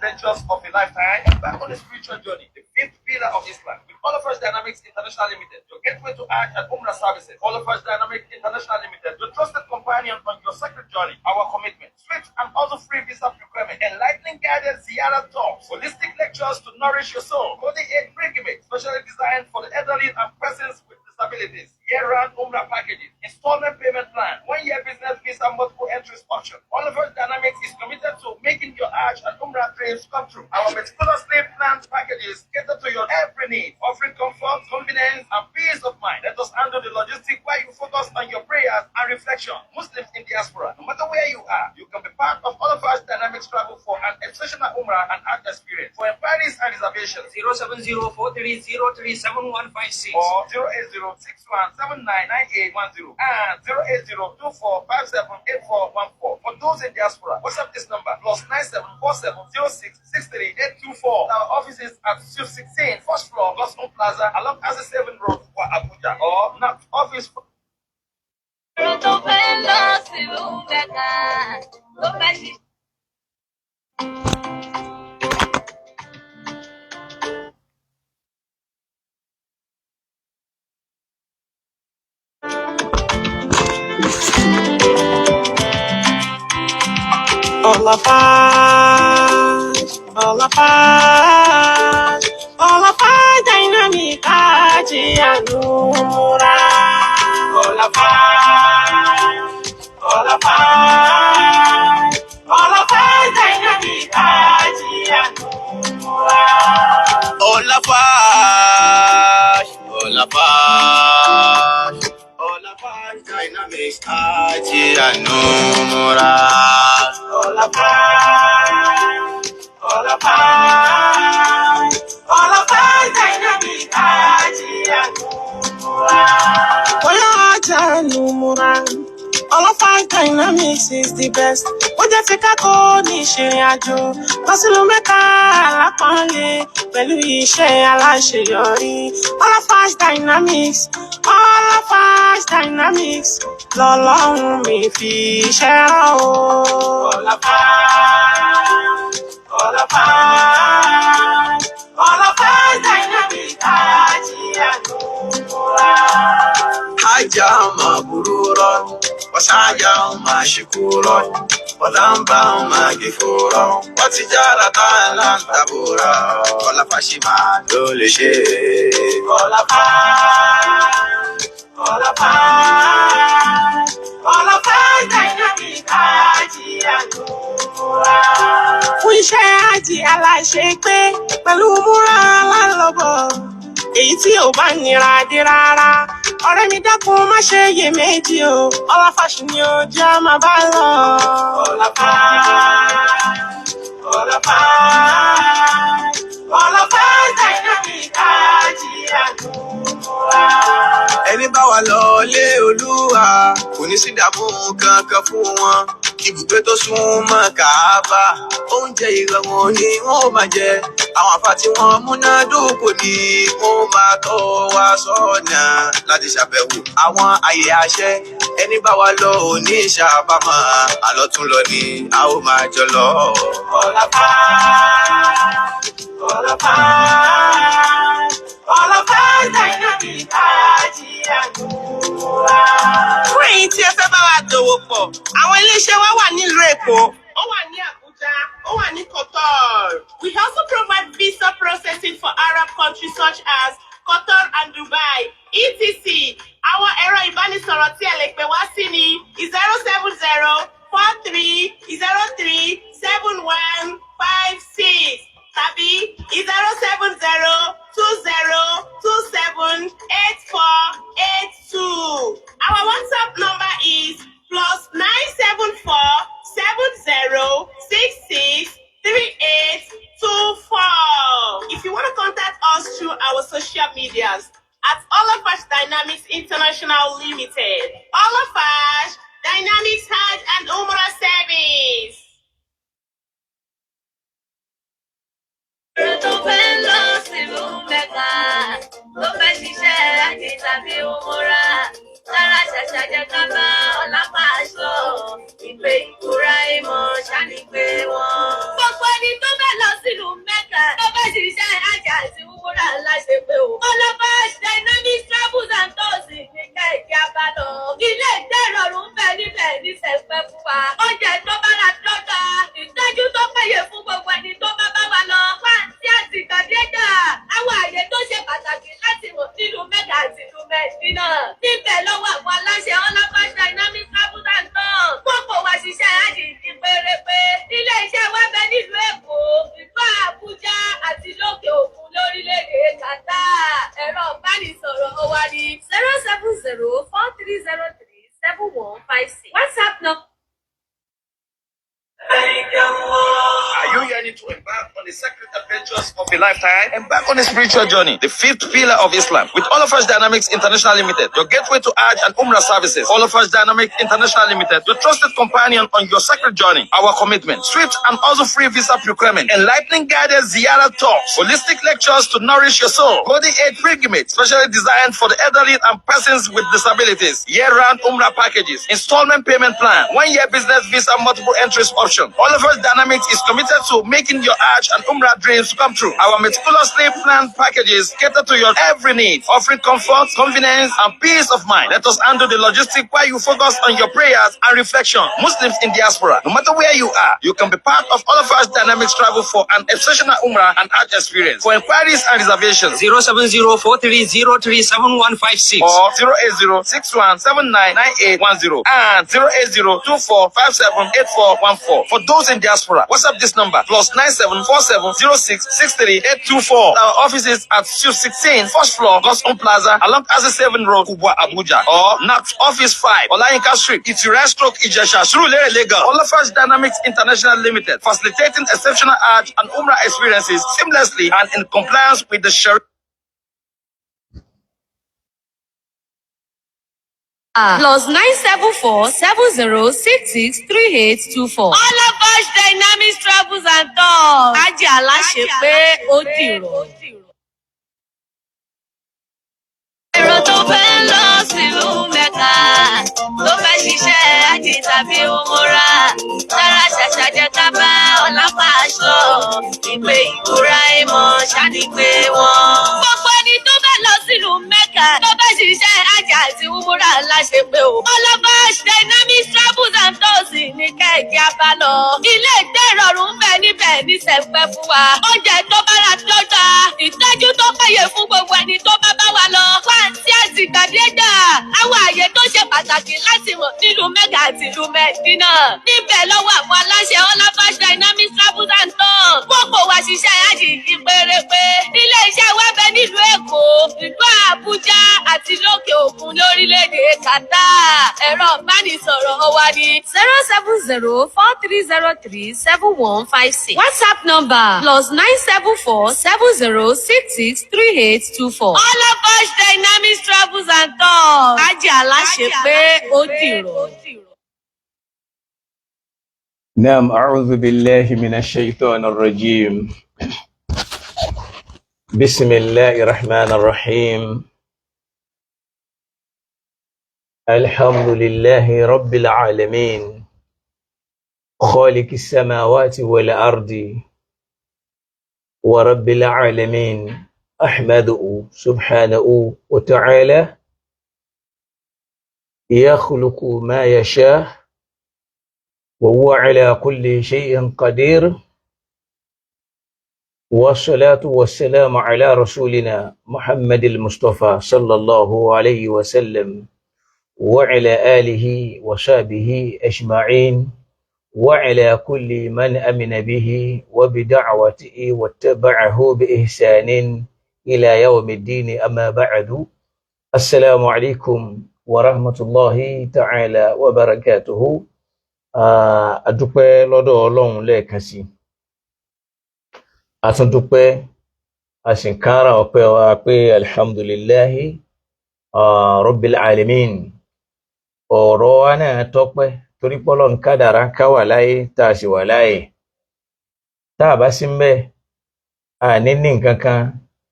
adventures of a lifetime? Embark on a spiritual journey, the fifth pillar of Islam, with Olafaj Dynamics International Limited, your gateway to Hajj and Umrah services. Olafaj Dynamics International Limited, your trusted companion on your sacred journey. Our commitment, swift and also free visa procurement, enlightening guided ziyarah tours, holistic lectures to nourish your soul, Coding 8 pilgrimage, specially designed for the elderly and persons with disabilities, year-round Umrah packages, installment payment plan, 1-year business visa multiple entries option. Olafaj Dynamics is committed to making your Hajj and Umrah dreams come true. Our meticulously planned packages cater to your every need, offering comfort, convenience, and peace of mind. Let us handle the logistics while you focus on your prayers and reflection. Muslims in diaspora, no matter where you are, you can be part of Olafaj Dynamics travel for an exceptional Umrah and Hajj experience. For inquiries and reservations, 07043037156 or 08061799810 and 08024578414. For those in diaspora, WhatsApp this number +97 470663824. Our offices at 216 first floor, Gospel Plaza, along Access 7 Road, Abuja, or North Office. Èrò tó fẹ́ lọ sílùú Mẹ́kà tó fẹ́ ṣiṣẹ́. Olafaj, Olafaj, Olafaj Dynamic Hajj and Umrah. Olafaj, Olafaj, Olafaj Dynamic Hajj and Umrah. Olafaj, Olafaj, Olafaj Dynamics Hajj and Umrah. Olafaj, Olafaj, Olafaj Dynamic Hajj and Umrah. Bóyá Hajj and Umrah, Olafaj Dynamics is the best. Ó jẹ́ ti ká kó ní ìṣìrìn àjò lọ sílùú Mẹ́kà alápọ̀nlé pẹ̀lú iṣẹ́ aláṣeyọrí. Olafaj Dynamics, Olafaj Dynamics lọ́lọ́run mi fi iṣẹ́ rán o. Olafaj, Olafaj, Olafaj Dynamics Hajj and Umrah. Hajja mabrura, wa sa'ya mashkura, wa dhanban maghfura, wa tijaratan lan tabura. Olafaj máa ló lè ṣe. Olafaj, Olafaj, Olafaj Dynamic Hajj and Umrah. Fún iṣẹ́ Hajj aláṣepé pẹ̀lú múra alálọ́bọ̀, èyí tí ò bá nira dé rárá. Ọ̀rẹ́ mi dákun má ṣe iyèméjì o, Olafaj ni ó jẹ́ á máa bá lọ. Olafaj, Olafaj, Olafaj Dynamic Hajj and Umrah. Ẹni bá wa lọ lé Olúwa kò ní sí ìdààmú kankan fún wọn. Ibùgbé tó súnmọ́ Kàábà, oúnjẹ ìrọ̀rùn ni wọ́n ó máa jẹ. Àwọn àfa tí wọ́n múná dóko ni wọ́n máa tọ́ wa sọ́nà láti ṣàbẹ̀wò àwọn àyè àṣẹ. Ẹni bá wa lọ ò ní ṣàbámọ̀, àlọ́tún lọ ni a ó máa jọ lọ. Olafaj, Olafaj, Olafaj Dynamic Hajj and Umrah. Fún èyí tí ẹ fẹ́ bá wa dòwò pọ̀, àwọn iléeṣẹ́ wa wà nílùú Èkó, ó wà ní Àbújá, ó wà ní Qatar. We also provide visa processing for Arab countries such as Qatar and Dubai, etc. Àwọn ẹ̀rọ ìbánisọ̀rọ̀ tí ẹ lè pè wá sí ni 07043037156 tàbí 07020278482. Our WhatsApp number is +974 70663824. If you want to contact us through our social medias at Olafaj Dynamics International Limited. Olafaj Dynamics Hajj and Umrah Service. Èrò tó fẹ́ lọ sílùú Mẹ́kà tó fẹ́ ṣiṣẹ́ Hajj tàbí Umrah. Tara ṣàṣà jẹ́ ká bá Olafaj lọ. Ìpè ìkúra ìmọ̀ ṣáni pé wọ́n. Gbogbo ẹni tó fẹ́ lọ sí sacred adventures of a lifetime? Embark on a spiritual journey, the fifth pillar of Islam, with All of Us Dynamics International Limited, your gateway to Hajj and Umrah services. All of Us Dynamics International Limited, your trusted companion on your sacred journey. Our commitment, swift and also free visa procurement, enlightening guided ziyarah talks, holistic lectures to nourish your soul, golden age pilgrimage, specially designed for the elderly and persons with disabilities, year-round Umrah packages, installment payment plan, 1-year business visa, multiple entries option. All of Us Dynamics is committed to making your Hajj and Umrah dreams come true. Our meticulously planned packages cater to your every need, offering comfort, convenience, and peace of mind. Let us handle the logistic while you focus on your prayers and reflection. Muslims in diaspora, no matter where you are, you can be part of All of Us Dynamics travel for an exceptional Umrah and Hajj experience. For inquiries and reservations, 07043037156 or 08061799810 and 08024578414. For those in diaspora, WhatsApp this number +9747066384. Our offices at 216 first floor, Gospel Plaza, along Aze 7 Road, Kubwa, Abuja, or NAT Office 5, Olayinka Street, Itura Stroke, Ijesha, Surulere, Lagos. All of Us Dynamics International Limited, facilitating exceptional Hajj and Umrah experiences seamlessly and in compliance with the Sharia. +974 70 66 38 24. All of Us Dynamics Travels and Tours. Ájì aláṣẹ pé ó dìrọ̀. Èrò tó fẹ́ lọ sílùú Mẹ́ka tó fẹ́ ṣiṣẹ́ ájì tàbí umura tára ṣàṣà jẹ́ ká bá ọlápá aṣọ ìpè ìbúra ìmọ̀ ṣáni pé wọ́n. Gbogbo ẹni tó fẹ́ lọ sílùú Mẹ́ka tó fẹ́ ṣiṣẹ́ ájì àti umura láṣẹ pé o. All of Us Dynamics Travels and Tours ní kẹ̀kẹ́ abálọ. Ilé ìgbé ìrọ̀rùn ń bẹ níbẹ̀ ní sẹ̀pẹ́ fún wa. Oúnjẹ tó bára tó dáa, ìtọ́jú tó péye fún gbogbo ẹni tó bá bá wa lọ. Wá sí àtìgbàdégbà, àwọn àyè tó ṣe pàtàkì láti mọ̀ nílùú Mẹ́kà àti ìlú Mẹ́dínà. Níbẹ̀ lọ́wọ́ àwọn aláṣẹ All of Us Dynamics Travels and Tours. Wọ́n kò wá ṣiṣẹ́ àjì yìí pérépé. Ilé iṣẹ́ wa bẹ nílùú Èkó, ìlú Àbújá àti lókè òkun lórílẹ̀-èdè Qatar. Ẹ̀rọ ìbánisọ̀rọ̀ wa ni 07043037156. WhatsApp number +974 70 66 38 24. All of Us Dynamics Travels and Tours. Ájì aláṣẹ pé ó dìrọ̀. نعم، أعوذ بالله من الشيطان الرجيم. بسم الله الرحمن الرحيم. الحمد لله رب العالمين، خالق السماوات والأرض ورب العالمين، أحمده سبحانه وتعالى، يخلق ما يشاء وهو على كل شيء قدير، والصلاة والسلام على رسولنا محمد المصطفى صلى الله عليه وسلم وعلى آله وصحبه أجمعين، وعلى كل من أمن به وبدعوته واتبعه بإحسان إلى يوم الدين. أما بعد، السلام عليكم ورحمة الله تعالى وبركاته. A dúpẹ́ lọ́dọ̀ Ọlọ́run lẹ́ẹ̀kan sí i. A tún dúpẹ́, a sì ń kára ọpẹ́ wa pé alhamdulillahi rabbil alamin. Ọ̀rọ̀ wa náà tọ́pẹ́ torí pé Ọlọ́run kádàrá ká wà láyé tá a sì wà láàyè. Tá a bá sí ń bẹ̀, a ní ní nǹkan kan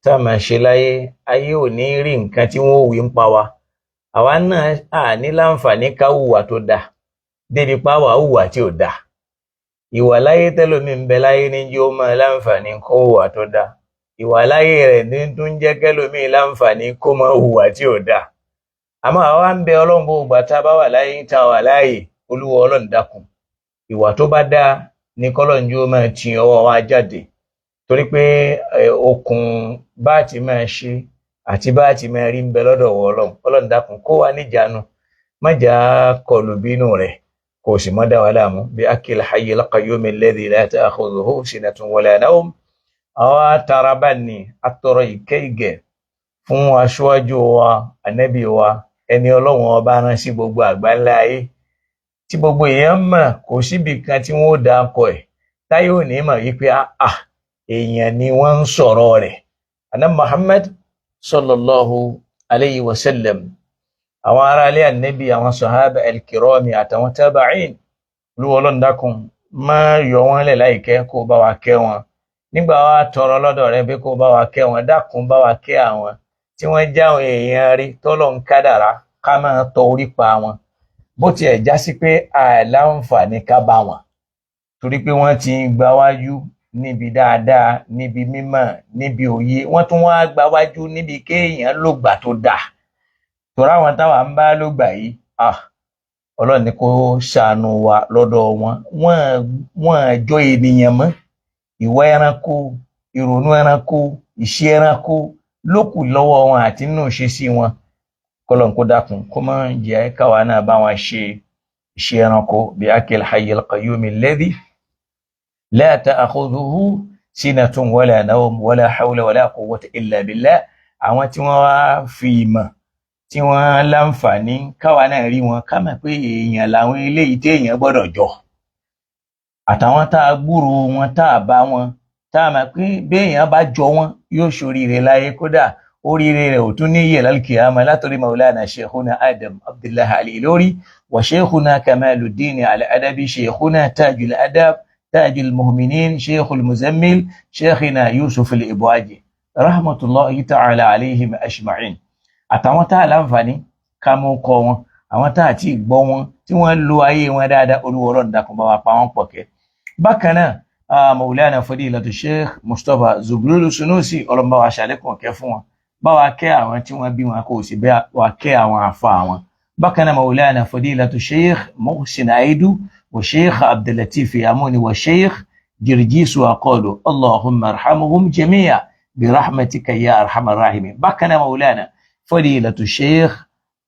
tá a máa ṣe láyé, ayé ò ní rí nǹkan tí wọ́n ó wí ń pa wa. Àwa náà a ní láǹfààní ká hùwà tó dáa débi pa wà hùwà tí ò dáa. Ìwà láyé tẹ́lómi ń bẹ láyé ní jí ó máa láǹfààní kó hùwà tó dáa. Ìwà láyé rẹ̀ ní tún jẹ́ kẹ́lómi láǹfààní kó máa hùwà tí ò dáa. Àmọ́ àwa ń bẹ Ọlọ́run gbogbo ìgbà tá a bá wà láyé tá a wà láàyè, Olúwa Ọlọ́run dákun. Ìwà tó bá dáa ní kọ́lọ́run jí ó máa ti ọwọ́ wa jáde. Torí pé okùn bá ti máa ṣe àti bá ti máa rí ń bẹ lọ́dọ̀ wọ Ọlọ́run. Ọlọ́run dákun kó wa níjàánu, má jà á kọlù bínú rẹ̀, kò sì má dá wa láàmú. Bí akil hayyil qayyum alladhi la ta'khudhuhu sinatun wala nawm. Àwa tara bá ní atọrọ ìkẹ́ ìgẹ̀ fún aṣáájú wa, ànábì wa, ẹni Ọlọ́run ọba rán sí gbogbo àgbáńlá ayé tí gbogbo èèyàn mọ̀, kò síbi kan tí wọ́n ó dá akọ ẹ̀ táyé ò ní mọ̀ wípé ah Èèyàn ni wọ́n ń sọ̀rọ̀ rẹ̀, Ànábì Muhammad sallallahu alayhi wa sallam, àwọn ará ilé Ànábì, àwọn sahaba al-kirami àtàwọn tabain. Olúwa Ọlọ́run, dákun, má yọ wọ́n lẹ̀ láìkẹ́, kó bá wa kẹ́ wọn. Nígbà wa tọrọ lọ́dọ̀ rẹ pé kó bá wa kẹ́ wọn, dákun, bá wa kẹ́ àwọn tí wọ́n já àwọn èèyàn rí tọ́lọ̀ ń kádàrá ká máa tọ orí pa wọn, bó tiẹ̀ já sí pé àìláǹfààní ká bá wọn, torí pé wọ́n ti ń gbáwájú níbi dáadáa, níbi mímọ̀, níbi òye. Wọ́n tún wá gbáwájú níbi kéèyàn lògbà tó dáa, torí àwọn táwa ń bá lògbà yìí, ah, Ọlọ́run ní kó ṣàánú wa lọ́dọ̀ wọn. Wọ́n jọ ènìyàn mọ́. Ìwà ẹranko, ìrònú ẹranko, ìṣe ẹranko ló kù lọ́wọ́ wọn àti nínú ìṣesí wọn. Kọ́lọ́n kó dákun, kó má jẹ́ káwa náà bá wọn ṣe ìṣe ẹranko. Bí akil hayyil qayyum alladhi la ta'khudhuhu sinatun wala nawm, wala hawla wala quwwata illa billah. Àwọn tí wọ́n wá fi ìmọ̀ tí wọ́n láǹfààní káwa náà rí wọn, ká mọ̀ pé èèyàn làwọn eléyìí téèyàn gbọ́dọ̀ jọ, àtàwọn tá a gbúrò wọn, tá a bá wọn, tá a mọ̀ pé béèyàn bá jọ wọn, yóò ṣoríire láyé, kódà oríire rẹ̀ ò tún ní yẹ̀ lálùkìyàmá. Látòrí Maulana Sheikhuna Adam Abdullahi Al-Ilori wa Sheikhuna Kamaluddin Al-Adabi, Sheikhuna Tajul Adab, Tajul Mu'minin, Sheikhul Muzammil, Sheikhina Yusuf Al-Ibuaji, rahmatulahi ta'ala alayhim ajma'in, àtàwọn tá a láǹfààní ká mú kọ wọn, àwọn tá a ti gbọ́ wọn tí wọ́n lo ayé wọn dáadáa, Olúwa Ọlọ́run, dákun, bá wa pa wọ́n pọ̀ kẹ́. Bákan náà, Maulana Fadilatu Sheikh Mustapha Zubrulu Sunusi, Ọlọ́run, bá wa ṣàlékún kẹ́ fún wọn, bá wa kẹ́ àwọn tí wọ́n bí wọn, kó o sì bá wa kẹ́ àwọn àfa wọn. Bákan náà, Maulana Fadilatu Sheikh Muhsin Aidu wa Sheikh Abdullatif Yamuni wa Sheikh Jirjisu Akọlu, Allahumma arhamhum jami'a birahmatika ya arhamar rahimin. Bákan náà, Maulana Fadilatu Sheikh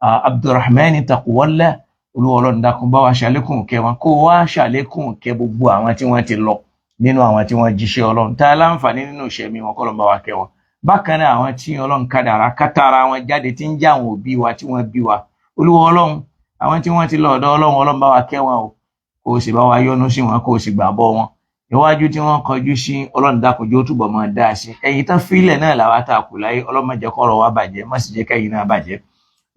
Abdulrahman Taqwalla, Olúwa Ọlọ́run, dákun, bá wa ṣàlékún kẹ́ wọn, kó wá ṣàlékún kẹ́ gbogbo àwọn tí wọ́n ti lọ nínú àwọn tí wọ́n jíṣẹ́ Ọlọ́run tá a láǹfààní nínú ìṣẹ̀mí wọn, kọ́lọ́n bá wa kẹ́ wọn. Bákan náà, àwọn tí Ọlọ́run kádàrá kátàrà wọn jáde, tí ń jẹ́ àwọn òbí wa tí wọ́n bí wa, Olúwa Ọlọ́run, àwọn tí wọ́n ti lọ ọ̀dọ̀ Ọlọ́run, Ọlọ́run, bá wa kẹ́ wọn o, kó o sì bá wa yọ́nú sí wọn, kó o sì gbàbọ́ wọn. Iwájú tí wọ́n kọjú sí, Ọlọ́run, dákun, jọ̀ọ́, túbọ̀ máa dá sí. Ẹ̀yìn tán fílẹ̀ náà làwa tá a kù láyé, Ọlọ́run, má jẹ́ kọ́rọ̀ wa bàjẹ́, má sì jẹ́ kẹ́yìn náà bàjẹ́.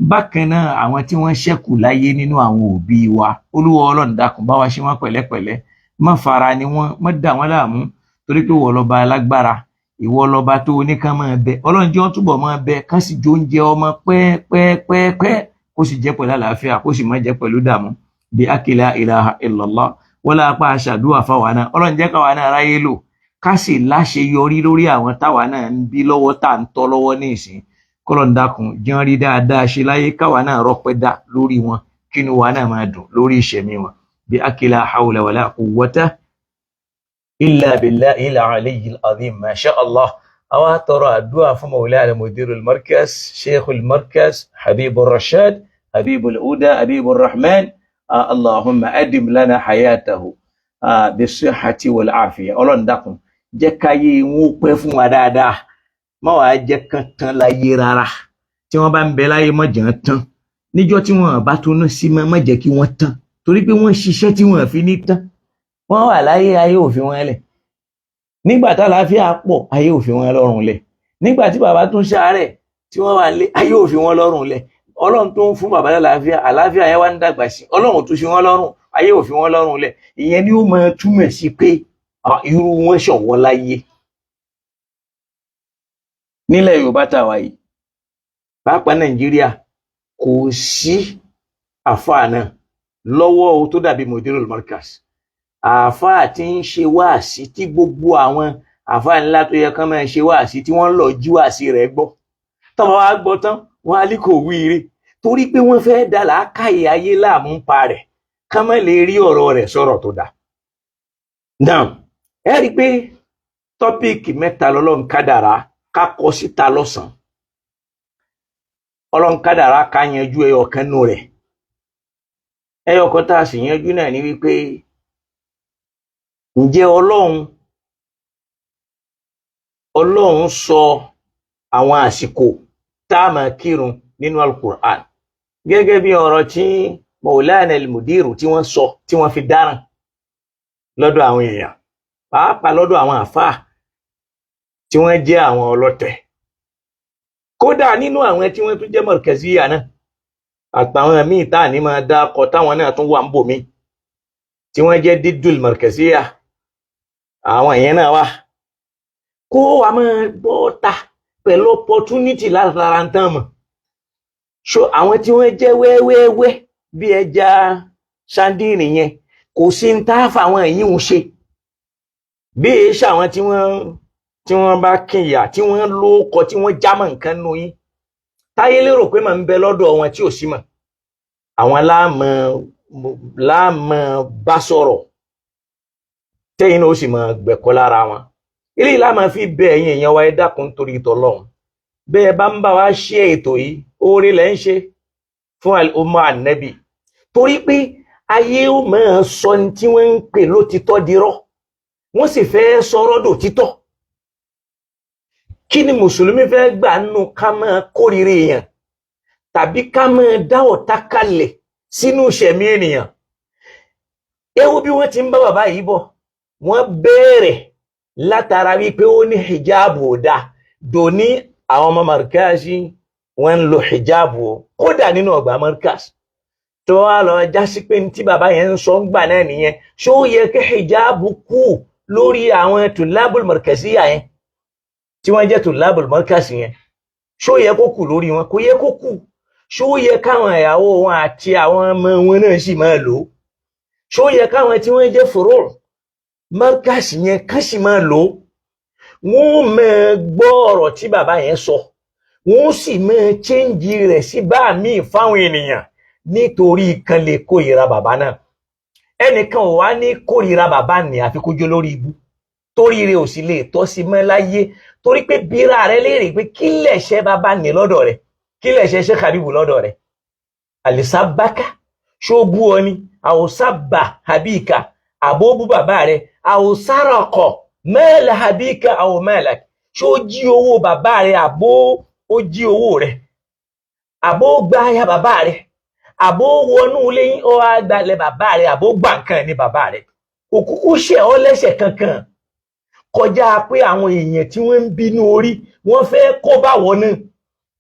Bákan náà, àwọn tí wọ́n ṣẹ́kù láyé nínú àwọn òbí wa, Olúwa Ọlọ́run, dákun, bá wa ṣe wọ́n pẹ̀lẹ́pẹ̀lẹ́, má fara ni wọ́n, má dà wọ́n láàmú, torí pé ìwọ lọ́ba alágbára, ìwọ lọ́ba tó oníkan máa bẹ. Ọlọ́run, jẹ́ wọ́n túbọ̀ máa bẹ, kán sì jó oúnjẹ ọmọ pẹ́ẹ́pẹ́ẹ́pẹ́, kó sì jẹ́ pẹ̀lú àlàáfíà, kó sì má jẹ́ pẹ̀lú dààmú. Bí akila ilaha illallah wọ́n lápá aṣàdúrà fáwa náà. Ọlọ́run, jẹ́ káwa náà ráyé lò, ká sì láṣeyọrí lórí àwọn táwa náà ń bí lọ́wọ́, tá à ń tọ́ lọ́wọ́ ní ìsìn. Kọ́lọ́n dákun, jẹ́ rí dáadáa ṣe láyé, káwa náà rọ́pẹ́ dá lórí wọn, kínú wa náà máa dùn lórí ìṣẹ̀mí wọn. Bí akila hawla wala quwwata illa billahi al-aliyyil azim. Masha Allah. Àwa tọrọ àdúrà fún Maulana Mudirul Markaz, Sheikhul Markaz, Habibur Rashad, Habibul Huda, Habibur Rahman, Allahumma adim lana hayatahu bisihhati wal afiya. Ọlọ́run, dákun, jẹ́ káyé wọn pẹ́ fún wa dáadáa, má wàá jẹ́ kán tán láyé rárá. Tí wọ́n bá ń bẹ láyé, má jẹ́ tán. Níjọ́ tí wọ́n bá tún sí mọ́, má jẹ́ kí wọ́n tán, torí pé wọ́n ṣiṣẹ́ tí wọ́n fi ní tán. Wọ́n wà láyé, ayé òfin wọn lẹ̀. Nígbà tá àlàáfíà pọ̀, ayé òfin wọn lọ́rùn lẹ̀. Nígbà tí bàbá tún ṣàárẹ̀ tí wọ́n wà lé, ayé òfin wọn lọ́rùn lẹ̀. Ọlọ́run tó ń fún bàbá lálàáfíà, àlàáfíà yẹn wá ń dàgbà sí, Ọlọ́run tó ṣe wọn lọ́rùn, ayé òfin wọn lọ́rùn lẹ̀. Ìyẹn ni ó máa túmọ̀ sí pé irú wọn ṣọ̀wọ́n láyé nílẹ̀ Yorùbá tá a wà yìí, pàápàá Nàìjíríà. Kò sí àfáà náà lọ́wọ́ o tó dàbí Mudirul Markaz, àáfàá tí ń ṣe wáàsí tí gbogbo àwọn àáfàá ńlá tó yẹ kán máa ṣe wáàsí tí wọ́n ń lọ jí wáàsí rẹ̀ gbọ́. Tọ́mọ wa gbọ́ tán, wọ́n á ní kò wíire, torí pé wọ́n fẹ́ dá làákàyè ayé láàmú ń pa rẹ̀, ká má lè rí ọ̀rọ̀ rẹ̀ sọ̀rọ̀ tó dáa. Now, ẹ rí i pé topic mẹ́ta lọ́lọ́run kádàrá ká kọ síta lọ́sàn-án. Ọlọ́run kádàrá ká yanjú ẹyọ kan nù rẹ̀. Ẹyọ kan tá a sì yanjú náà ni wípé, ǹjẹ́ Ọlọ́run sọ àwọn àsìkò tá a máa kírun nínú Alukur'an, gẹ́gẹ́ bí ọ̀rọ̀ tí Maulana al-Mudiru tí wọ́n sọ, tí wọ́n fi dáràn lọ́dọ̀ àwọn èèyàn, pàápàá lọ́dọ̀ àwọn àfáà? tí wọ́n jẹ́ àwọn ọlọ́tẹ̀. Kódà nínú àwọn tí wọ́n tún jẹ́ Markaziyya náà, àtàwọn míì tá à ní máa dá akọ táwọn náà tún wà ń bò mí tí wọ́n jẹ́ dídùl Markaziyya, àwọn ìyẹn náà wà. Kó wa máa bọ́ ta pẹ̀lú opportunity látara ń tán mọ̀. So àwọn tí wọ́n jẹ́ wẹ́wẹ́wẹ́ bí ẹja sandini yẹn, kò sí ń tá fáwọn èyí ń ṣe. Bí èyí ṣàwọn tí wọ́n bá kíyà, tí wọ́n lóókọ, tí wọ́n jámọ́ nǹkan nù yín, táyé lérò pé màá ń bẹ lọ́dọ̀ wọn tí ò sí mọ̀, àwọn láàmú bá sọ̀rọ̀, tẹ́yìn náà ó sì máa gbẹ̀kọ́ lára wọn. Eléyìí la máa fi bẹ ẹ̀yin èèyàn wa, ẹ dákun torí tọlọ́run. Bẹ́ẹ̀ bá ń bá wa ṣe ètò yìí, oore lẹ́ ń ṣe fún ọmọ ànẹ́bì, torí pé ayé ó máa sọ ní tí wọ́n ń pè lótìtọ́ dirọ́, wọ́n sì fẹ́ sọ̀rọ̀ dòtítọ́. Kí ni mùsùlùmí fẹ́ gbà nínú ká máa kórìíra èèyàn tàbí ká máa dá ọ̀tá kalẹ̀ sínú ìṣẹ̀mí ènìyàn? Ẹ wo bí wọ́n ti ń bá bàbá yìí bọ̀. Wọ́n bẹ̀rẹ̀ látara wípé ó ní hijabu ò dáa. Dòní, àwọn ọmọ Markazi wọ́n ń lo hijabu o, kódà nínú ọgbà Markaz. Tó wá lọ jásí pé ní tí bàbá yẹn ń sọ ń gbà náà nìyẹn, ṣó yẹ kí hijabu kú lórí àwọn tulabul markaziya yẹn tí wọ́n jẹ́ tulabul markaz yẹn? Ṣó yẹ kó kù lórí wọn? Kò yẹ kó kù. Ṣó yẹ káwọn ìyàwó wọn àti àwọn ọmọ wọn náà sì máa lò ó? Ṣó yẹ káwọn tí wọ́n jẹ́ furu' markaz yẹn kán sì máa lò ó? Wọ́n máa gbọ́ ọ̀rọ̀ tí bàbá yẹn sọ, wọ́n sì máa change rẹ̀ sí bá míì fáwọn ènìyàn, nítorí kan lè kórìíra bàbá náà. Ẹnìkan ò wá ní kórìíra bàbá ní àfi kó jó lórí ibú, torí rẹ̀ ò sì lè tọ́ sí mọ́ láyé. Torí pé bíra rẹ̀ léèrè pé kí lẹ̀ṣẹ̀ bàbá ní lọ́dọ̀ rẹ̀? Kí lẹ̀ṣẹ̀ Sheikh Habibu lọ́dọ̀ rẹ̀? Àlìsábákà, ṣó bú ọ ni? Àwòsábà habika, àbó bú bàbá rẹ̀? Àwòsárakọ̀ mẹ́lẹ̀ habika àwò mẹ́lẹ̀, ṣó jí owó bàbá rẹ̀, àbó ó jí owó rẹ̀, àbó gba aya bàbá rẹ̀, àbó wọnú ilé yín ó wá gbalẹ̀ bàbá rẹ̀, àbó gbà nǹkan ní bàbá rẹ̀? Kò kúkú ṣẹ̀ ọ́ lẹ́sẹ̀ kankan, kọjá pé àwọn èèyàn tí wọ́n ń bínú orí wọ́n fẹ́ kó báwọ̀ náà.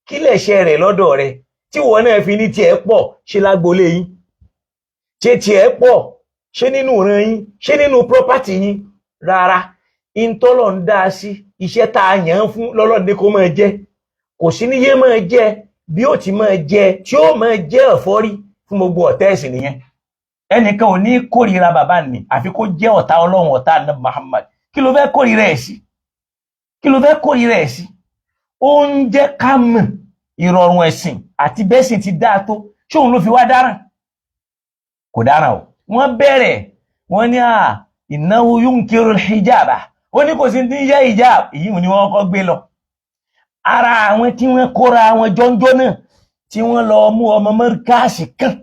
Kí lẹ̀ṣẹ̀ rẹ̀ lọ́dọ̀ rẹ̀ tí wọ́n náà fi ní tiẹ̀ pọ̀? Ṣe lágbolé yín, ṣé tiẹ̀ pọ̀? Ṣé nínú ìran yín? Ṣé nínú property yín? Rárá, ìtọ́lọ̀ ń dá sí iṣẹ́ tá a yàn án fún lọ́lọ́dẹ kó máa jẹ́. Kò sí níyé máa jẹ́ bí ó ti máa jẹ, tí ó máa jẹ́ ẹ̀fọ́rí fún gbogbo ọ̀tá ẹ̀sìn nìyẹn. Ẹnìkan ò ní kórìíra bàbá mi àfi kó jẹ́ ọ̀tá Ọlọ́run, ọ̀tá àná Muhammad. Kí ló fẹ́ kórìíra ẹ̀ sí? Kí ló fẹ́ kórìíra ẹ̀ sí? Ó ń jẹ́ ká mọ̀ ìrọ̀rùn ẹ̀sìn àti bẹ́sìn ti dáa tó. Ṣóun ló fi wá dáràn? Kò dáràn o. Wọ́n bẹ̀rẹ̀, wọ́n ní à innahu yunkiru hijaba, ó ní kò sí ní yẹ hijab. Èyí ni wọ́n kọ́ gbé lọ. Ara àwọn tí wọ́n kóra àwọn jọ́njọ́ náà, tí wọ́n lọ mú ọmọ mọ́ríkàsì kan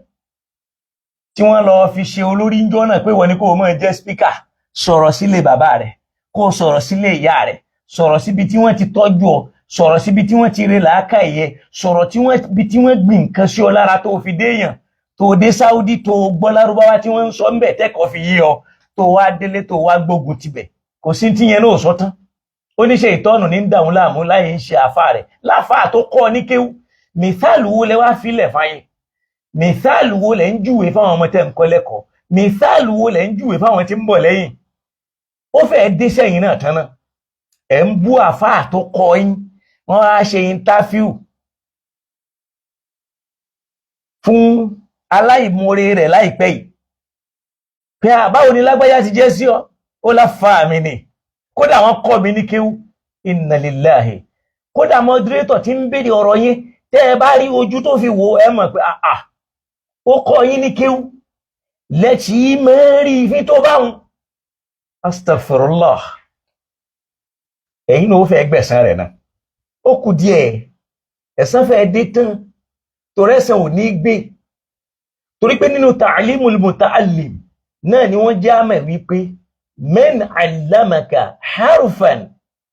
tí wọ́n lọ fi ṣe olórí ńjọ́ náà pé wọ́n ní kó o máa jẹ́ speaker, sọ̀rọ̀ sílé bàbá rẹ̀, kó o sọ̀rọ̀ sílé ìyá rẹ̀, sọ̀rọ̀ síbi tí wọ́n ti tọ́jú ọ, sọ̀rọ̀ síbi tí wọ́n ti rí làákà ìyẹ, sọ̀rọ̀ tí wọ́n bí tí wọ́n gbìn nǹkan sí ọ lára tó fi déèyàn, tó dé Sáúdí, tó gbọ́ lárúbáwá tí wọ́n ń sọ ńbẹ̀, tẹ́kọ̀ọ́ fi yé ọ, tó wá délé, tó wá gbógun tibẹ̀. Kò sí tí yẹn náà sọ tán. Oníṣẹ́ ìtọ́nù ní ń dàrún láàmú láyé ń ṣe àfa rẹ̀ láfà tó kọ́ ọ ní kéwú. Mìsáàlù wo lẹ wá filẹ̀ fáyé? Mìsáàlù wo lẹ ń júwe fáwọn ọmọ tẹ́ ń kọ́ lẹ́kọ̀ọ́? Mìsáàlù wo lẹ ń júwe fáwọn tí ń bọ̀ lẹ́yìn? Ó fẹ́ẹ́ dé sẹ́yìn náà tán náà, ẹ̀ ń bú àfáà tó kọ́ yín. Wọ́n á ṣe interview fún aláìmoore rẹ̀ láìpẹ́ yìí pé à báwo ni lágbájá ti jẹ́ sí ọ? Ó láfàá mi ni, kódà wọ́n kọ́ mi ní kéwú. Inna lillahi. Kódà moderator tí ń béèrè ọ̀rọ̀ yín, tẹ́ ẹ bá rí ojú tó fi wò, ẹ mọ̀ pé àà ó kọ́ yín ní kéwú lẹ́tì mẹ́rin ìfín tó báwọn. Astaghfirullah. Ẹ̀yin náà ó fẹ́ gbẹ̀san rẹ̀ náà, ó kù díẹ̀, ẹ̀san fẹ́ dé tán, torí ẹ̀san ò ní gbé, torí pé nínú ta'limul muta'allim náà ni wọ́n já mẹ́ wípé man 'allamaka harfan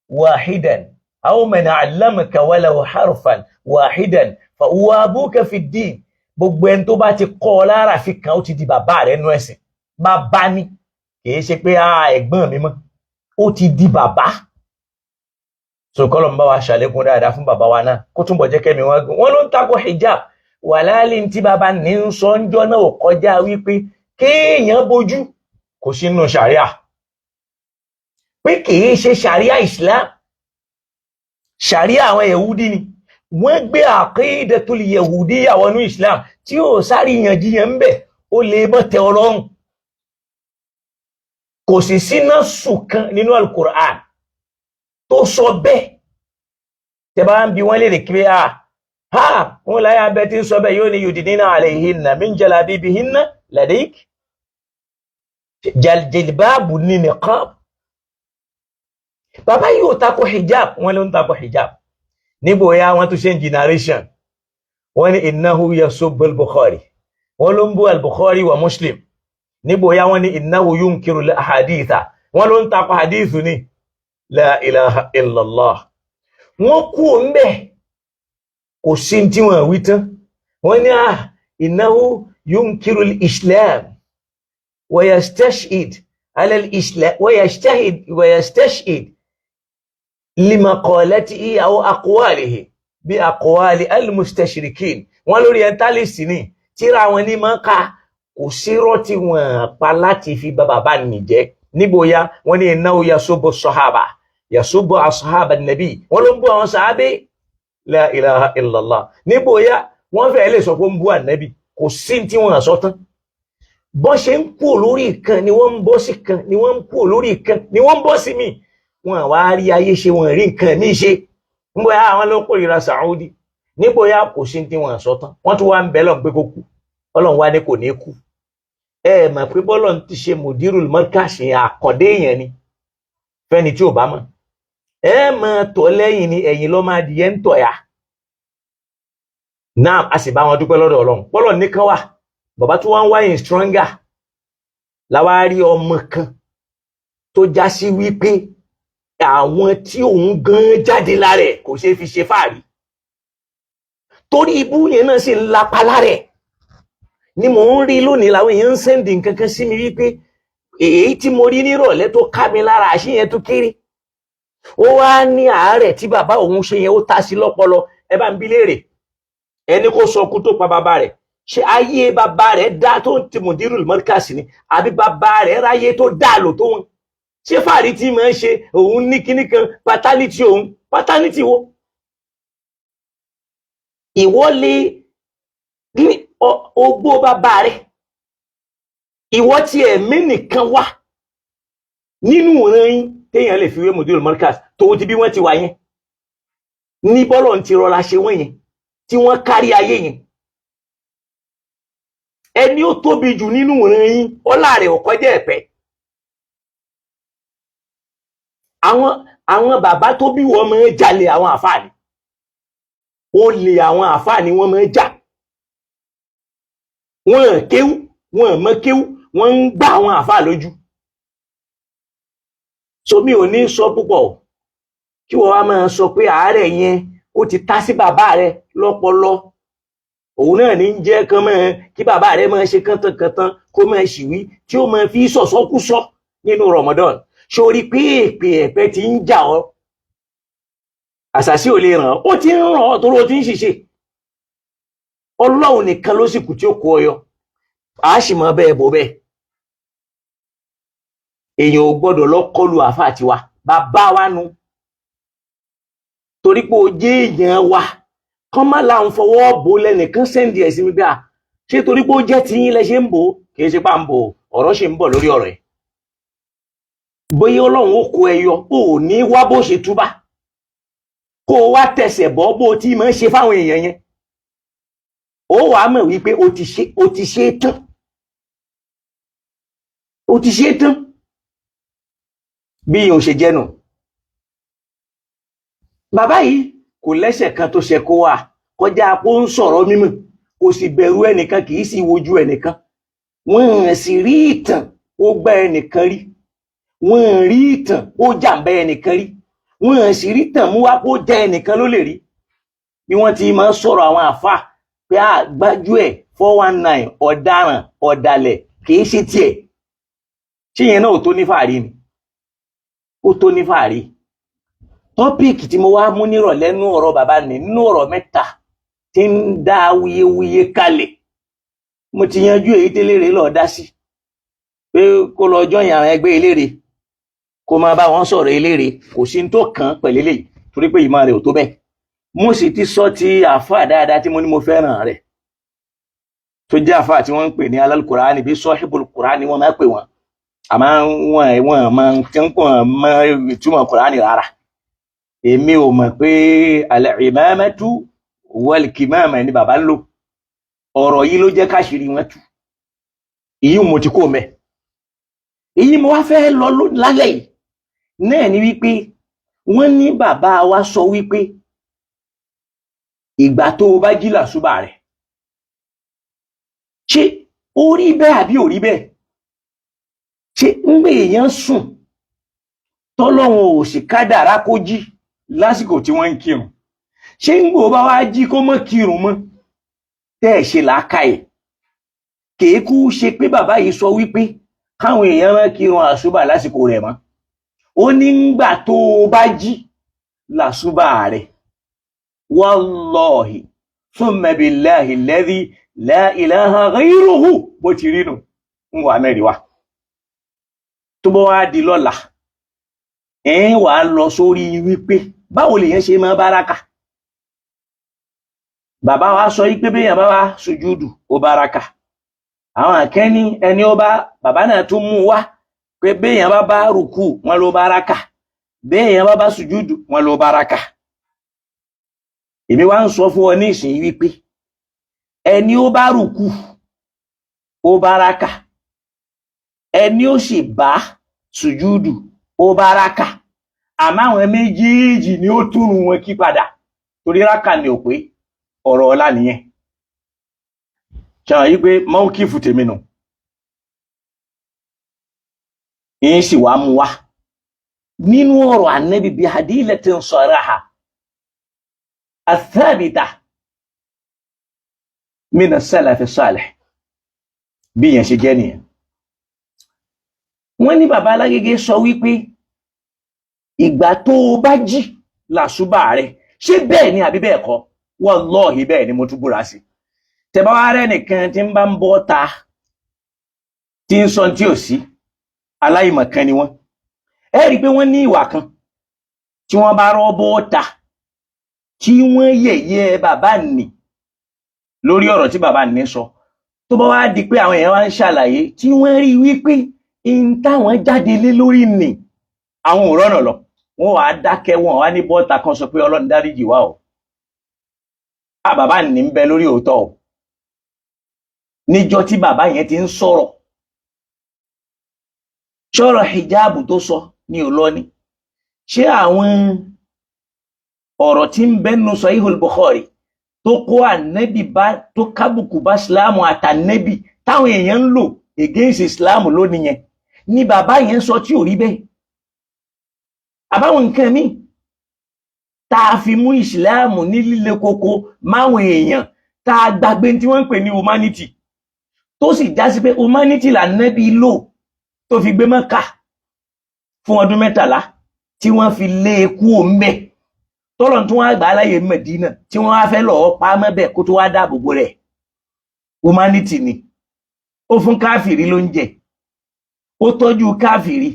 wahidan aw man 'allamaka walaw harfan wahidan fa huwa abuka fi ddin. Gbogbo ẹni tó bá ti kọ́ ọ lára fi kan, ó ti di bàbá rẹ̀ nú ẹ̀sìn. Bàbá ni, kìí ṣe pé ẹ̀gbọ́n mi mọ́, ó ti di bàbá. So kọ́lọ̀ ń bá wa ṣàlékún dáadáa fún bàbá wa náà, kó túnbọ̀ jẹ́ kẹ́mi wọn gùn. Wọ́n ló ń takò hijab. Wàláàlì tí bàbá ní ń sọ ń jọ́ náà ò kọjá wípé kéèyàn bójú kò sí nínú ṣàríà, pé kìí ṣe ṣàríà Islam, ṣàríà àwọn Yahudi ni. Wọ́n gbé àkídàtul Yahudiyya wọnú Islam tí ó sáré yànjíyàn ń bẹ̀, ó lè mọ́ tẹ́ Ọlọ́run. Kò sì síná sùn kan nínú Al-Qur'an tó sọ bẹ́ẹ̀. Tẹ́ bá ń bi wọ́n léèrè kí a ha wọn láyé abẹ tí ń sọ bẹ́ẹ̀, yóò ní yudinina alayhinna min jalabibihinna ladayk jìlbáàbù ní niqab. Bàbá yìí ò takò hijab, wọ́n ló ń takò hijab. Níbo ya wọ́n tún ṣe ń generation, wọ́n ní innahu yasubbu al-Bukhari, wọ́n ló ń bú al-Bukhari wa Muslim. Níbo ya wọ́n ní innahu yunkiru al-ahaditha, wọ́n ló ń takò hadithu ní. La ilaha illallah. Wọ́n kú òǹbẹ̀, kò sí tí wọ́n wí tán. Wọ́n ní innahu yunkiru al-islam wa yastashhid ala al-islam wa yastahid wa yastashhid limaqalatihi aw aqwalihi bí aqwali al-mustashrikin. Wọ́n lórí orientalist ní tíra wọn ní máa ka. Kò sírọ́ tí wọ́n pa láti fi bá bàbá nìjẹ́. Níbòyá wọ́n ní innahu yasubbu sahaba, yasubbu ashaba nabi, wọ́n ló ń bú àwọn sàábé. La ilaha illallah. Níbòyá wọ́n fẹ́ lè sọ pé ń bú ànábì. Kò sí tí wọ́n sọ tán. Bọ́n ṣe ń kú lórí ìkan ni wọ́n ń bọ́ sí kan, ni wọ́n ń kú lórí ìkan ni wọ́n ń bọ́ sí mi. Wọ́n wá rí ayé ṣe, wọ́n rí nǹkan ní ṣe. Níbòyá àwọn ló kórìíra Saudi. Níbòyá kò sí tí wọ́n sọ tán. Wọ́n tún wá ń bẹ́ lọ́n pé kó kú. Ọlọ́run wá ní kò ní kú. Ẹ mọ̀ pé bọ́lọ̀ ti ṣe mudirul markas yẹn, àkọ́dé yẹn ni fẹ́ni tí ò bá mọ̀. Ẹ mọ̀ tọ́ lẹ́yìn ni, ẹ̀yìn lọ́ máa di yẹn ń tọ̀ ya náà. A sì bá wọn dúpẹ́ lọ́dọ̀ Ọlọ́run bọ́lọ̀ nìkan wà. Bàbá tí wọ́n ń wáyìn stronger láwa rí ọmọ kan tó já sí wípé àwọn tí òun gan jáde lára ẹ̀ kò ṣeé fi ṣe fáàrí, torí ibú yẹn náà sì ń lapa lára ẹ̀ ni mò ń rí lónìí. Làwọn èèyàn ń send nǹkan kan sí mi wípé èyí tí mo rí nírọ̀lẹ́ tó ká mi lára, àṣìyẹn tó kéré. Ó wá ní àárẹ̀ tí bàbá òun ṣe yẹn, ó ta sí lọ́pọlọ. Ẹ bá ń bi léèrè, ẹni kó sọ kú tó pa bàbá rẹ̀. Ṣé ayé bàbá rẹ̀ dá tó ń ti mudirul markas ni, àbí bàbá rẹ̀ ráyé tó dá lò tó wọn? Ṣé fàárí tí máa ń ṣe òun ní kíní kan paternity, òun paternity wo? Ìwọ lè ní ogbó bàbá rẹ̀, ìwọ tí ẹ̀mí nìkan wà nínú ìran yín téèyàn lè fi wé mudirul markas tòun ti bí wọ́n ti wà yẹn ní bọ́lọ̀ ń ti rọra ṣe wọ́n yẹn tí wọ́n kárí ayé yẹn. Ẹni ó tóbi jù nínú ìran yín, ọlá rẹ̀ ò kọjá ẹ̀pẹ́. Àwọn bàbá tó bí wọ́n máa ń jalè àwọn àfáà ni, ó lè àwọn àfáà ni wọ́n máa ń jà. Wọ́n kéwú, wọ́n mọ kéwú, wọ́n ń gbá àwọn àfáà lójú. So mi ò ní sọ púpọ̀ kí wọ́n wá máa sọ pé àárẹ̀ yẹn ó ti tá sí bàbá rẹ̀ lọ́pọlọ, òun náà ní jẹ́ kán máa kí bàbá rẹ̀ máa ṣe kántánkántan, kó máa ṣìwí tí ó máa fi sọ̀sọ́kúsọ nínú Ramadan. Sórí pé èpè ẹ̀pẹ́ ti ń jà ọ́, àṣàṣì ò lè ràn ọ́, ó ti ń ràn ọ́ torí ó ti ń ṣiṣẹ́. Ọlọ́run nìkan ló sì kù tí ó kó ọyọ, a sì mọ bẹ́ẹ̀ bọ́ bẹ́ẹ̀. Èèyàn ò gbọ́dọ̀ lọ kọlu àáfàá tiwa, bàbá wa nu, torí pé ó jẹ́ èèyàn wa kán má là ń fọwọ́ bò lẹ́nìkan. Send ẹ̀ sí mi bí a ṣé torí pé ó jẹ́ tiyín lẹ ṣe ń bò ó? Kì í ṣe pà ń bò ó, ọ̀rọ̀ ṣe ń bọ̀ lórí ọ̀rọ̀ ẹ̀. Bóyá Ọlọ́run ó kó ẹ yọ, ó ní wá bó ṣe túbà kó o wá tẹsẹ̀ bọ́ bó o ti máa ń ṣe fáwọn èèyàn yẹn, ó wàá mọ̀ wípé o ti ṣe, o ti ṣe tán, o ti ṣe tán. Bí yóò ṣe jẹ́ nù. Bàbá yìí kò lẹ́sẹ̀ kan tó ṣe kó wà kọjá pé ó ń sọ̀rọ̀ mímọ̀, kò sì bẹ̀rù ẹnìkan, kì í sì wojú ẹnìkan. Wọ́n sì rí ìtàn ó gbá ẹnìkan rí, wọ́n rí ìtàn ó jàǹbá ẹnìkan rí, wọ́n sì rí ìtàn mú wá kó jẹ́ ẹnìkan ló lè rí. Bí wọ́n ti máa ń sọ̀rọ̀ àwọn àfà pé a gbájú ẹ̀, 419, ọ̀daràn, ọ̀dàlẹ̀, kì í ṣe tiẹ̀. Ṣé yẹn náà ò tó ní fàárí ni? Ó tó ní fàárí. Tọ́píìkì tí mo wá mú nírọ̀lẹ́ nú ọ̀rọ̀ bàbá ní nínú ọ̀rọ̀ mẹ́ta tí ń dá awuyewuye kalẹ̀, mo ti yanjú èyí télére lọ́ọ́ dá sí pé kó lọ jọyìn àwọn ẹgbẹ́ elére, kó máa bá wọn sọ̀rọ̀ elére, kò sí ní tó kàn án pẹ̀lú eléyìí torí pé ìmọ̀ rẹ̀ ò tó bẹ́ẹ̀. Mo sì ti sọ ti àáfàá dáadáa tí mo ní mo fẹ́ràn rẹ̀, tó jẹ́ àáfàá tí wọ́n ń pè ní alálùkùránì, bí sọ́híbùl kùránì wọ́n máa pè wọ́n, àmọ́ wọ́n máa ń kọ́ mọ ìtumọ̀ kùránì rárá. Èmi ò mọ̀ pé al-imamatu wal-kimama ni bàbá ń lò. Ọ̀rọ̀ yìí ló jẹ́ káṣírí wọn tú. Èyí mo ti kó mẹ́. Èyí mo wá fẹ́ lọ lálẹ́ yìí náà ni wípé wọ́n ní bàbá wa sọ wípé ìgbà tó o bá jí làṣúbà rẹ̀, ṣé ó rí bẹ́ẹ̀ àbí ò rí bẹ́ẹ̀? Ṣé ń gbé èèyàn sùn tọ́lọ́run ò sì kádàrá kó jí lásìkò tí wọ́n ń kírun, ṣé ń gbò bá wá jí kó mọ́ kírun mọ́? Tẹ́ ẹ̀ ṣe làákàyè, kèékú ṣe pé bàbá yìí sọ wípé káwọn èèyàn máa kírun àṣùbà lásìkò rẹ̀ mọ́. Ó ní ńgbà tó o bá jí làṣùbà rẹ̀. Wallahi thumma billahi alladhi la ilaha ghayruhu, bó ti rí nù ń wà mẹ́rin wá. Tó bá wá di lọ́la, ẹ̀ ń wàá lọ sórí wípé báwo lèèyàn ṣe máa báraka. Bàbá wa sọ wípé béèyàn bá wá sùjúdù, ó báraka. Àwọn àkẹ́ni ẹni ó bá bàbá náà tún mú wá pé béèyàn bá bá rùkú, wọn ló báraka, béèyàn bá bá sùjúdù, wọn ló báraka. Èmi wá ń sọ fún ọ ní ìsìn wípé ẹni ó bá rùkú, ó báraka, ẹni ó sì bá sùjúdù, ó báraka, àmọ́ àwọn méjèèjì ni ó túrun wọn kí padà torí rákà ni ò pé. Ọ̀rọ̀ ọlá nìyẹn. Ṣàwọn yí pé mọ́kìfù tèmi nù ń sì wá mú wá nínú ọ̀rọ̀ ànábì bíi hadilatin saraha athabita mina salafi salih, bí yẹn ṣe jẹ́ nìyẹn. Wọ́n ní bàbá Alágége sọ wípé ìgbà tó o bá jí làṣúbà rẹ, ṣé bẹ́ẹ̀ ni àbí bẹ́ẹ̀ kọ́? Wallahi bẹ́ẹ̀ ni, mo tún búra sí. Tẹ́ bá wá rẹ́ nìkan tí ń bá ń bọ́ ta tí ń sọ tí ò sí, aláìmọ̀kan ni wọ́n. Ẹ rí i pé wọ́n ní ìwà kan tí wọ́n bá rọ́ bọ́ ta tí wọ́n yẹ̀yẹ́ bàbá nì lórí ọ̀rọ̀ tí bàbá nì sọ. Tó bá wá di pé àwọn èèyàn wá ń ṣàlàyé tí wọ́n rí wípé in táwọn jáde lé lórí nì, àwọn ò rọ́nà lọ, wọ́n wàá dákẹ́, wọn wá ní bọ́ta kan sọ pé Ọlọ́run dáríjì wá o, á bàbá nì ń bẹ lórí òótọ́ o. Níjọ́ tí bàbá yẹn ti ń sọ̀rọ̀, ṣọ́rọ̀ hijabu tó sọ ní ò lọ ni? Ṣé àwọn ọ̀rọ̀ tí ń bẹ́nu Sahihul Bukhari tó kó ànẹ́bì bá, tó kábùkù bá Ìsìláàmù àtànẹ́bì táwọn èèyàn ń lò against Ìsìláàmù lónìí yẹn ni bàbá yẹn sọ tí ò rí bẹ́ẹ̀? Àbáwọn nǹkan míì tá a fi mú Ìsìláàmù ní líle koko máwọn èèyàn, tá a gbàgbé tí wọ́n ń pè ní humanity, tó sì já sí pé humanity lànẹ́bì lò tó fi gbé Mẹ́kà fún ọdún 13 tí wọ́n fi lé e kú òǹbẹ, tọ́lọ̀ tí wọ́n gbà á láyè Mẹ̀dínà tí wọ́n wá fẹ́ lọ́ọ́ pa á mọ́bẹ̀ kó tó wá dáàbò bo rẹ̀. Humanity ni. Ó fún káfìrí lóúnjẹ, ó tọ́jú káfìrí,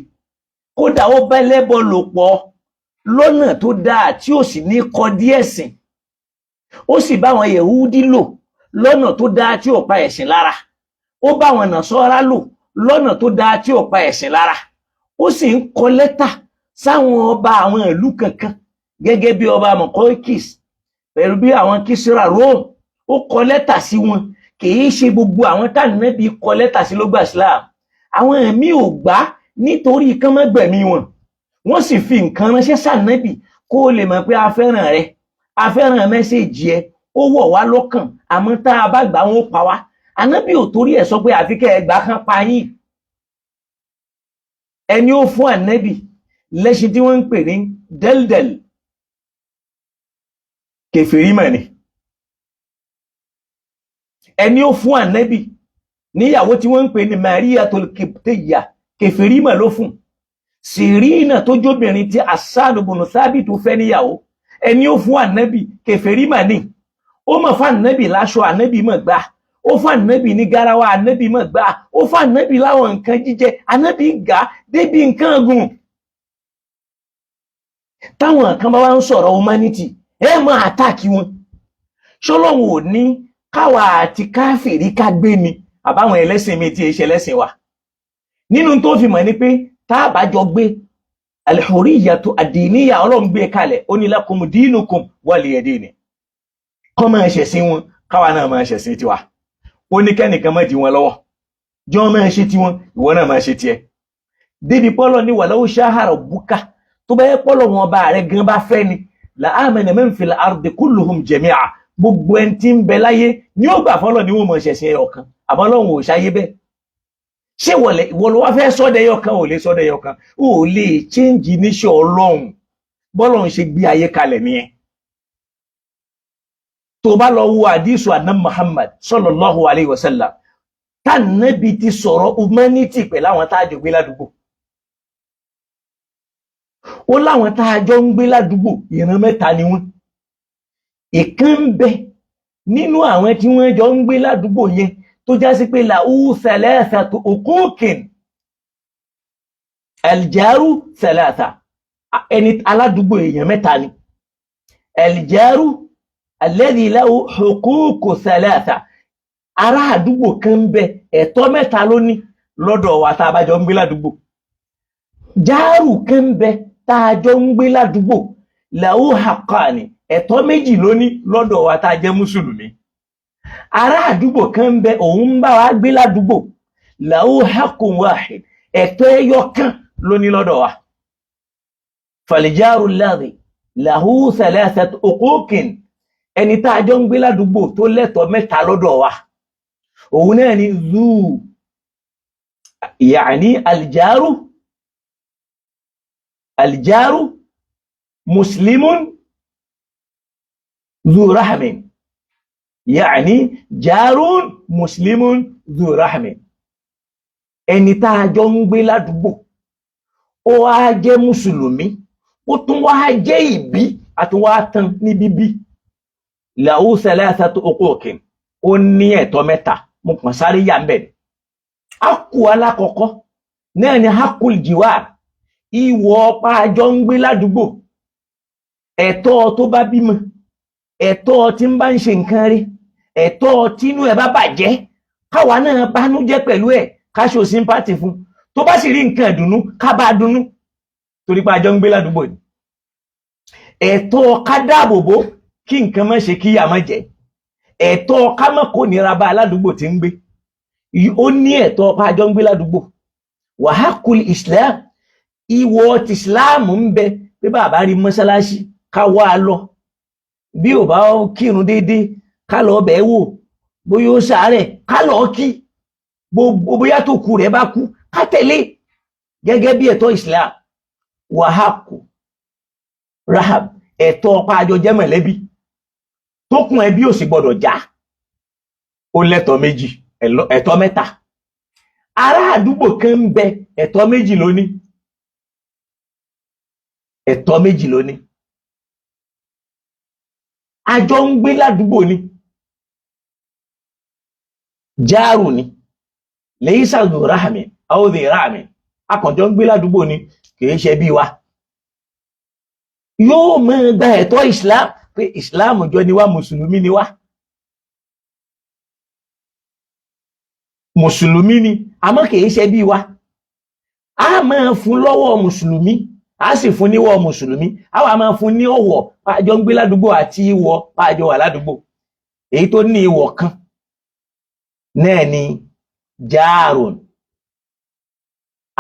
kódà ó bẹ́lẹ́bọ lò pọ̀ lọ́nà tó dáa tí ó sì ní kọdí ẹ̀sìn. Ó sì bá àwọn Yẹ̀húdí lò lọ́nà tó dáa tí ò pa ẹ̀sìn lára. Ó bá àwọn Nàsárà lò lọ́nà tó dáa tí ò pa ẹ̀sìn lára. Ó sì ń kọ lẹ́tà sáwọn ọba àwọn ìlú kankan gẹ́gẹ́ bí ọba Mọ̀kọ́kìs pẹ̀lú bí àwọn Kísírà Rome. Ó kọ lẹ́tà sí wọn. Kìí ṣe gbogbo àwọn tánàbí kọ lẹ́tà sí ló gbà Islam. Àwọn ẹ̀mí ò gbà nítorí kán má gbẹ̀mí wọn. Wọ́n sì fi nǹkan ránṣẹ́ sànẹ́bì kó o lè mọ̀ pé a fẹ́ràn rẹ, a fẹ́ràn message ẹ, ó wọ̀ wá lọ́kàn, àmọ́ tá a bá gbà, wọn ó pa wá. Ànábì ò torí ẹ̀ sọ pé àfi kẹ́ ẹ gbà kán pa yín. Ẹni ó fún ànábì lẹ́ṣin tí wọ́n ń pè ní dẹ́ldẹ̀l, kèfèrí mọ̀ ni. Ẹni ó fún ànábì níyàwó tí wọ́n ń pè ní Mariatul Kibtiyya, kèfèrí mọ̀ ló fún. Sirina tó jóbìnrin tí Hassan ibn Thabit fẹ́ níyàwó, ẹni ó fún ànábì kèfèrí mà ní, ó mọ̀ fún ànábì láṣọ, ànábì mọ̀ gbà, ó fún ànábì ní garawa, ànábì mọ̀ gbà, ó fún ànábì láwọn nǹkan jíjẹ, ànábì gà débi nǹkan gùn. Táwọn kan bá wá ń sọ̀rọ̀ humanity, ẹ máa attack wọn. Ṣọlọ́run ò ní káwa àti káfìrí ká gbé ni àbáwọn ẹlẹ́sìn mi tí ẹ ṣe ẹlẹ́sìn wa? Nínú tó fi mọ̀ ni pé tá a bá jọ gbé, al-hurriyyatu ad-diniyya, Ọlọ́run gbé kalẹ̀, ó ní lakum dinukum waliya dini. Kọ́ máa ṣẹ̀sìn wọn, káwa náà máa ṣẹ̀sìn tiwa. Ó ní kẹ́nìkan má di wọn lọ́wọ́, jọ máa ṣe tiwọn, ìwọ náà máa ṣe tiẹ̀. Débi pọ́lọ̀ ní walau sha'a rabbuka, tó bá yẹ pọ́lọ̀ wọn bá rẹ gan bá fẹ́ ni, la amana man fil ardi kulluhum jami'a, gbogbo ẹni tí ń bẹ láyé ní ó gbà fọ́lọ̀ ní wọ́n mọ̀ ṣẹ̀sìn ẹyọ kan. Àmọ́ Ọlọ́run ò ṣayé bẹ́ẹ̀. Ṣé ìwọ ló wá fẹ́ sọ́dẹ̀ ẹyọ kan? Ò lè sọ́dẹ̀ ẹyọ kan, ò lè change níṣẹ́ Ọlọ́run. Bọ́lọ́run ṣe gbé ayé kalẹ̀ nìyẹn. Tó bá lọ wo àdísù àná Muhammad sallallahu alayhi wa sallam, tánàbí ti sọ̀rọ̀ humanity pẹ̀lú àwọn tá a jọ gbé ládùúgbò, ó láwọn tá a jọ ń gbé ládùúgbò, ìran mẹ́ta ni wọ́n. Ìkan ń bẹ nínú àwọn tí wọ́n jọ ń gbé ládùúgbò yẹn tó já sí pé lahu thalathatu huquqin, aljaru thalatha, ẹni aládùúgbò èèyàn mẹ́ta ni. Aljaru alladhi lahu huququ thalatha, ará àdúgbò kan ń bẹ, ẹ̀tọ́ mẹ́ta ló ní lọ́dọ̀ wa tá a bá jọ ń gbé ládùúgbò. Jáàrù kan ń bẹ tá a jọ ń gbé ládùúgbò, lahu haqqani, ẹ̀tọ́ méjì ló ní lọ́dọ̀ wa tá a jẹ́ mùsùlùmí. Ará àdúgbò kan ń bẹ, òun ń bá wa gbé ládùúgbò, lahu haqqun wahid, ẹ̀tọ́ ẹyọ kan ló ní lọ́dọ̀ wa. Faljaru alladhi lahu thalathatu huquqin, ẹni tá a jọ ń gbé ládùúgbò tó lẹ́tọ̀ọ́ mẹ́ta lọ́dọ̀ wa, òun náà ni zu ya'ni aljaru muslimun zu rahmin, ya'ni jarun muslimun zu rahmin, ẹni tá a jọ ń gbé ládùúgbò, ó wá jẹ́ mùsùlùmí, ó tún wá jẹ́ ìbí àtúnwá tán ní bíbí, lahu thalathatu huquqin, ó ní ẹ̀tọ́ mẹ́ta. Mo kàn sáré yà ń bẹ̀ ni. Hakku alákọ̀ọ́kọ́ náà ni haqqul jiwar, ìwọ ọ̀pá àjọ ń gbé ládùúgbò, ẹ̀tọ́ tó bá bímọ, ẹ̀tọ́ tí ń bá ń ṣe nǹkan rí, ẹ̀tọ́ tínú ẹ̀ bá bàjẹ́ káwa náà bánújẹ́ pẹ̀lú ẹ̀, ká ṣe sympathy fún, tó bá sì rí nǹkan ìdùnnú ká bá dunnú, torí pé àjọ ń gbé ládùúgbò ni. Ẹ̀tọ́ ká dáàbòbò kí nǹkan má ṣe, kíyà má jẹ, ẹ̀tọ́ ká má kó nira bá aládùúgbò tí ń gbé, ó ní ẹ̀tọ́ pa àjọ ń gbé ládùúgbò. Wa haqqul Islam, ìwọ ti Islam ń bẹ pé bàbá rí mọ́ṣáláṣí ká wá a lọ, bí ò bá kírun déédéé ká lọ bẹ̀ẹ́ wò, bóyá ó ṣàárẹ̀ ká lọ kí, gbogbo bóyá tó kú rẹ̀ bá kú ká tẹ̀lé gẹ́gẹ́ bí ẹ̀tọ́ Islam. Wa haqqu rahab, ẹ̀tọ́ ọ̀pá àjọ jẹ́ mọ̀lẹ́bí, tó kún ẹbí ò sì gbọdọ̀ já, ó lẹ́tọ̀ọ́ méjì, ẹ̀tọ́ mẹ́ta. Ará àdúgbò kan ń bẹ, ẹ̀tọ́ méjì ló ní, ẹ̀tọ́ méjì ló ní. Àjọ ń gbé ládùúgbò ni, jáàrù ni, laysa dhu rahmi aw dhi rahmi, akànjọ ń gbé ládùúgbò ni, kìí ṣe bí wa. Yóò máa gba ẹ̀tọ́ Islam pé Islam jọ ni wá, mùsùlùmí ni wá, mùsùlùmí ni, àmọ́ kìí ṣe bí wa. A máa fún lọ́wọ́ mùsùlùmí, a sì fún níwọ̀ mùsùlùmí, a wà máa fún ní ọ̀wọ̀ pàjọ ń gbé ládùúgbò àti ìwọ̀ pàjọ wà ládùúgbò. Èyí tó ní ìwọ̀ kan náà ni jáàrùn,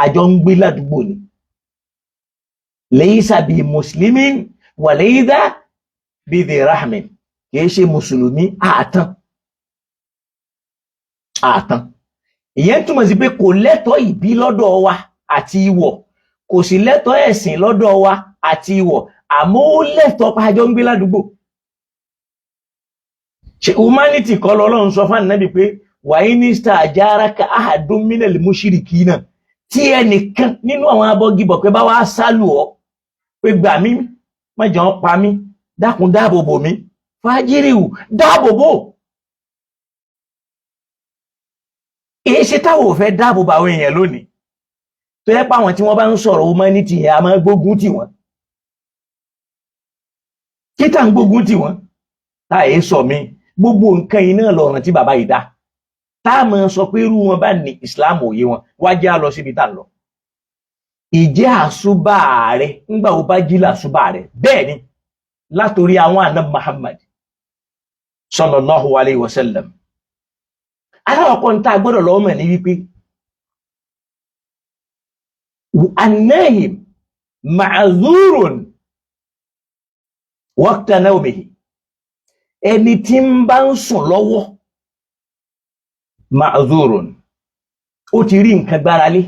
àjọ ń gbé ládùúgbò ni, laysa bí muslimin wà laysa bí dhi rahmin, kìí ṣe mùsùlùmí, àtàn àtàn. Ìyẹn túmọ̀ sí pé kò lẹ́tọ̀ọ́ ìbí lọ́dọ̀ wa àti ìwọ̀, kò sì lẹ́tọ̀ọ́ ẹ̀sìn lọ́dọ̀ wa àti ìwọ̀, àmọ́ ó lẹ́tọ̀ọ́ pàjọ ń gbé ládùúgbò. Ṣe humanity kọ́ lọ́lọ́run sọ fún ànábì pé wàá ní star ajaraka ahadun minal mushrikina, Tí ẹnìkan nínú àwọn abọ́gibọ̀pẹ̀ bá wá sálù ọ́ pé gbà mí, má jẹ́ wọ́n pa mí, dákun dáàbò bò mí, fàájírìwù dáàbò bò. Èyí ṣe táwọn ò fẹ́ dáàbò bò àwọn èèyàn lónìí, tó yẹ pé àwọn tí wọ́n bá ń sọ̀rọ̀ humanity yẹn a máa gbógun tì wọ́n. Kí tá ń gbógun tì wọ́n? Tá èé sọ mí, gbogbo nǹkan yìí náà lọ̀ràn tí bàbá yìí dá. Tá a máa sọ pé irú wọn bá ní Islam òye wọn, wá jẹ́ á lọ síbi tá a lọ. Ìjẹ́ àṣùbà rẹ ńgbà wo bá jí làṣùbà rẹ, bẹ́ẹ̀ ni látòrí àwọn àná Muhammad sallallahu alayhi wa sallam. Aláwọ̀kọ́ ń tá a gbọ́dọ̀ lọ́wọ́ mọ̀ ní wípé anahim ma'azurun waqta nawmihi, ẹni tí ń bá ń sùn lọ́wọ́ ma'azurun, ó ti rí nǹkan gbára lé,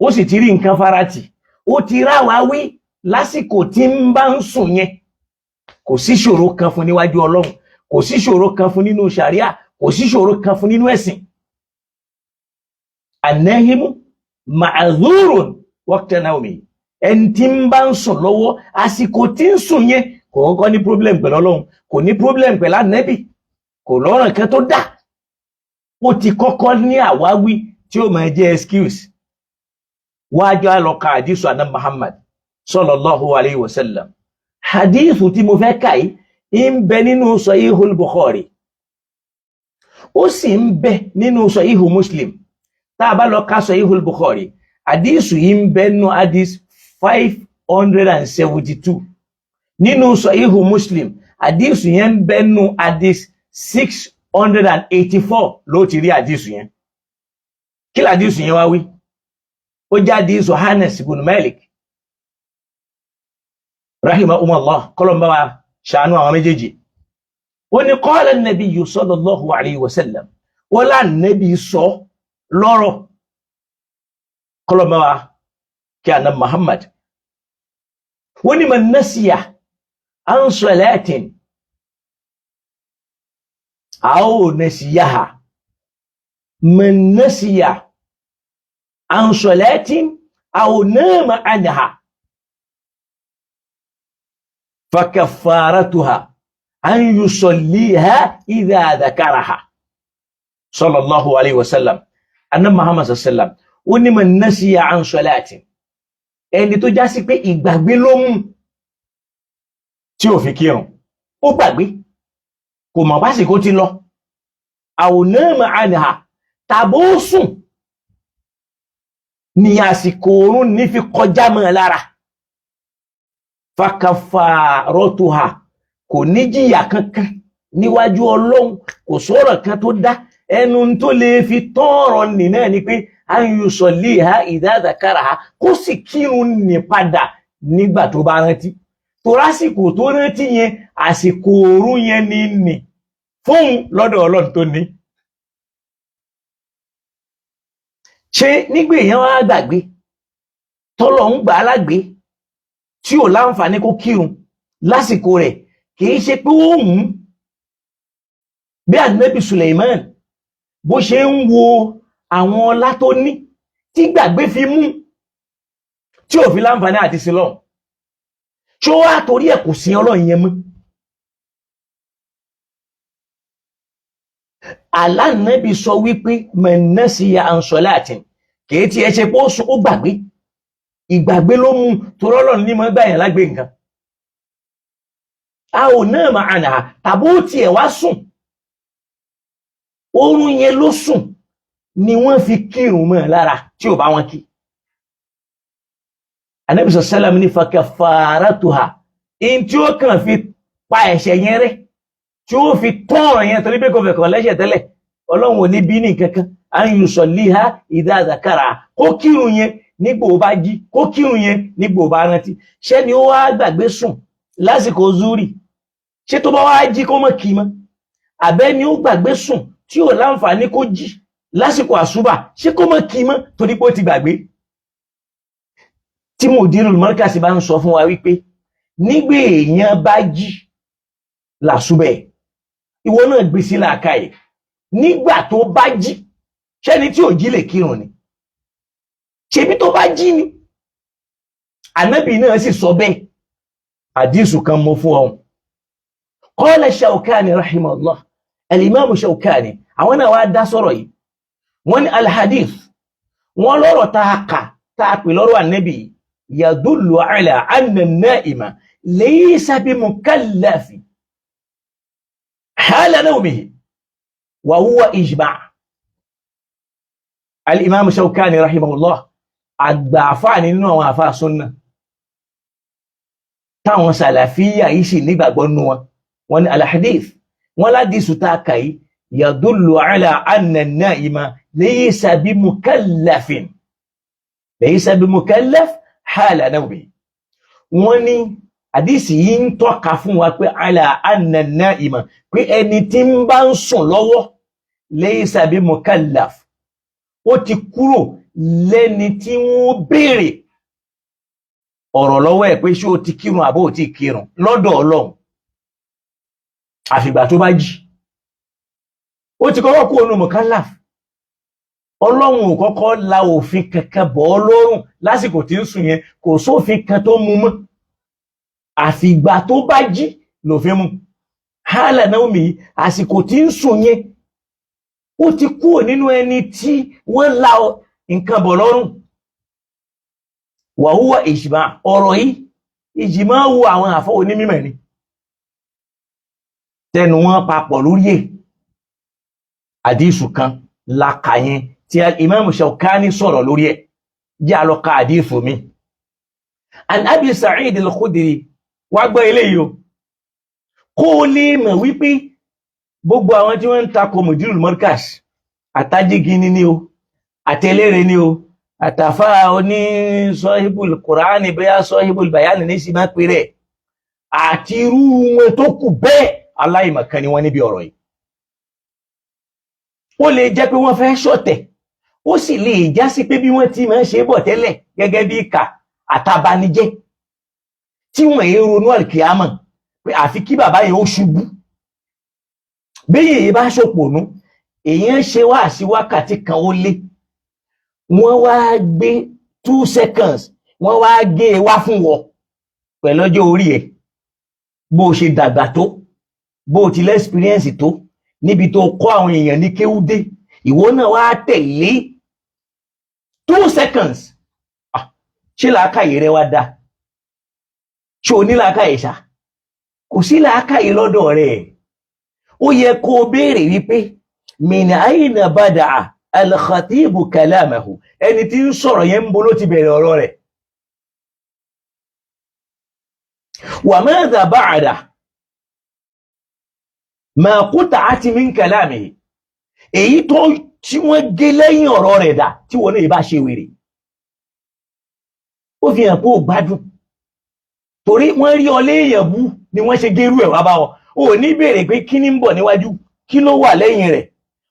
ó sì ti rí nǹkan farati, ó ti ráwáwí lásìkò tí ń bá ń sùn yẹn. Kò sí ṣòro kan fún níwájú Ọlọ́run, kò sí ṣòro kan fún nínú ṣàríà, kò sí ṣòro kan fún nínú ẹ̀sìn. Anahimu ma'azurun waqta nawmi, ẹni tí ń bá ń sùn lọ́wọ́ àsìkò tí ń sùn yẹn kò kọ́kọ́ ní problem pẹ̀lú Ọlọ́run, kò ní problem pẹ̀lú Ànábì, kò lọ́ràn kan tó dà, ó ti kọ́kọ́ ní àwáwí tí ó máa jẹ́ excuse. Wájú àlọ́ka àdìsù àná Muhammad sallallahu alayhi wa sallam. Hadithu tí mo fẹ́ kà yìí ń bẹ nínú Sahihul Bukhari, ó sì ń bẹ nínú Sahihu Muslim. Tá a bá lọ ka Sahihul Bukhari, hadithu yìí ń bẹ nínú hadith 572. Nínú Sahihu Muslim, hadithu yẹn ń bẹ nínú hadith 684 ló ti rí hadithu yẹn. Kí làdísù yẹn wá wí? Ó jẹ́ hadithu Anas ibn Malik rahimahumullah, kọlọmbà wa ṣàánú àwọn méjèèjì. Ó ní qala an-nabiyyu sallallahu alayhi wa sallam, wọ́n lá nẹ́bí sọ lọ́rọ̀, kọlọmbà wa kí àná Muhammad. Wọ́n ní man nasiya an salatin aw nasiyaha, man nasiya an salatin aw nama anha فكفارتها أن يصليها إذا ذكرها صلى الله عليه وسلم. أن محمد صلى الله عليه وسلم ó ní man nasiya an salatin, ẹni tó já sí pé ìgbàgbé ló mú tí ò fi kírun, ó gbàgbé, kò mọ̀ básìkò ti lọ, aw nama anha, tàbó sùn ní àsìkò oorun ní fi kọjá mọ́ ẹ lára, fakafaratuha, kò ní jìyà kankan níwájú Ọlọ́run, kò sọ̀rọ̀ kan tó dá ẹnu tó lè fi tọrọ nì náà ni pé an yusalliha idha dhakaraha, kó sì kírun ní padà nígbà tó bá rántí. Torásìkò tó rántí yẹn, àsìkò òru yẹn ní nì fóun lọ́dọ̀ Ọlọ́run tó ní. Ṣé nígbà èèyàn wá gbàgbé tọ́lọ̀ ń gbà á lágbé tí ò láǹfààní kó kírun lásìkò rẹ̀, kìí ṣe pé ó mú bí Ànábì Suleiman bó ṣe ń wo àwọn ọlá tó ní tí gbàgbé fi mú tí ò fi láǹfààní àti sílọ̀, ṣó wá torí ẹ̀ kò sí Ọlọ́run yẹn mọ́? Àlànàbì sọ wípé mẹ̀nẹ́sìyà ansọ́láàtìn, kìí tí ẹ ṣe pé ó gbàgbé, ìgbàgbé ló mú, torọ́lọ̀ ní mọ́ gbà yẹn lágbé nǹkan. A ò náà máa nà tàbí ó tiẹ̀ wá sùn, oorun yẹn ló sùn ni wọ́n fi kírun mọ́ lára tí ò bá wọn kí. Ànábì sàlám ní fakafaratuha, in tí ó kàn fi pa ẹ̀ṣẹ̀ yẹn rẹ́, tí ó fi tọ́ọ̀rọ̀ yẹn, torí pé kò fẹ́ kàn lẹ́ṣẹ̀ tẹ́lẹ̀, Ọlọ́run ò ní bí ní kankan, an yusalliha idha dhakara, kó kírun yẹn nígbò bá jí, kó kírun yẹn nígbò bá rántí. Ṣé ni ó wá gbàgbé sùn lásìkò zuri, ṣé tó bá wá jí kó mọ̀ kí mọ́? Àbẹ́ ni ó gbàgbé sùn tí ò láǹfààní kó jí lásìkò àsúbà, ṣé kó mọ̀ kí mọ́ torí pé ó ti gbàgbé? Tí Mudirul Markaz bá ń sọ fún wa wípé nígbà èèyàn bá jí làsúbẹ̀, ìwọ náà gbé sí làákàyè, nígbà tó bá jí, ṣẹ́ni tí ò jí lè kírun ni? Ṣebí tó bá jí ni. Ànábì náà sì sọ bẹ́ẹ̀. Àdísù kan mo fún ọ̀hún. Qala Shawkani rahimahullah, al-Imam Shawkani, àwọn náà wá dá sọ̀rọ̀ yìí. Wọ́n ní al-hadith, wọ́n lọ́rọ̀ tá a kà tá a pè lọ́rọ̀ ànábì yadullu ala anna an-na'ima laysa bimukallafi hala nawmihi wa huwa ijma'. Al-Imam Shawkani rahimahullah, àgbà àfáà nínú àwọn àfáà súnnà táwọn sàlàfíyà yìí sì nígbàgbọ́ nínú wọn. Wọ́n ní al-hadith, wọ́n ládìsù tá a kà yìí yadullu ala anna an-na'ima laysa bimukallafin, laysa bimukallaf hala nawmi. Wọ́n ní àdìsí yìí ń tọ́ka fún wa pé ala anna an-na'ima, pé ẹni tí ń bá ń sùn lọ́wọ́, laysa bimukallaf, ó ti kúrò lẹ́ni tí wọ́n béèrè ọ̀rọ̀ lọ́wọ́ ẹ̀ pé ṣé o ti kírun àbó ò ti kírun lọ́dọ̀ Ọlọ́run, àfìgbà tó bá jí. Ó ti kọ́kọ́ kú ònú mukallaf. Ọlọ́run ò kọ́kọ́ la òfin kankan bọ̀ ọ́ lọ́rùn lásìkò tí ń sùn yẹn, kò sófin kan tó mú mọ́, àfìgbà tó bá jí lòfin mú. Hálà náà mi, àsìkò tí ń sùn yẹn, ó ti kúrò nínú ẹni tí wọ́n la nǹkan bọ̀ lọ́rùn. Wàhúwà ìjìmá, ọ̀rọ̀ yìí ìjìmá wo àwọn àfọ́ onímọ̀ ni tẹnu wọn papọ̀ lórí ẹ̀. Àdísù kan laka yẹn tí Imam Shawkani sọ̀rọ̀ lórí ẹ̀. Jẹ́ àlọ́ka àdísù mi. An Abi Sa'id al-Khudri, wá gbọ́ eléyìí o, kó o lè mọ̀ wípé gbogbo àwọn tí wọ́n ń takò Mudirul Markaz, àtàjígini ni o, àtẹlẹ́rẹ̀ ni o, àtàfà oní sọ́híbùl kùránì, bóyá sọ́híbùl bayani ní sí máa pè rẹ̀, àti irú wọn tó kù bẹ́ẹ̀, aláìmọ̀kan ni wọ́n níbi ọ̀rọ̀ yìí. Ó lè jẹ́ pé wọ́n fẹ́ ṣọ̀tẹ̀, ó sì lè já sí pé bí wọ́n ti máa ń ṣe bọ̀ tẹ́lẹ̀ gẹ́gẹ́ bí ìkà àtàbànijẹ́ tí wọ́n èé ronú àlùkìyámọ̀ pé àfi kí bàbá yẹn ó ṣubú. Bí èyí bá ṣòpònú, èyàn ṣe wá sí wákàtí kan ó lé, wọ́n wá gbé 2 seconds, wọ́n wá gé e wá fún wọ pẹ̀lú ọjọ́ orí ẹ̀, bó o ṣe dàgbà tó, bó o ti lẹ́ experience tó, níbi tó kọ́ àwọn èèyàn ní kéwúdé, ìwọ náà wá tẹ̀lé 2 seconds. Ah, ṣé làákàyè rẹ wá dá? Ṣé o ní làákàyè ṣá? Kò sí làákàyè lọ́dọ̀ rẹ̀. Ó yẹ kó o béèrè wípé min aina bada'a al-khatibu kalamahu, ẹni tí ń sọ̀rọ̀ yẹn, ń bo ló ti bẹ̀rẹ̀ ọ̀rọ̀ rẹ̀, wa madha ba'da ma quta'at min kalamihi, èyí tó tí wọ́n gé lẹ́yìn ọ̀rọ̀ rẹ̀ dà, tí wọ́n náà bá ṣe wèrè. Ó fi hàn pé ó gbádùn, torí wọ́n rí ọ léèyàn bú ni wọ́n ṣe gérú ẹ̀ wá bá wọn. Ò ní béèrè pé kí ní ń bọ̀ níwájú, kí ló wà lẹ́yìn rẹ̀,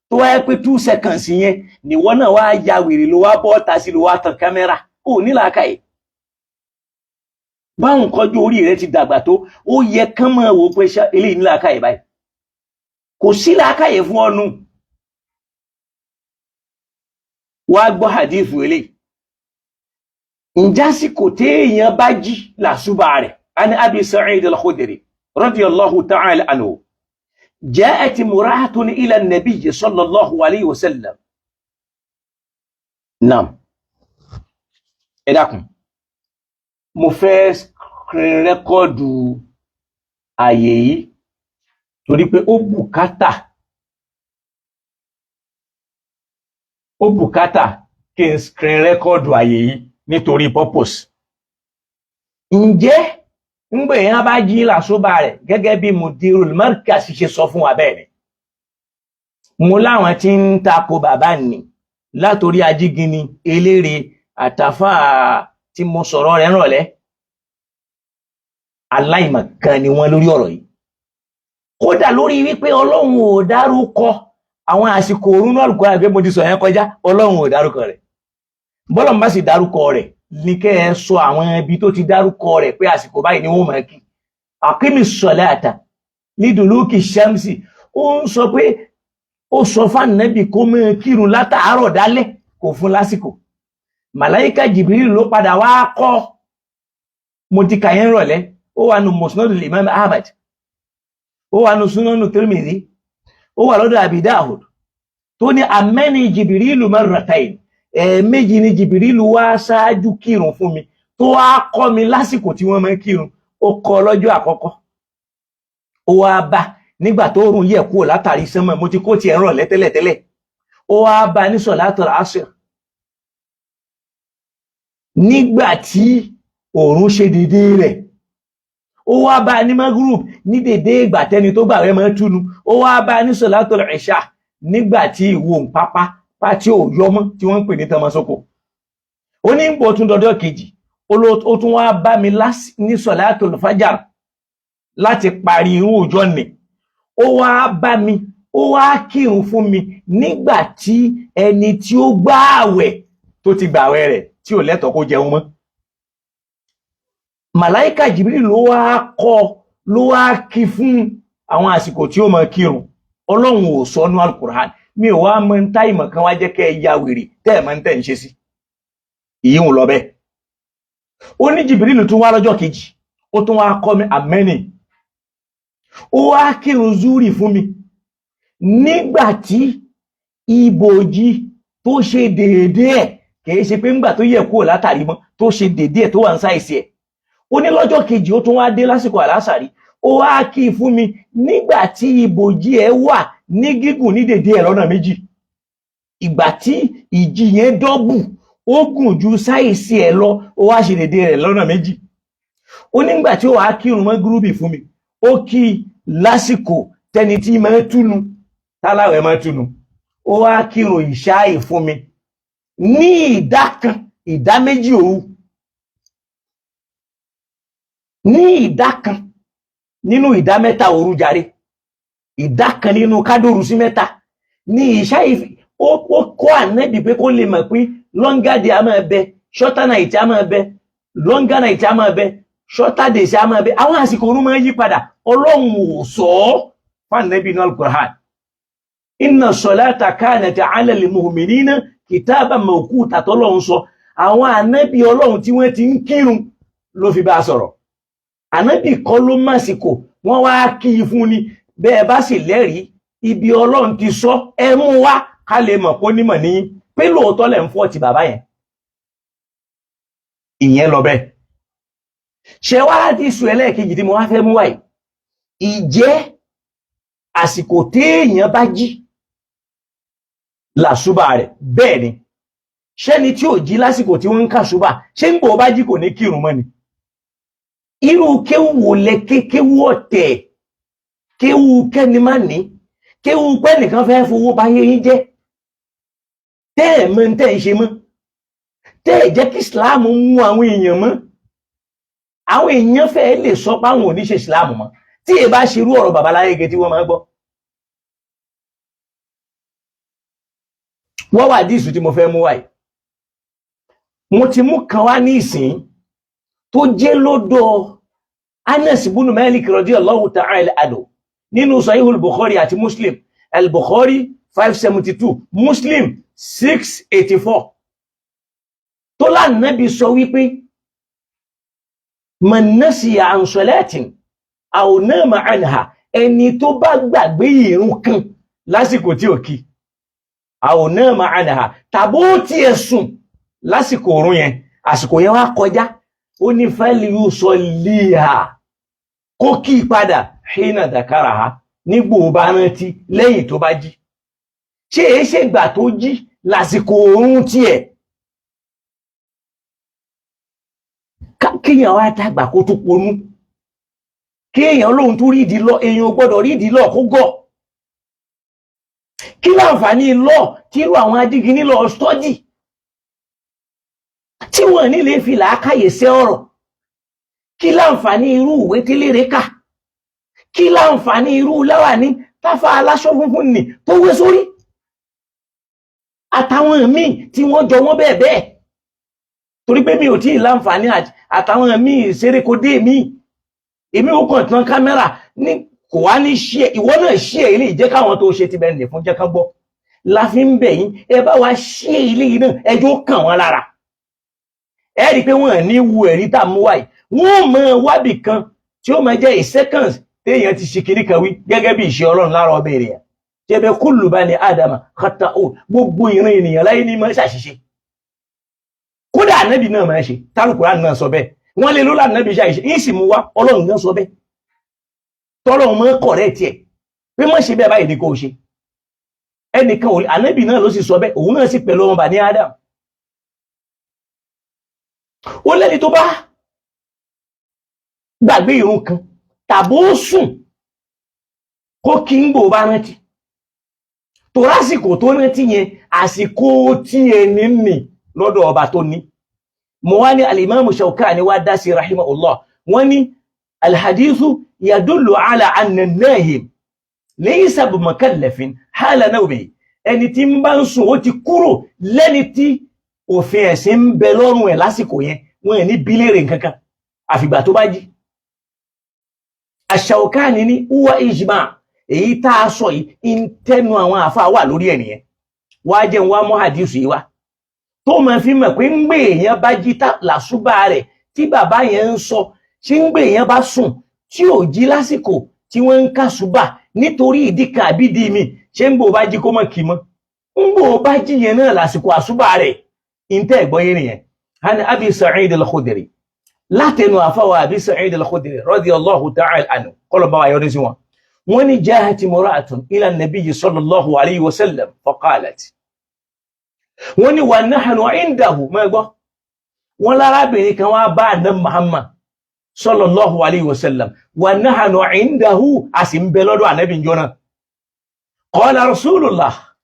tó wáyé pé 2 seconds yẹn nìwọ náà wá ya wèrè, ló wá bọ́ ta sí, ló wá tan kámẹ́rà. Ó ní làákàyè. Báwọn kọjú orí rẹ ti dàgbà tó, ó yẹ kán máa wò pé eléyìí ní làákàyè báyìí. Kò sí làákàyè fún ọnu. Wá gbọ́ hadith eléyìí. Ǹjásìkò téèyàn bá jí làṣùbà rẹ̀? Ani Abi Sa'id al-Khudri radiyallahu ta'ala anhu, ja'at imra'atun ila an-nabiy sallallahu alayhi wa sallam. Naam, ẹ dákun, mo fẹ́ screen record àyè yìí torí pé ó bùkátà kí n screen record àyè yìí nítorí purpose. Ǹjẹ́ ńgbè yẹn bá jí làṣọba rẹ̀ gẹ́gẹ́ bí Mudirul Markaz ṣe sọ fún wa? Bẹ́ẹ̀ ni mo láwọn tí ń tako bàbá nì látòrí ajígini, eléré, àtàfà tí mo sọ̀rọ̀ rẹ̀ rọ̀lẹ́, aláìmọ̀kan ni wọ́n lórí ọ̀rọ̀ yìí. Kódà lórí wípé Ọlọ́run ò dárúkọ àwọn àsìkò òru náà lùkọ́ àgbẹ̀, mo ti sọ yẹn kọjá, Ọlọ́run ò dárúkọ rẹ̀. Bọ́lọ̀ bá sì dárúkọ rẹ̀ ní kẹ́ ẹ sọ àwọn ibi tó ti dárúkọ rẹ̀ pé àsìkò báyìí ni wọ́n máa kí. Aqimi ssalata liduluki shamsi, ó ń sọ pé ó sọ fáànàbì kó máa kírun látàárọ̀ dálẹ́, kò fún lásìkò. Màláíkà Jibril ló padà wá kọ́. Mo ti kà yẹn rọ̀lẹ́. Ó wà nù Musnadul Imam Ahmad, ó wà nù Sunanu Tirmidhi, ó wà lọ́dọ̀ Abi Dawud, tó ní amẹ́ni Jibrilu marratayn, ẹ̀ẹ̀mejì ni Jibrilu wá ṣáájú kírun fún mi, tó wá kọ́ mi lásìkò tí wọ́n máa ń kírun. Ó kọ́ lọ́jọ́ àkọ́kọ́, ó wá bá nígbà tó rùn yẹ̀ kúrò látàrí sánmọ̀. Mo ti kó tiẹ̀ rọ̀lẹ́ tẹ́lẹ̀tẹ́lẹ̀. Ó wá bá ní sọ̀látùl asr nígbà tí òòrùn ṣe dédé rẹ̀. Ó wá bá ní magrub ní dédé ìgbà tẹni tó gbààwẹ̀ máa túnu. Ó wá bá ní sọ̀látùl ìṣà nígbà tí ìwò ń pápá pá tí ò yọmọ tí wọ́n ń pè ní tamasoko. Ó ní bò tún dọdọ́ kejì, ó tún wá bá mi ní sọ̀látùl fájàr láti parí irun òjọ́ nì. Ó wá bá mi, ó wá kírun fún mi nígbà tí ẹni tí ó gbààwẹ̀ tó ti gbààwẹ̀ rẹ̀, tí ò lẹ́tọ̀ọ́ kó jẹun mọ́. Màláíkà Jibril ló wá kọ́, ló wá kí fún àwọn àsìkò tí ó máa kírun. Ọlọ́run ò sọ ní Alukur'an. Mi ò wá mọ ń tá ìmọ̀ kan wá jẹ́ kẹ́ ẹ ya wèrè tẹ́ ẹ̀ máa ń tẹ̀ ń ṣe sí ìyíhùn lọ bẹ́ẹ̀. Ó ní Jibril tún wá lọ́jọ́ kejì, ó tún wá kọ́ mi àmẹ́nì, ó wá kírun zúrì fún mi nígbà tí ibòji tó ṣe déédéé ẹ̀, kìí ṣe pé ńgbà tó yẹ kúrò látàrí mọ́, tó ṣe déédéé ẹ̀, tó wà ń sáìsì ẹ̀. Ó ní lọ́jọ́ kejì, ó tún wá dé lásìkò àlásàrí, ó wá kí i fún mi nígbà tí ibòji ẹ̀ wà ní gígùn ní déédéé ẹ̀ lọ́nà méjì, ìgbà tí ìjì yẹn dọ́bù, ó gùn ju sáìsì ẹ̀ lọ, ó wá ṣe déédéé rẹ̀ lọ́nà méjì. Ó nígbà tí ó wàá kírun mọ́ gúrúbì fún mi, ó kí i lásìkò tẹni tí máa túnu, táláwẹ̀ máa túnu. Ó wá kírun ìṣáì fún mi ní ìdá kan ìdá méjì òru, ní ìdá kan nínú ìdá mẹ́ta òru jàre, ìdá kan nínú kádòrú sí mẹ́ta ní ìṣáì. Ó kọ́ ànábì pé kó lè mọ̀ pé longer day a máa bẹ, shorter night a máa bẹ, longer night a máa bẹ, shorter days a máa bẹ, àwọn àsìkò òru máa yí padà. Ọlọ́run ò sọ ọ́ fún ànábì ní Al-Qur'an. Inna salata kanat ala al-mu'minina kitaban mawquta tọ́lọ́run sọ, àwọn ànábì Ọlọ́run tí wọ́n ti ń kírun ló fi bá a sọ̀rọ̀. Ànábì kọ́ ló màsìkò, wọ́n wá kí i fún ni. Bẹ́ẹ̀ bá sì lẹ́rìí ibi Ọlọ́run ti sọ, ẹ mú wá ká lè mọ̀ kó nímọ̀ níyìn pé lóòótọ́ lẹ̀ ń fọ́ ti bàbá yẹn. Ìyẹn lọ bẹ́ẹ̀. Ṣé wá láti sùn ẹlẹ́ẹ̀kejì tí mo wá fẹ́ mú wáyìí, ìjẹ́ àsìkò téèyàn bá jí làṣúbà rẹ̀? Bẹ́ẹ̀ ni. Ṣẹ́ni tí ò jí lásìkò tí wọ́n ń kà ṣúbà, ṣé ń bò bá jí kò ní kírun mọ́ ni? Irú kéwù wo lẹ ké? Kéwù ọ̀tẹ̀, kéwù kẹ́ni má ní, kéwù pẹ́ nìkan fẹ́ fowó báyé yín jẹ́, tẹ́ ẹ̀ mọ̀ tẹ́ ẹ̀ ṣe mọ́, tẹ́ ẹ̀ jẹ́ kí Islam mú àwọn èèyàn mọ́. Àwọn èèyàn fẹ́ lè sọ pé àwọn ò ní ṣe Islam mọ́ tí ẹ bá ṣerú ọ̀rọ̀ babaláyége tí wọ́n máa ń gbọ́. Wọ́n wà díìsù tí mo fẹ́ mú wáyìí. Mo ti mú kan wá ní ìsìn tó jẹ́ lọ́dọ̀ Anas ibn Malik radiyallahu ta'ala anhu nínú Sahihul Bukhari àti Muslim, al-Bukhari 572, Muslim 684, tó lánàbí sọ wípé man nasiya an salatin aw nama anha, ẹni tó bá gbàgbé ìrun kan lásìkò tí ò kí, aw nama anha, tàbó tiẹ̀ sùn lásìkò òrun yẹn, àsìkò yẹn wá kọjá, ó ní falyusalliha, kó kí padà, hina dhakaraha, nígbò bá rántí, lẹ́yìn tó bá jí. Ṣé é ṣègbà tó jí lásìkò òrun tiẹ̀? Kíyàn wá dàgbà kó tó ponú, kíyàn lóhun tó rí ìdí lọ, èèyàn ò gbọ́dọ̀ rí ìdí lọ kó gọ̀. Kí láǹfààní lọ tí irú àwọn ajíginí lọ stọ́dì tí wọ́n ní lè fi làákàyè sẹ́ ọ̀rọ̀? Kí láǹfààní irú ìwé télére kà? Kí láǹfààní irú láwàní táfà aláṣọ funfun nì tó wé sórí, àtàwọn míì tí wọ́n jọ wọ́n bẹ́ẹ̀ bẹ́ẹ̀? Torí pé mi ò tí ì láǹfààní àtàwọn míì ṣerékodé míì, èmi ò kàn tán kámẹ́rà ní kò wá ní ṣí ẹ, ìwọ náà ṣí ẹ ilé ìjẹ́ káwọn tó ṣe ti bẹ́ẹ̀ nì fún jẹ́ kán gbọ́. La fi ń bẹ̀ yín, ẹ bá wa ṣí ilé yìí náà, ẹjọ́ kàn wọ́n lára. Ẹ rí i pé wọ́n ní wu ẹ̀rí tá a mú wáyé, wọ́n mọ wábì kan tí ó máa jẹ́ a seconds téèyàn ti ṣe kinní kan wí gẹ́gẹ́ bí ìṣe Ọlọ́run lára ọmọ ènìyàn. Jẹ́bẹ̀ kullu bani Ádámà khata'un, gbogbo ìran ènìyàn láyé ní máa ń ṣàṣìṣe. Kódà ànábì náà máa ń ṣe, tálùkùrá náà sọ bẹ́ẹ̀. Wọ́n lè lólà ànábì ṣàṣìṣe yín sì mú wá. Ọlọ́run náà sọ bẹ́ẹ̀, tọ́lọ́run máa ń kọ̀rẹ́ tiẹ̀ pé má ṣe bẹ́ẹ̀, báyìí ni kò ṣe. Ẹnìkan ò, ànábì náà ló sì sọ bẹ́ẹ̀, òun náà sì pẹ̀lú ọmọ bani Ádámù. Ó lẹ́ni tó bá gbàgbé irun kan tàbó sùn, kó kí ń gbò bá rántí, torásìkò tó rántí yẹn, àsìkò tí ẹni nì lọ́dọ̀ ọba tó ní. Mo wá ní Alimamu Shawkani wá dá sí rahimahullah. Wọ́n ní alhadithu yadullu ala anna nahim laysa bimukallafin hala nawmi. Ẹni tí ń bá ń sùn, ó ti kúrò lẹ́ni tí òfin ẹ̀sìn ń bẹ lọ́rùn ẹ̀ lásìkò yẹn. Wọ́n ẹ̀ ní bílẹ̀rẹ̀ nǹkankan àfìgbà tó bá jí. Ash-Shawkani ní huwa ijma. Èyí tá a sọ yìí ń tẹnu àwọn àfa wà lórí ẹ̀ nìyẹn. Wá jẹ́ ń wá mọ́ hadith yìí wá tó máa fi mọ̀ pé ń gbé èèyàn bá jí làṣúbà rẹ̀ tí bàbá yẹn ń sọ. Ṣé ń gbé èèyàn bá sùn tí ò jí lásìkò tí wọ́n ń kàṣúbà nítorí ìdí kan àbí ìdí mi, ṣé ń gbò bá jí kó mọ̀ kí mọ́? Ń gbò bá jí yẹn náà lásìkò àṣúbà rẹ̀. Ìntẹ́ ẹ̀gbọ́yé nìyẹn. Hani Abi Sa'id al-Khudri, látẹnu àfáwà Abi Sa'id al-Khudri radiyallahu ta'ala anhu, kọlọ̀ bá wa yọrí sí wọn. Wọ́n ní jahat imra'atun ila nabiyyi sallallahu alayhi wa sallam faqalat. Wọ́n ní wa nahnu indahu. Mọ́ gbọ́, wọ́n lárábìnrin kan wá bá àná Muhammad sallallahu alayhi wa sallam, wa nahnu indahu, a sì ń bẹ lọ́dọ̀ ànábì njọ́ náà. Qala rasulullah,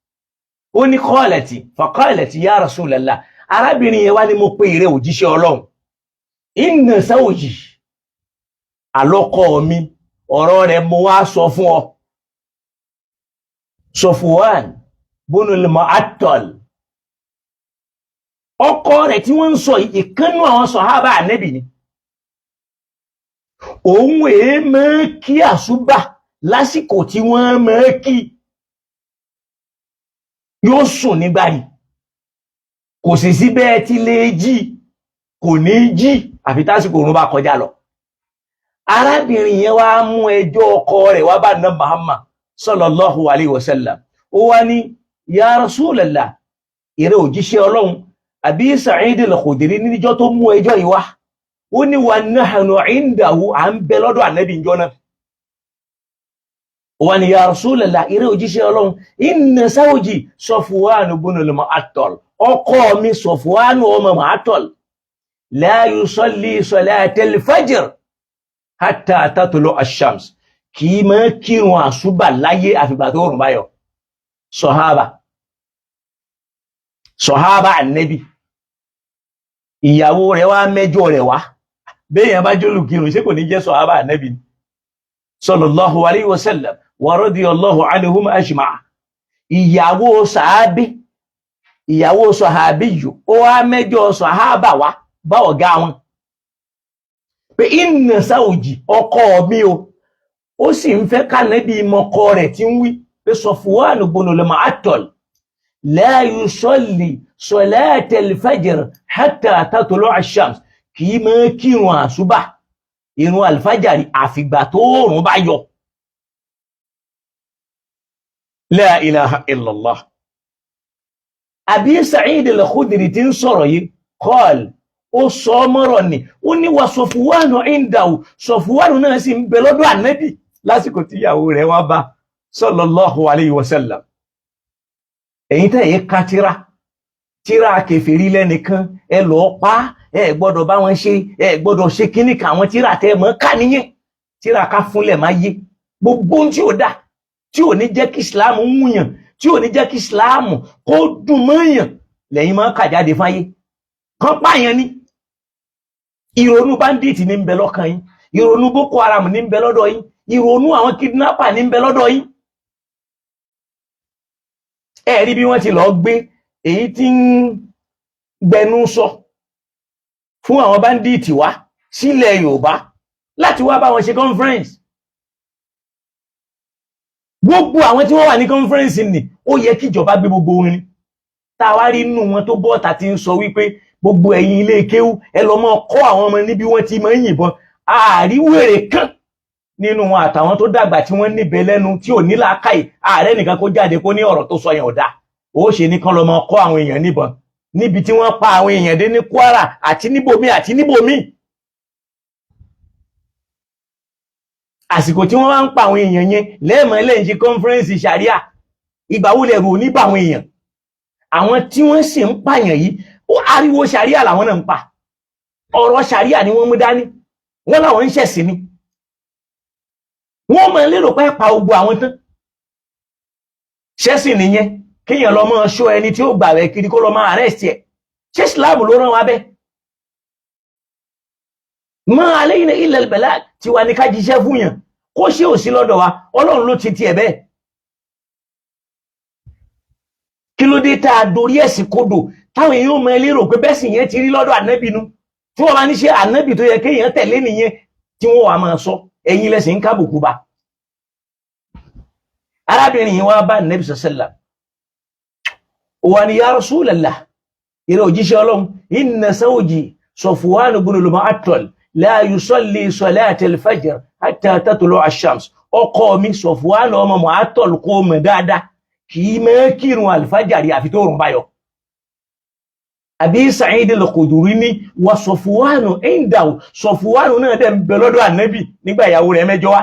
ó ní qalati faqalat ya rasulallah. Arábìnrin yẹn wá ní, mo pé ìrẹ òjíṣẹ́ Ọlọ́run, inna zawji, àlọ́kọ mi, ọ̀rọ̀ rẹ̀ mo wá sọ fún ọ, Sọfwan bunul Mu'attal. Ọkọ rẹ̀ tí wọ́n ń sọ, ìkànnú àwọn sọ̀hábà ànẹ́bì ni. Òun èé mọ́ kí àsúbà lásìkò tí wọ́n mọ́ kí, yóò sùn nígbà yìí, kò sì sí bẹ́ẹ̀ tí lè jí, kò ní jí àfi tásìkò òun bá kọjá lọ. Arábìnrin yẹn wá mú ẹjọ́ ọkọ rẹ̀ wá bá ná Muhammad sallallahu alayhi wa sallam. Ó wá ní, ya Rasulallah, ìrẹ́ òjíṣẹ́ Ọlọ́run. Àbí Sa'id al-Khudri níjọ́ tó mú ẹjọ́ yìí wá, ó ní wa nahnu indahu, à ń bẹ lọ́dọ̀ ànábì ìjọ náà. Ó wá ní, ya Rasulallah, ìrẹ́ òjíṣẹ́ Ọlọ́run, inna zawji Safwan ibn al-Mu'attal, ọkọ mi Safwan ọmọ Mu'attal, la yusalli salatal fajr hatta tatlu ash-shams, kì í máa kírun àsúbà láyé àfìgbà tó rùn báyọ̀. Sọ̀hábà, sọ̀hábà ànẹ́bì, ìyàwó rẹ̀ wá mẹ́jọ rẹ̀ wá. Béèyàn bá jólù kírun, ṣé kò ní jẹ́ sọ̀hábà ànẹ́bì ni? Sallallahu alayhi wa sallam wa radiyallahu anhum ajma'a. Ìyàwó sàábé, ìyàwó sọ̀hábí yìí, ó wá mẹ́jọ sọ̀hábà wá bá ọ̀gá wọn pé inna zawji, ọkọ mi o. Ó sì ń fẹ́ kánẹ́bí mọ́kọ rẹ̀ tí ń wí pé Safwan ibn al-Mu'attal la yusalli salatal fajr hatta tatlu'a ash-shams, kì í máa kírun àsúbà, irun alfajari, àfìgbà tó òòrùn bá yọ. La ilaha illallah. Abi Sa'id al-Khudri tí ń sọ̀rọ̀ yìí, qal, ó sọ mọ́rọ̀ ni, ó ní wa Safwanu indahu, Safwanu náà sì ń bẹ lọ́dọ̀ ànábì lásìkò tí ìyàwó rẹ̀ wá bá sallallahu alayhi wa sallam. Èyí tẹ́ yẹ ká tíra tíra kèfèrí lẹ́nìkan, ẹ lọ́ọ́ pa, ẹ gbọ́dọ̀ bá wọn ṣe, ẹ gbọ́dọ̀ ṣe kíní kan. Àwọn tíra tẹ́ mọ́ ká níyẹn, tíra ká fúnlẹ̀ máa yé gbogbo ohun tí ò dá, tí ò ní jẹ́ kí Islam wúyàn, tí ò ní jẹ́ kí Islam kó dùn mọ́yàn, lẹ́yìn máa kà jáde fáyé kán pààyàn ní. Ìrònú bandit ní ń bẹ lọ́kàn yín, ìrònú Boko Haram ní ń bẹ lọ́dọ̀ yín, ìrònú àwọn kidnapper ní ń bẹ lọ́dọ̀ yín. Ẹ rí bí wọ́n ti lọ gbé èyí tí ń gbẹnu sọ fún àwọn bandit wá sílẹ̀ Yorùbá láti wá bá wọn ṣe conference. Gbogbo àwọn tí wọ́n wà ní conference ni ó yẹ kí ìjọba gbé gbogbo wọn ni. Tá a wá rí inú wọn tó bọ́ọ̀tà tí ń sọ wípé Gbogbo ẹ̀yin ilé kéwú, ẹ lọ mọ́ kọ́ àwọn ọmọ níbi wọ́n ti máa ń yìnbọn. Àríwèrè kan nínú wọn àtàwọn tó dàgbà tí wọ́n níbẹ̀ lẹ́nu tí ò ní làákàyè, ààrẹ nìkan kó jáde kó ní ọ̀rọ̀ tó sọ yẹn ò dáa. Ó ṣe ní kán lọ mọ́ kọ́ àwọn èèyàn níbọn níbi tí wọ́n pa àwọn èèyàn dé ní Kwara àti níbòmí àti níbòmí. Àsìkò tí wọ́n bá ń pa àwọn èèyàn yẹn lẹ́ẹ̀mọ́ lẹ́yìn ṣe kọ́nfẹ́rẹ́nsì ṣàríà, ìgbà wo lẹ̀rù ò ní bá àwọn èèyàn? Àwọn tí wọ́n sì ń pààyàn yìí, ó ariwo ṣàríà làwọn náà ń pa, ọ̀rọ̀ ṣàríà ni wọ́n mú dání, wọ́n làwọn ń ṣẹ̀sìn ni. Wọ́n máa lérò pé pa ogun àwọn tán. Ṣẹ́sìn nìyẹn, kéèyàn lọ máa ṣọ́ ẹni tí ó gbà rẹ̀ kiri kó lọ máa arrest ẹ̀. Ṣé Islam ló rán wa bẹ́ẹ̀? Ma alayna illa al-balag, tiwa ní ká jíṣẹ́ fún yàn, kó ṣe ò sí lọ́dọ̀ wa, Ọlọ́run ló ti tiẹ̀ bẹ́ẹ̀. Kí ló dé tá a dorí ẹ̀sìn kodò táwọn èèyàn máa lérò pé bẹ́ẹ̀ sì yẹn ti rí lọ́dọ̀ ànábì nu, tí wọ́n máa ní ṣe ànábì tó yẹ kéèyàn tẹ̀lé nìyẹn, tí wọ́n wà máa sọ ẹ̀yin lẹ́sìn ń kábùkù bá. Arábìnrin yìí wá bá ànábì sọ́sẹ́là, wà ní ya Rasulallah, ìrẹ́ òjíṣẹ́ Ọlọ́run, inna zawji Safwan ibn al-Mu'attal la yusalli salata al-fajr hatta tatlu'a ash-shams. Ọkọ mi Safwan ọmọ Mu'attal kó mọ̀ dáadáa, kì í máa kírun àlùfájàrí àfi tó rùn báyọ̀. Àbí Sa'id al-Khudri ní wa Safwan indahu, Safwan náà dẹ̀ ń bẹ lọ́dọ̀ ànábì nígbà ìyàwó rẹ̀ mẹ́jọ wá.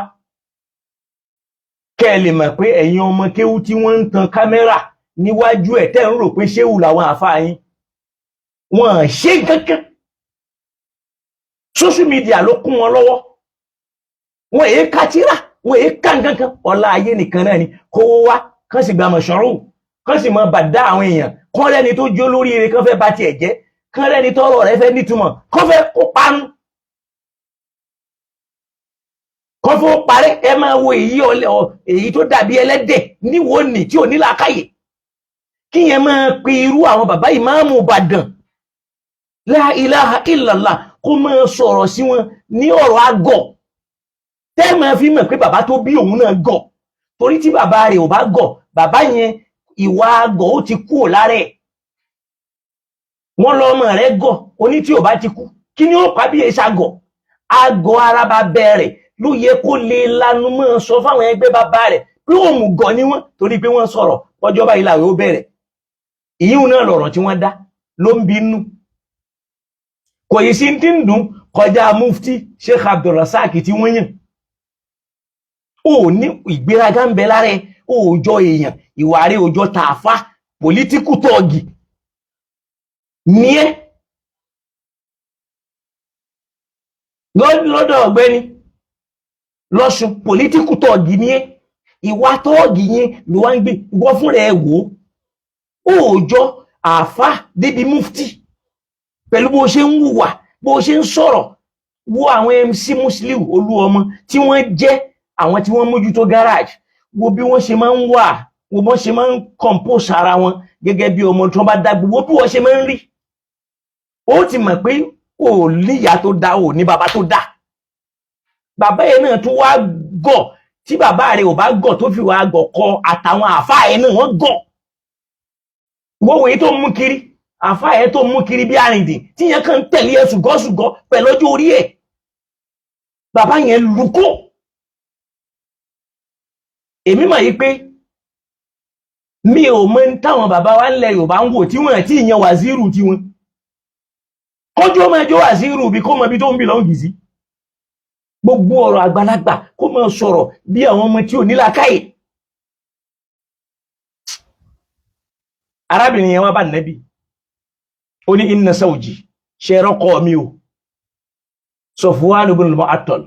Kẹ́ ẹ lè mọ̀ pé ẹ̀yin ọmọ kéwú tí wọ́n ń tan kámẹ́rà níwájú ẹ̀ tẹ́ ń rò pé ṣéwù làwọn àfáà yín, wọ́n ṣe kankan. Social media ló kún wọn lọ́wọ́, wọ́n èé ka tírà, wọ́n èé ka nǹkankan, ọlá ayé nìkan náà ni kówó wá, kán sì gba mọ̀ṣọ́rù, kán sì mọ bàdá àwọn èèyàn, kán rẹ́ni tó jó lórí ire kán fẹ́ bá tiẹ̀ jẹ́, kán rẹ́ni tọ́rọ̀ rẹ fẹ́ nítumọ̀ kán fẹ́ kó panu, kán fẹ́ parẹ́. Ẹ máa wo èyí tó dàbí ẹlẹ́dẹ̀ níwò ní tí ò ní làákàyè, kí yẹn máa pe irú àwọn bàbá ìmáàmù Ìbàdàn, la ilaha illallah, kó máa sọ̀rọ̀ sí wọn ní ọ̀rọ̀ àgọ̀, tẹ́ máa fi mọ̀ pé bàbá tó bí òun náà gọ̀, torí tí bàbá rẹ̀ ò bá gọ̀, bàbá yẹn ìwà àgọ̀ ó ti kú lára ẹ̀. Wọ́n lọ ọmọ rẹ̀ gọ̀, oní tí ò bá ti kú kí ni ó pa bí èsà gọ̀? Àgọ̀ ara bá bẹ̀rẹ̀ ló yẹ kó lè lanu mọ́ sọ fáwọn ẹgbẹ́ bàbá rẹ̀ pé òun gọ̀ ni wọ́n, torí pé wọ́n sọ̀rọ̀ ọjọ́ báyìí làwẹ̀ ó bẹ̀rẹ̀. Ìyíhun náà lọ̀rọ̀ tí wọ́n dá ló ń bínú. Kò yìí sí ti ń dùn kọjá mufti Sheikh Abdulrasaq tí wọ́n yàn. Ó ní ìgbéraga ń bẹ lára ẹ, òòjọ́ èèyàn, ìwà rẹ̀ òòjọ́ tààfà, pòlítíkù tọ́ọ̀gì ní ẹ́. Lọ́dọ̀ ọ̀gbẹ́ni lọ́sùn, pòlítíkù tọ́ọ̀gì ní ẹ́. Ìwà tọ́ọ̀gì yẹn ló wá ń gbé ìwọ fúnra ẹ wò ó, òòjọ́ àáfà débi mufti pẹ̀lú bó ṣe ń hùwà, bó ṣe ń sọ̀rọ̀. Wo àwọn MC Musiliu Olúọmọ tí wọ́n jẹ́ àwọn tí wọ́n mójútó garage, wo bí wọ́n ṣe máa ń wà, wo bọ́n ṣe máa ń compose ara wọn gẹ́gẹ́ bí ọmọ tí wọ́n bá dàgbò, wo bí wọ́n ṣe máa ń rí. Ó ti mọ̀ pé ò níyà tó dá, ò ní bàbá tó dá. Bàbá yẹn náà tún wá gọ̀, tí bàbá rẹ̀ ò bá gọ̀ tó fi wá gọ̀ kọ àtàwọn àáfàá yẹn náà wọ́n gọ̀. Wo wòye tó ń mú kiri, àáfàá yẹn tó ń mú kiri bí arìndìn tí yẹn kàn ń tẹ̀lé ẹ ṣùgọ́ṣùgọ́ pẹ̀lú ọjọ́ orí ẹ̀. Bàbá yẹn lukó. Èmi mọ̀ yí pé mi ò mọ̀ ní táwọn bàbá wa ńlẹ̀ Yorùbá ń wò tí wọ́n ti yan wàzírù tí wọ́n kójú ọmọ ẹjọ́ wàzírù bí kó mọ ibi tó ń bìlọ́ǹgì sí. Gbogbo ọ̀rọ̀ àgbàlagbà kó máa sọ̀rọ̀ bí àwọn ọmọ tí ò ní làákàyè. Arábìnrin yẹn wá bá nẹ́bí, ó ní inna zawji, ṣe rọ́kọ mi o, Safwan ibn al-Mu'attal,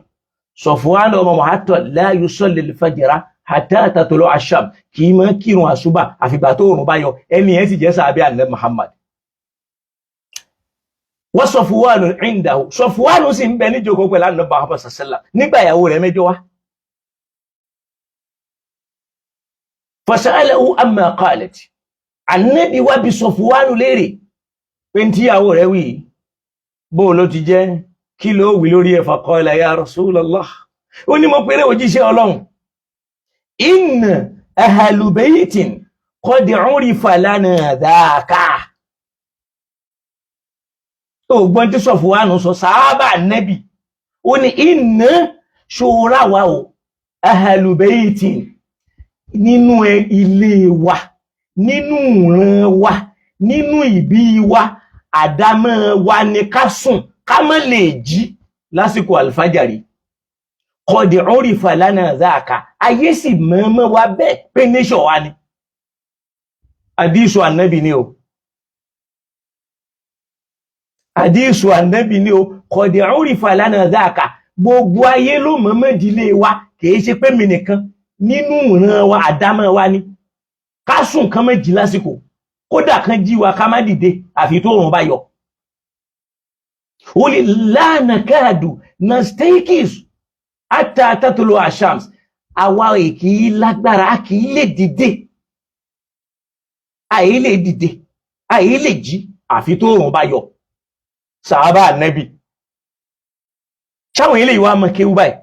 Safwan ọmọ Mu'attal, la yusalli al-fajra hatta tatlu'a ash-shams, kì í máa kírun àṣùbà àfìgbà tó òrùn bá yọ. Ẹni yẹn sì jẹ́ sàbí ànábì Muhammad. Wa Safwan indahu, Safwan sì ń bẹ níjókòó pẹ̀lú ànábì Muhammad sallam nígbà ìyàwó rẹ̀ mẹ́jọ wá. Fasa'alahu amma qalat, ànábì wá bi Safwan léèrè pé ní tíyàwó rẹ̀ wí bó ló ti jẹ́, kí ló wí lórí ẹ̀? Faqala ya Rasulallah, ó ní mo pèrè òjíṣẹ́ Ọlọ́run, inna ahlu baytin qad urifa lana dhaka. Ògbọ́n tí Sọ̀fúwánù sọ sáábà nẹ́bì, ó ní iná ṣòra wa o ahlu baytin, nínú ilé wa, nínú ìran wa, nínú ìbí wa, àdámọ́ wa ni ká sùn ká má lè jí lásìkò àlùfájàrí. Kọ̀dì òrìfà lánàá záàkà, ayé sì mọ́mọ́ wa bẹ́ẹ̀ pé nation wa ni. Àdísù ànábì ni o, àdísù ànábì ni o. Kọ̀dì òrìfà lánàá záàkà, gbogbo ayé ló mọ́mọ́ ìdílé wa, kìí ṣe pé mi nìkan, nínú ìran wa àdámọ́ wa ni ká sùn kán má jí lásìkò, kódà kan jí wa ká má dìde àfi tó òrùn bá yọ. Ó lè lánàá káàdù nastekis ata tatolo ashams, àwa kì í lágbára, a kì í lè dìde, àì lè dìde, àì lè jí àfi tó òrùn bá yọ. Sàábà ànẹ́bì sáwọn ilé ìwà mọ̀ kéwú báyìí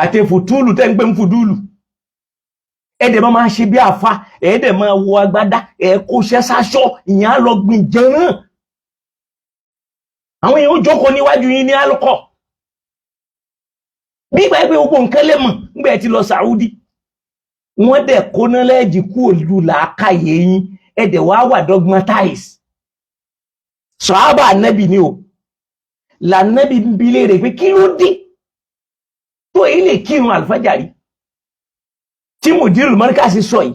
àti fùtúlù tẹ́ ń pè ń fùdúlù, ẹ̀dẹ̀ máa ṣe bí àfa, ẹ̀ẹ́dẹ̀ máa wọ agbádá, ẹ̀ kó ṣẹ́sáṣọ́, ìyẹn á lọ gbìn jẹrán. Àwọn èèyàn ó jókòó níwájú yín ní alukọ bí ìgbà pé gbogbo nǹkan lè mọ̀ nígbà ẹ ti lọ Saudi, wọ́n dẹ̀ kóná lẹ́ẹ̀jì kú òlu làákàyè yín, ẹ̀dẹ̀ wá wà dogmatize. Sàhábà ànábì ni o, lànábì ń bi léèrè pé kí ló dé tó èyí lè kírun àlùfájàrí tí mùdírù mọ́ríkàsì sọ yìí,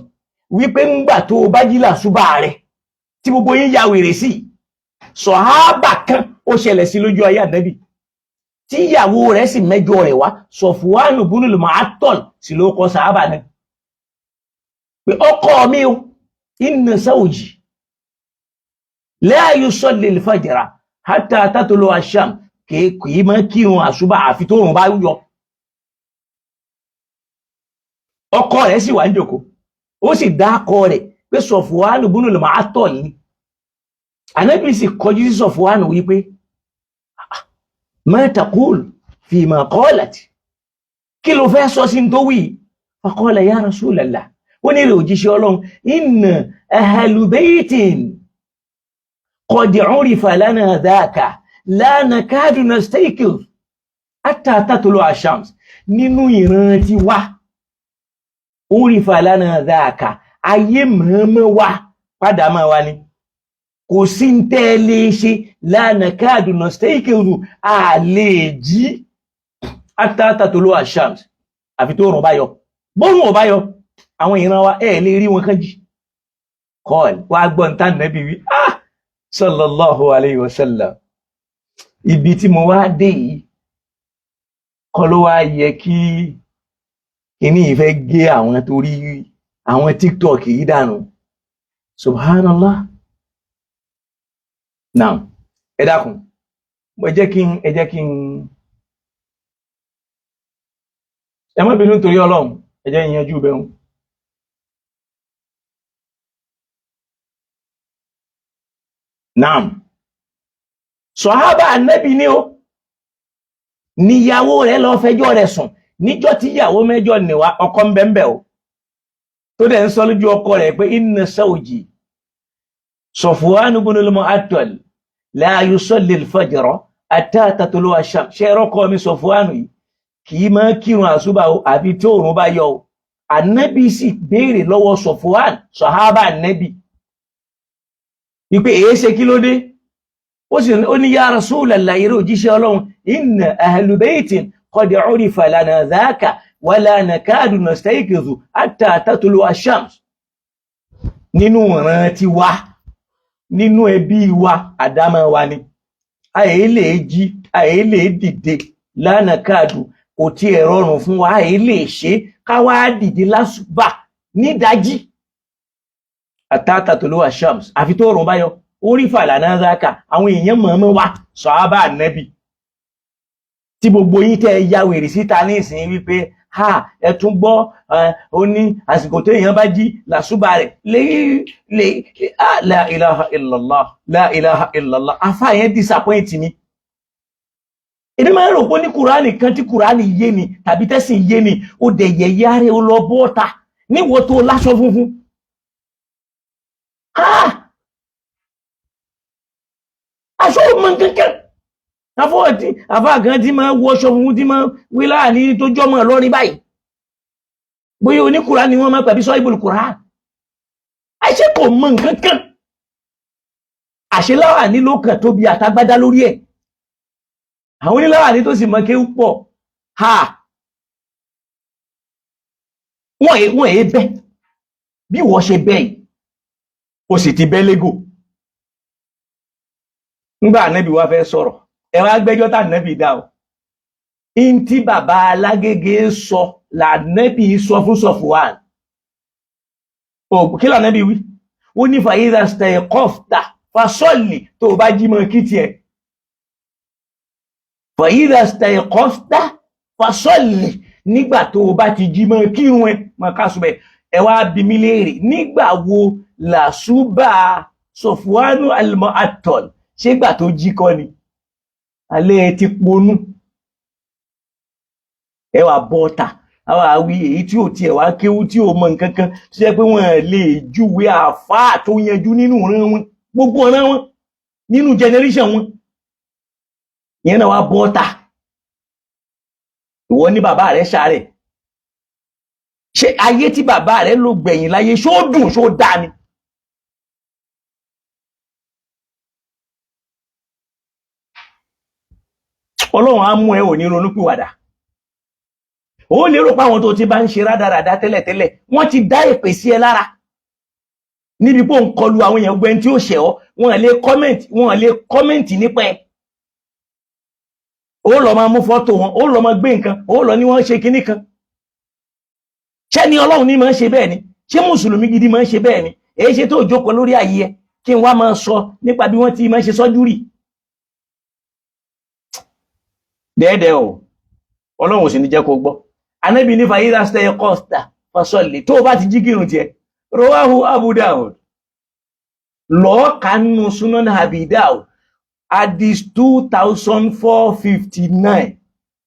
wípé ńgbà tó o bá jí làṣúbà rẹ tí gbogbo yín ya wèrè sí. Sọ̀hábà kan ó ṣẹlẹ̀ sí lójú ayé ànábì tí ìyàwó rẹ̀ sì mẹ́jọ rẹ̀ wá, Sọ̀fúwánù búnú Mu'attal sì ló kọ sàhábà náà pé ọkọ mi o, inna zawji la yusalli al-fajra hatta tatlu ash-shams, kìí máa kírun àṣùbà àfi tó rùn bá yọ. Ọkọ rẹ̀ sì wà ń jòkó, ó sì dákọ rẹ̀ pé Sọ̀fúwánù búnú Mu'attal ni. Ànábì sì kọjú sí Sọ̀fúwánù wípé ma taqul fi ma qalat, kí ló fẹ́ sọ sí tó wí? Faqala ya Rasulallah, ó ní rẹ̀ òjíṣẹ́ Ọlọ́run, inna ahlu baytin qad urifa lana dhaka la nakadu nastayqiz hatta tatlu'a ash-shams. Nínú ìran ti wá, urifa lana dhaka, ayé mọ̀ọ́mọ́ wá padà máa wá ni, kò sí ń tẹ́ lè ṣe, lánàá káàdù náà stẹ́ìkìrù a lè jí àtàtàtòló àṣàms àfi tó rùn bá yọ. Bórùn ò bá yọ, àwọn ìran wa ẹ̀ lè rí wọn kán jí. Kọ́ọ̀lù wá gbọ́n tá nàbí wí, ah sallallahu alayhi wa sallam, ibi tí mo wá dé yìí kọ́ ló wá yẹ kí kíní yìí fẹ́ gé àwọn torí àwọn TikTok yìí dànù. Subhanallah. Now, ẹ dákun, ẹ jẹ́ kí n ẹ jẹ́ kí n ẹ má bínú nítorí Ọlọ́run, ẹ jẹ́ ìyanjú bẹ́ẹ̀. Naam, sọ̀hábà ànábì ni ó níyàwó rẹ̀ lọ fẹjọ́ rẹ̀ sùn níjọ́ tí ìyàwó mẹ́jọ níwá, ọkọ ń bẹ́ẹ̀ o, tó dẹ̀ ń sọ lójú ọkọ rẹ̀ pé inna zawji Sọ̀fúwánù ibn al-Mu'attal la yusalli al-fajra hatta tatlu'a ash-shams. Ṣe ẹ̀rọ kọ́ mi Sọ̀fúwánù yìí kì í máa kírun àṣùbà o àbí tí òòrùn bá yọ o. Ànábì sì béèrè lọ́wọ́ Sọ̀fúwánù sọ̀hábà ànábì wípé èé ṣe, kí ló dé? Ó sì ó ní ya Rasulallah, eré òjíṣẹ́ Ọlọ́run, inna ahlu baytin qad urifa lana dhaka wala nakadu nastayqizu hatta tatlu'a ash-shams. Nínú ìran ti wa, nínú ẹbí wa, àdámọ́ wa ni àyè lè jí, àyè lè dìde, lánàá káàdù kò tiẹ̀ rọrùn fún wa, àyè lè ṣe ká wá dìde lásùbà nídàájí àtàtà tó ló wà shams àfi tó rùn báyọ. Orí fàlànà zaka, àwọn èèyàn mọ̀ọ́mọ́ wa sọ̀hábà nẹ́bì tí gbogbo yín tẹ́ ẹ ya wèrè síta ní ìsìn wípé ha ẹ tún gbọ́, ó ní àsìkò tó èèyàn bá jí làṣúbà rẹ̀ lè lè la ilaha illallah, la ilaha illallah. Afá yẹn disappoint mi. Èmi máa ń rò pé ní kùránì kan tí kùránì yé ni tàbí tẹ́sìn yé ni, ó dẹ̀ yẹ̀yẹ́ rẹ̀, ó lọ bọ́ta níwọ̀ tó láṣọ funfun. Ha! Aṣọ ọmọ kankan afọwọ́tí àfáà kan tí máa wọṣọ funfun tí máa wí láàrin tó jọmọ lọ́rin báyìí, bóyá oníkùrá ni wọ́n máa pàbí sọ ìbòlùkùrá. Àṣẹ kò mọ nǹkan kan, àṣẹ láwàní ló kàn tóbi àtagbádá lórí ẹ̀. Àwọn oníláwàní tó sì mọ kéwú pọ̀ ha, wọ́n èé bẹ́ bí wọ́n ṣe bẹ́ yìí, ó sì ti bẹ́ légò. Ńgbà ànábì wá fẹ́ sọ̀rọ̀, ẹ wá gbẹ́jọ́ tá ànábì dá o. Ń tí bàbá Alágége sọ lànábì sọ fún Sọfùwàn. Kí lànábì wí? Ó ní fàyídà stẹ̀kọ́fta fasọ́ọ̀lì, tó o bá jí mọ́ kí tiẹ̀. Fàyídà stẹ̀kọ́fta fasọ́ọ̀lì, nígbà tó o bá ti jí mọ́ kírun ẹ mọ́ kásùbẹ̀. Ẹ wá bi mí léèrè, nígbà wo làṣùbà Sọfùwánù al-Mu'attal? Ṣégbà tó jí kọ́ ni? Alẹ́ ti ponú, ẹ wà bọ́ta, àwọn àwí èyí tí ò tiẹ̀ wá kéwú, tí ò mọ nǹkan kan, tó jẹ́ pé wọ́n lè júwe àáfàá tó yanjú nínú ìran wọn, gbogbo ọ̀ràn wọn nínú generation wọn, ìyẹn náà wá bọ́ta. Ìwọ ní bàbá rẹ̀ ṣàárẹ̀, ṣé ayé tí bàbá rẹ̀ lò gbẹ̀yìn láyé, ṣó dùn, ṣó dáa ni? Ọlọ́run á mú ẹ ò ní ronúpìwàdà. Ó lérò pé àwọn tó ti bá ń ṣe rádaràda tẹ́lẹ̀tẹ́lẹ̀, wọ́n ti dá èpè sí ẹ lára níbi pé ó ń kọlu àwọn èèyàn gbẹ́ni tí ó ṣẹ̀ ọ́, wọ́n lè comment, wọ́n lè comment nípa ẹ̀. Ó lọ máa mú fọ́tò wọn, ó lọ máa gbé nǹkan, ó lọ ní wọ́n ṣe kinní kan. Ṣé ni Ọlọ́run ní máa ń ṣe bẹ́ẹ̀ ni? Ṣé mùsùlùmí gidi máa ń ṣe bẹ́ẹ̀ ni? Èyí ṣe tó jókòó lórí àyè ẹ kí n wá máa sọ nípa bí wọ́n ti máa ń ṣe sọ́júrì dẹ́ẹ̀dẹ́ o. Ọlọ́run ò sì ní jẹ́ kó gbọ́. Anábì ní fàyídà stay costa fasọ́lì, tó o bá ti jí kírun tiẹ̀. Rawahu Abu Dawud, lọ́ọ́ kánú Sunan Abi Dawud, hadith 2459,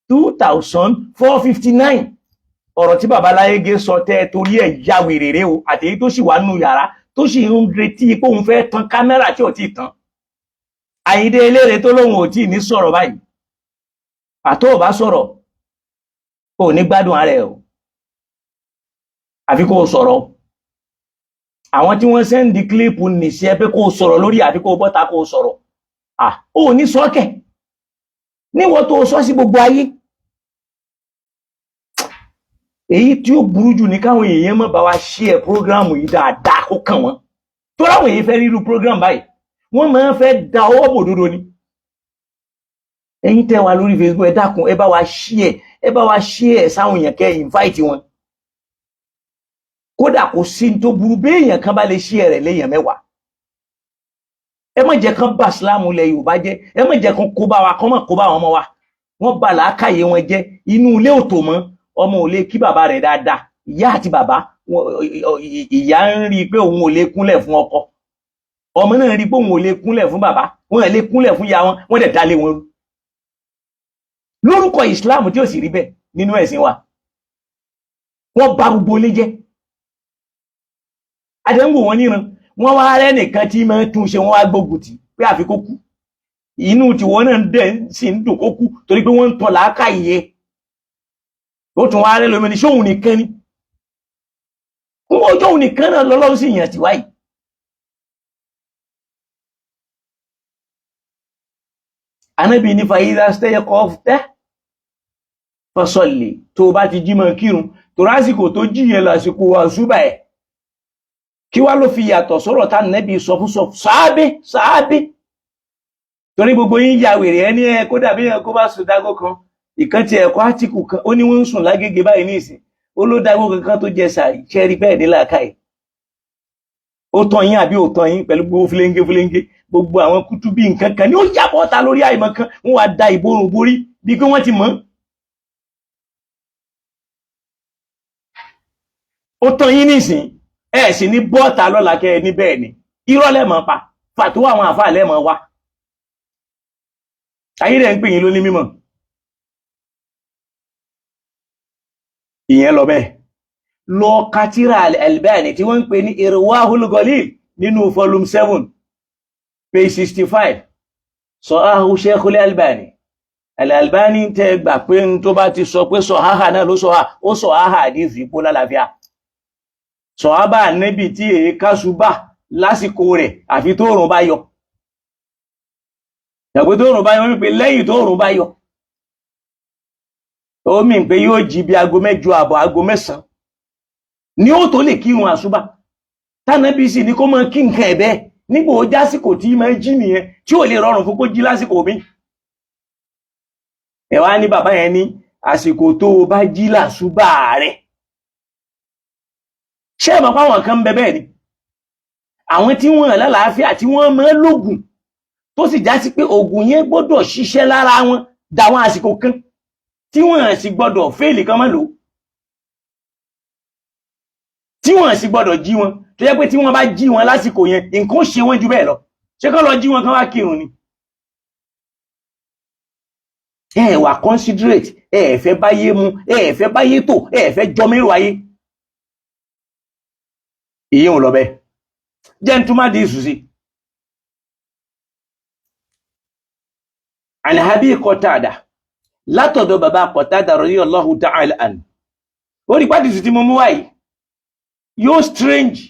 2459. Ọ̀rọ̀ tí babaláyége sọ tẹ́ ẹ torí ẹ̀ ya wèrèrè o, àti èyí tó sì wà nù yàrá tó sì ń retí pé òun fẹ́ tan kámẹ́rà tí ò tí ì tán. Àyíndé eléré tó lóun ò tí ì ní sọ̀rọ̀ báyìí, àtó ò bá sọ̀rọ̀, ò ní gbádùn ara ẹ̀ o, àfi kó o sọ̀rọ̀. Àwọn tí wọ́n sẹ́ndì kílípù nìṣẹ́ pé kó o sọ̀rọ̀ lórí, àfi kó o bọ́ta kó o sọ̀rọ̀. Ò ní sọ́kẹ̀ níwọ̀n tó o sọ sí gbogbo ayé. Èyí tí ó burú jù ní káwọn èèyàn má bá wa share prógrámù yìí dáadáa kó kàn wọ́n, tó ráwọn èèyàn fẹ́ ríru prógrámù báyìí, wọ́n máa ń fẹ́ da ọwọ́ bò dodo ni. Ẹ̀yin tẹ́ wà lórí Facebook, ẹ dákun, ẹ bá wa share, ẹ bá wa share sáwọn èèyàn, kẹ́ invite wọn. Kódà kò sí ní tó burú bí èèyàn kan bá lè share rẹ̀ léèyàn 10. Ẹ má jẹ́ kán bà sílámù ilẹ̀ Yorùbá jẹ́, ẹ má jẹ́ kán kó bá wa, kán má kó bá àwọn ọmọ wa. Wọ́n bà làákàyè wọn jẹ́, inú ilé ò tò mọ́, ọmọ ò lè kí bàbá rẹ̀ dáadáa, ìyá àti bàbá, ìyá ń rí i pé òun ò lè kúnlẹ̀ fún ọkọ, ọmọ náà rí i pé òun ò lè kúnlẹ̀ fún bàbá, wọn lè kúnlẹ̀ fún ìyá wọn, wọ́n dẹ̀ dálé wọn rú lórúkọ Islam tí ó sì rí bẹ́ẹ̀ nínú ẹ̀sìn wa. Wọ́n bà gbogbo ilé jẹ́, adẹ́nwò wọn níran, wọ́n wá rẹ́ nìkan tí máa tún ṣe, wọ́n wá gbógun tì pé àfi kó kú. Inú tiwọn náà dẹ̀ sì ń dùn kó kú, torí pé wọ́n ń tàn làákàyè. Ó tún wá rẹ́ lómi ní sóhun nìkan ni, ọjọ́ òun nìkan náà lọ́lọ́run sì yàn sí wáyìí. Anábì ní fàyídà stẹ́yẹkọ́fẹ́ fọ́sọ̀lì, tó bá ti jí mọ́ kírun, tó lásìkò tó jí yẹn lásìkò àṣùbà ẹ̀. Kí wá ló fi yàtọ̀ sọ̀rọ̀ tá nẹ́bí sọ fún sọ sàábé sàábé? Torí gbogbo yín ya wèrè ẹni ẹ, kódà bí ẹ kó bá sùn dágó kan, ìkan ti ẹ̀kọ́ átíkù kan, ó ní wọ́n ń sùn lágége báyìí ní ìsìn, ó ló dágó kankan tó jẹ sàárì. Ṣẹ́rí bẹ́ẹ̀ ní làákàyè? Ó tán yín àbí ó tán yín? Pẹ̀lú gbogbo fúlẹ́ńgé fúlẹ́ńgé, gbogbo àwọn kútúbí nǹkan kan ní ó yàbọ̀ ta lórí àìmọ̀ kan, wọ́n wá da ìborùn borí bí pé wọ́n ti mọ̀. Ó tán yín nísìn, ẹ sì ní bọ́ọ̀tà lọ́la kẹ́ ẹ ní bẹ́ẹ̀ ni. Irọ́ lẹ́mọ̀ pa fàtó àwọn àfáà lẹ́mọ̀ wá, ayé rẹ̀ ń pè yín lóní mímọ̀. Ìyẹn lọ bẹ́ẹ̀. Lọ katira Al-Albani tí wọ́n ń pè ní Irwahul Ghalil nínú volume 7 page 65. Sọ̀háhù Sheikhul Albani. Al-Albani tẹ́ gbà pé n tó bá ti sọ pé sọ̀háhà náà ló sọ̀há, ó sọ̀háhà àdífì kó lálàáfíà. Sọ̀hábà níbi tí èé kásùbà lásìkò rẹ̀ àfi tóòrùn bá yọ. Ìyàgbé tóòrùn bá yọ wípé lẹ́yìn tóòrùn bá yọ. Ó mì pé yóò jí bí aago 8:30, aago 9 ní ó tó lè kírun àsúbà. Tánàbí sì ní kó máa kí nǹkan ẹ̀ bẹ́ẹ̀ nígbà ó jásìkò tí máa jí nìyẹn tí ò lè rọrùn fún kó jí lásìkò mi. Ẹ wá ní bàbá yẹn ní àsìkò tó o bá jí làsúbà rẹ̀. Ṣé ẹ mọ̀ pé àwọn kan ń bẹ bẹ́ẹ̀ ni? Àwọn tí wọ́n lálàáfíà tí wọ́n máa lògùn tó sì já sí pé ògùn yẹn gbọ́dọ̀ ṣiṣẹ́ lára wọn dàwọn àsìkò kan tí wọ́n sì gbọ́dọ̀ fẹ́ẹ̀lì kan máa lò, tí wọ́n sì gbọ́dọ̀ jí wọn, tó jẹ́ pé tí wọ́n bá jí wọn lásìkò yẹn nǹkan ó ṣe wọ́n ju bẹ́ẹ̀ lọ. Ṣé kán lọ jí wọn kán wá kírun ni? Ẹ wà considerate, ẹ fẹ́ báyé mu, ẹ fẹ́ báyé tò, ẹ fẹ́ jọmírò ayé. Ìyẹn ò lọ bẹ́ẹ̀. Jẹ́ ń túmọ̀ di ìsù sí. An Abi Qatada, látọ̀dọ̀ bàbá Qatada radiyallahu ta'ala anhu. Ó rí pàdísù tí mo mú wáyìí yóò strange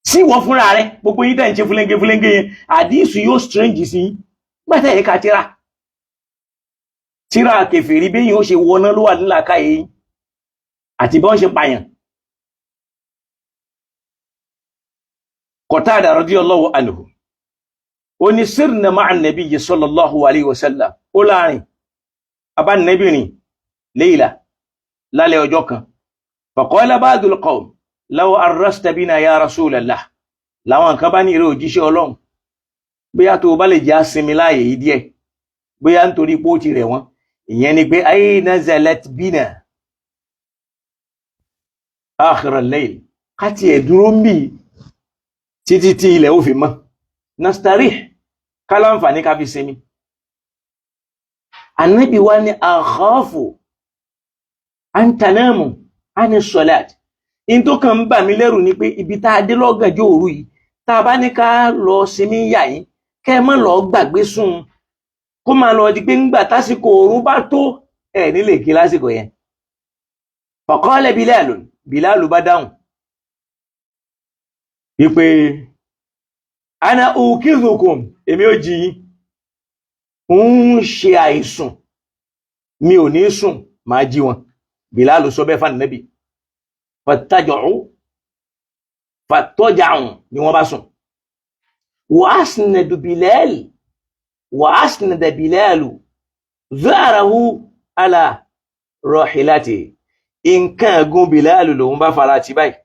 sí wọ́n fúnra rẹ̀, gbogbo yín tẹ́ ń ṣe fúlẹ́ńgé fúlẹ́ńgé yẹn, àdísù yóò strange sí yín gbàtẹ́ ẹ̀ka tíra tíra kèfèrí bí yín ó ṣe wọná ló wà nílàkà yìí àti bí wọ́n ṣe pààyàn. Qatada radiyallahu anhu ó ní sirna ma'a nabiyyi sallallahu alayhi wa sallam, ó láàrin abánibìnrin léyìlá lálẹ́ ọjọ́ kan. Faqala ba'dul qawm law arrasta bina ya rasulallah, láwọn kan bá ní ìrẹ́ òjíṣẹ́ Ọlọ́run, bóyá tó bá lè jẹ́ àsinmi láàyè yìí díẹ̀, bóyá nítorí pé ó ti rẹ̀ wọ́n, ìyẹn ni pé ay nazalat bina akhir al-layl, ká tiẹ̀ dúró ń bì títí tí ilẹ̀ ó fi mọ́, nastarih, ká láǹfààní ká fi sinmi. Ànábì wa ní akhafu an tanamu ani salat, in tó kàn ń bà mí lẹ́rù ni pé ibi tá a dé lọ́gànjọ́ òru yìí, tá a bá ní ká lọ sinmi yà yín, kẹ́ ẹ má lọ gbàgbé sùn, kó máa lọ di pé ńgbà tásìkò òru bá tó ẹ̀ nílé kí lásìkò yẹn. Faqala Bilal, Bilal bá dáhùn wípé ana ukizukum, èmi ò jí yín, ń ṣe àìsùn, mi ò ní sùn, máa jí wọn. Bilal sọ bẹ́ẹ̀ fún Ànábì. Fàtọ́jàun ni wọ́n bá sùn. Wa asnada Bilalu zahrahu ala rahilati, nǹkan ẹ̀gún Bilalu lòun bá fara ti báyìí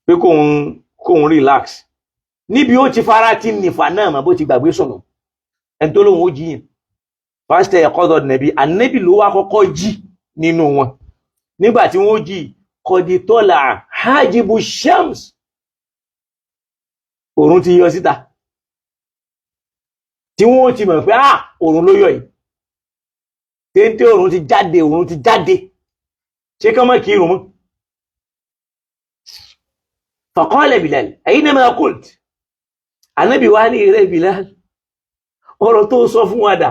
pé kóun relax níbi ó ti fara ti nìfà náà mà bó ti gbàgbé sùn, ẹni tó lóun ó jíyàn. Pásítọ̀ ẹ̀kọ́dọ̀ nẹ̀bí Ànábì ló wá kọ́kọ́ jí nínú wọn. Nígbà tí wọ́n jí, kọ̀dìtọ́là hajibu shams, òrùn ti yọ síta, tí wọ́n ti mọ̀ pé ah òrùn ló yọ yìí, téńté òrùn ti jáde, òrùn ti jáde, ṣé kán mọ́ kírun mọ́? Faqala Bilal aynama qult, Ànábì wá ní ìrẹ́ Bilal, ọ̀rọ̀ tó sọ fún wa dà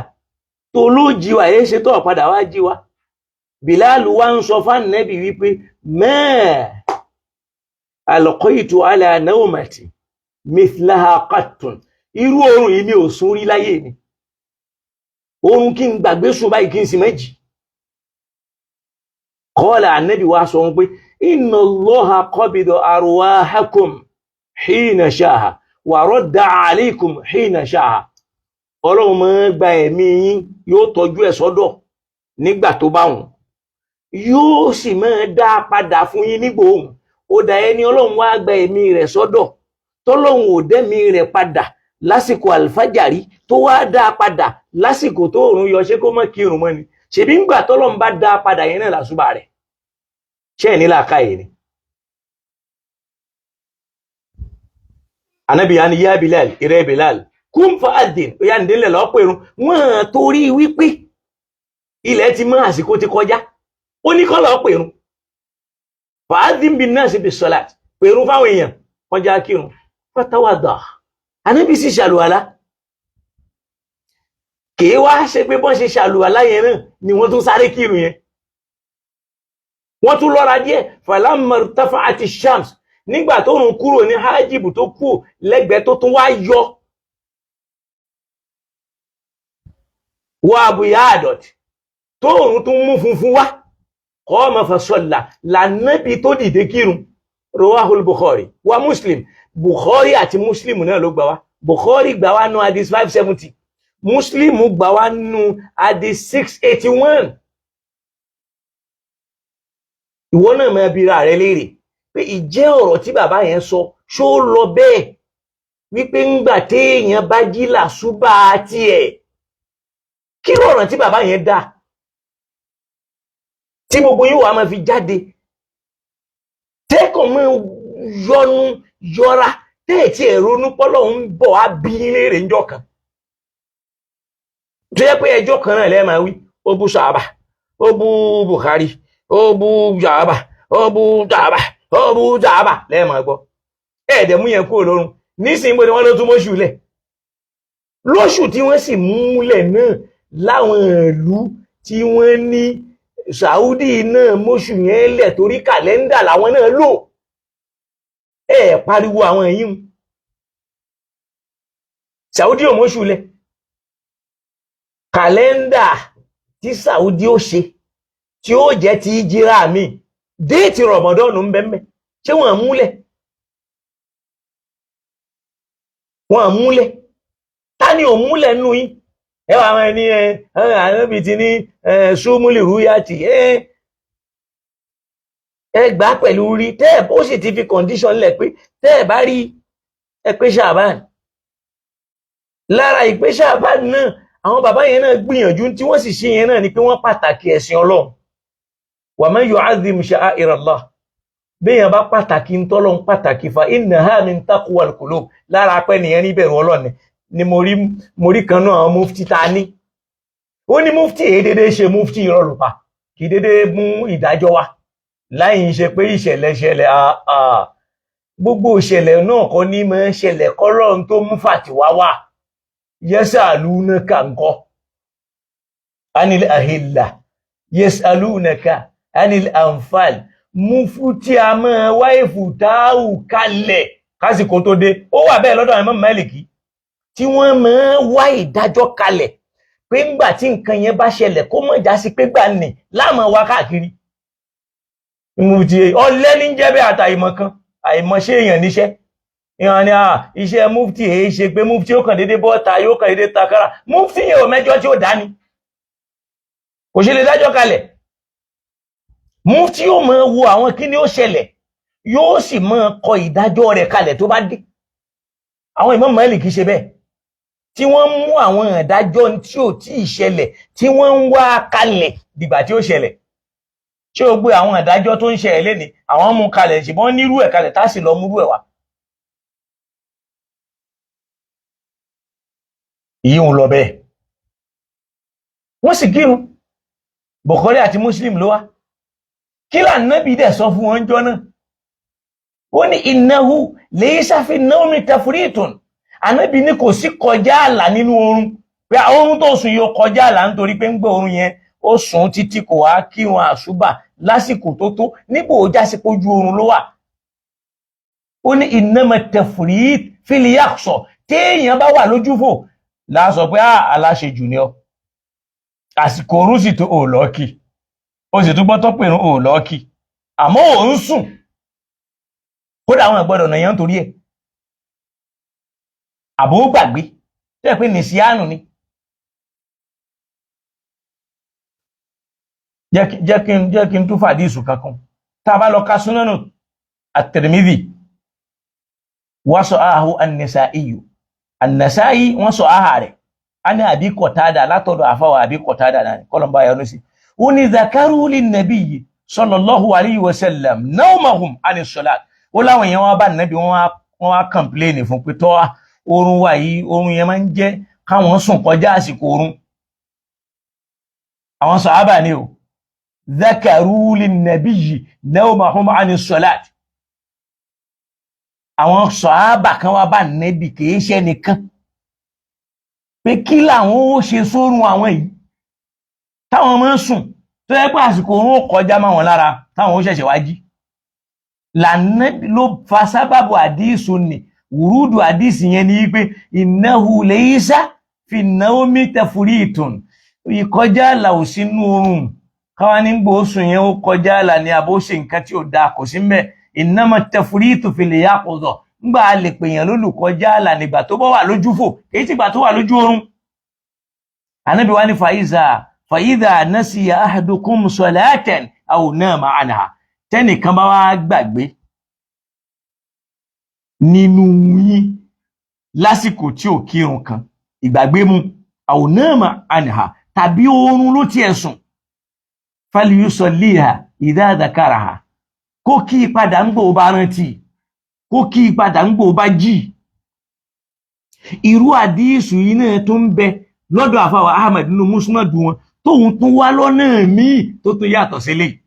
tó ló jí wa, èé ṣe tó padà wá jí wa. Bilal wá ń sọ fún Ànábì wípé ma alqaitu ala nawmati mithlaha qattun, irú oorun yìí mi ò sùn rí láyé mi, oorun kí n gbàgbé sùn báyìí kí n sì méjì. Qala, Ànábì wá sọ wọn pé inna Allaha qabida arwahakum hina sha'a wa radda alaykum hina sha'a, Ọlọ́run máa gba ẹ̀mí yín, yóò tọ́jú ẹ̀ sọ́dọ̀ nígbà tó bá wùn, yóò sì máa dá a padà fún yín nígbà òun ó dà. Ẹni Ọlọ́run wá gba ẹ̀mí rẹ̀ sọ́dọ̀, tọ́lọ́run ò dẹ́mi rẹ̀ padà lásìkò àlùfájàrí, tó wá dá a padà lásìkò tó òrùn yọ, ṣé kó má kírun mọ́ ni? Ṣèbí ńgbà tọ́lọ́run bá dá a padà yẹn náà làṣùbà rẹ̀. Ṣé ẹ̀ ní làákàyè ni? Ànábì yá ni yá Bilal, ìrẹ́ Bilal, kún fa adìn, ó yá ǹdílẹ̀ lọ́ọ́ pèrún. Wọ́n torí wípé ilẹ̀ ti mọ́, àsìkò ti kọjá, ó ní kọ́ lọ́ọ́ pèrún. Fàádìn bin náà sì bí sọ́láàtì, pèrún fáwọn èèyàn kọjá kírun. Fatawadà, Ànábì sì ṣàlùwàlá. Kìí wá ṣe pé bọ́n ṣe ṣàlùwàlá yẹn náà ni wọ́n tún sáré kírun yẹn. Wọ́n tún lọ́ra díẹ̀. Falamma irtafa'ati shams, nígbà tó rùn kúrò ní hajjibu tó kú lẹ́gbẹ̀ẹ́ tó tún wá yọ wọ àbúyá àdọ̀tí tó rùn tún mú funfun wá, qama fa salla, lànàbí tó dìde kírun. Rawahul Bukhari wa Muslim. Bukhari àti Muslim náà ló gbà wá. Bukhari gbà wá nù hadith 570, Muslim gbà wá nù hadith 681. Ìwọ náà máa bi ra rẹ léèrè pé ìjẹ́ ọ̀rọ̀ tí bàbá yẹn sọ ṣó lọ bẹ́ẹ̀, wípé ńgbà téèyàn bá jí làṣúbà tiẹ̀, kí lọ̀rọ̀ tí bàbá yẹn dá tí gbogbo yín wàá máa fi jáde tẹ́kọ̀ máa yọnu yọra tẹ́ẹ̀tì ẹ̀rọ onúpọ́lọ̀ ń bọ̀ á bí léèrè ńjọ́ kan tó yẹ pé ẹjọ́ kan náà lẹ́ẹ̀ máa wí. Ó bú sàábà, ó bú Bukhari, ó bú jàábà, ó bú jàábà, ó bú jàábà lẹ́ẹ̀mọ̀ gbọ́. Ẹ̀ẹ́dẹ̀ mú yẹn kúrò lórun nísìnyí bó ni wọ́n ló tún mọ́ṣù lẹ̀ lóṣù tí wọ́n sì múlẹ̀ náà láwọn ìlú tí wọ́n ní Saudi náà mọ́ṣù yẹn lẹ̀ torí kàlẹ́ndà làwọn náà lò. Ẹ̀ pariwo àwọn yìí ń Saudi ò mọ́ṣù lẹ̀, kàlẹ́ndà tí Saudi ó ṣe tí ó jẹ́ ti jíra mi déètì rọ̀mọ̀dọ́nù ń bẹ́m̀bẹ́, ṣé wọ́n múlẹ̀? Wọ́n múlẹ̀. Ta ni ò múlẹ̀ nù yín? Ẹ wà àwọn ẹni ẹ ànábì ti ní súnmúlì rúyàtì ẹ gbà pẹ̀lú rí tẹ́ ẹ ó sì ti fi condition lẹ̀ pé tẹ́ ẹ bá rí ẹ pé ṣàbán. Lára ìpé ṣàbán náà àwọn bàbá yẹn náà gbìyànjú tí wọ́n sì ṣe yẹn náà ni pé wọ́n pàtàkì ẹ̀sìn Ọlọ́run. Wa man yu'azzim sha'a'ir Allah, béèyàn bá pàtàkì ń tọ́lọ́ ń pàtàkì fa innaha min taqwal qulub, lára apẹ́ nìyẹn níbẹ̀rù Ọlọ́run ni. Mo rí kan náà àwọn mufti ta ní, ó ní mufti èyí dédé ṣe mufti ìrọ̀lùpà kì í dédé mú ìdájọ́ wá láì ń ṣe pé ìṣẹ̀lẹ̀ ṣẹlẹ̀. Gbogbo ìṣẹ̀lẹ̀ náà kọ́ ní máa ń ṣẹlẹ̀ kọ́lọ́run tó mú fàtiwá wá. Yasalunaka ńkọ́ anil ahilla, yasalunaka anil anfal, mufti a máa wá ìfùtáhù kalẹ̀ kásìkò tó dé. Ó wà bẹ́ẹ̀ lọ́dọ̀ àwọn Imam Málíkì tí wọ́n máa wá ìdájọ́ kalẹ̀ pé ńgbà tí nǹkan yẹn bá ṣẹlẹ̀ kó mọ̀ já sí pé gbà ní láàmú wá káàkiri. Mufti ọlẹ́ ní jẹ́ bẹ́ẹ̀ àtàìmọ̀ kan àìmọ̀ṣe èèyàn níṣẹ́ ìhàn ni iṣẹ́ mufti èyí ṣe pé mufti ó kàn déédéé bọ́ta yóò kàn déédéé takara. Mufti yẹn ò mẹ́jọ tí ó dání, kò ṣe lè dájọ́ kalẹ̀. Mufti yóò máa wo àwọn kí ni ó ṣẹlẹ̀, yóò sì máa kọ ìdájọ́ rẹ̀ kalẹ̀ tó bá dé. Àwọn Imam Málíkì ṣe bẹ́ẹ̀ tí wọ́n mú àwọn ìdájọ́ tí ò tí ì ṣẹlẹ̀ tí wọ́n ń wá kalẹ̀ dìgbà tí ó ṣẹlẹ̀. Ṣé o gbé àwọn ìdájọ́ tó ń ṣẹlẹ̀ lénìí àwọn mú kalẹ̀, ṣùgbọ́n nírú ẹ̀ kalẹ̀ tá a sì lọ múrú ẹ̀ wá. Ìyí ń lọ bẹ́ẹ̀. Wọ́n sì kírun. Bukhari àti Muslim ló wá. Kí lànàbí dẹ̀ sọ fún wọn jọ náà? Ó ní innahu laysa fi nawmi tafritun. Ànábì ní kò sí kọjá àlà nínú oorun. Pé oorun tó sùn yóò kọjá àlà nítorí pé ń gbé oorun yẹn ó sùn títí kò wá kírun àṣùbà lásìkò tó tó nígbò ó jásí pójú oorun ló wà. Ó ní innama tafrit fil yaqsa, téèyàn bá wà lójúfò láàsọ pé aláṣejù ni ọ, àsìkò oorun sì tó ò lọ́ọ̀kì, ó sì tún gbọ́tọ́ pèrún ò lọ́ọ̀kì, àmọ́ ò ń sùn kódà àwọn ìgbọ́dọ̀ nàyàn nítorí ẹ̀ àbò ó gbàgbé tó yẹ pé nìsíánù ni. Jẹ́ kí n tún fàdísù kankan tá a bá lọ ka súnánù at-Tirmidhi wọ́n sọ áhù an-Nasa'i an-Nasa'i wọ́n sọ áhà rẹ̀ a ní àbí Qatada látọ̀dọ̀ àfáwà àbí Qatada náà ni kọ́lọ̀mbá yọnu sí. Ó ní zakaru lin-nabiyyi sallallahu alayhi wa sallam nawmahum ani salat. Ó láwọn èèyàn wọn bá nàbí wọn wá kàmpléènì fún pé tọ́ oorun wa yìí oorun yẹn máa ń jẹ́ káwọn sùn kọjá àsìkò oorun. Àwọn sàhábà ni o, zakaru lin-nabiyyi nawmahum ani salat. Àwọn sọ̀hábà kan wá bá nẹ́bì, kìí ṣe nìkan, pé kí làwọn ó ṣe sórun àwọn yìí táwọn máa ń sùn tó yẹ pé àsìkò òun ó kọjá máa wọn lára, táwọn ó ṣẹ̀ṣẹ̀ wá jí. Lànà ló fa sábàbù àdísù ni wùrúdù àdísì yẹn ni wípé innahu laysa fi nawmi tafritun, ìkọjá àlà ò sínú oorun. Káwá ní gbòósùn yẹn ó kọjá àlà ni àbó ṣe nǹkan tí ò dáa, kò sí mbẹ. Innama tafritu fil yaqظة, ńgbà a lè pèèyàn lólùkọjá àlà nígbà tó bá wà lójú fò, èyí tí gbà tó wà lójú oorun. Ànábì wa ní fàyídà nasiya ahadukum salatan aw nama anha, tẹ́nìkan bá wá gbàgbé nínú yín lásìkò tí ò kírun kan, ìgbàgbé mu, aw nama anha, tàbí oorun ló tiẹ̀ sùn, falyusalliha idha dhakaraha, kó kí i padà ń gbò bá rántí, kó kí i padà ń gbò bá jí. Irú àdísù yìí náà tó ń bẹ lọ́dọ̀ àfàwà Ahmed nínú Musnad wọn, tóun tún wá lọ́nà míì tó tún yàtọ̀ sílẹ̀.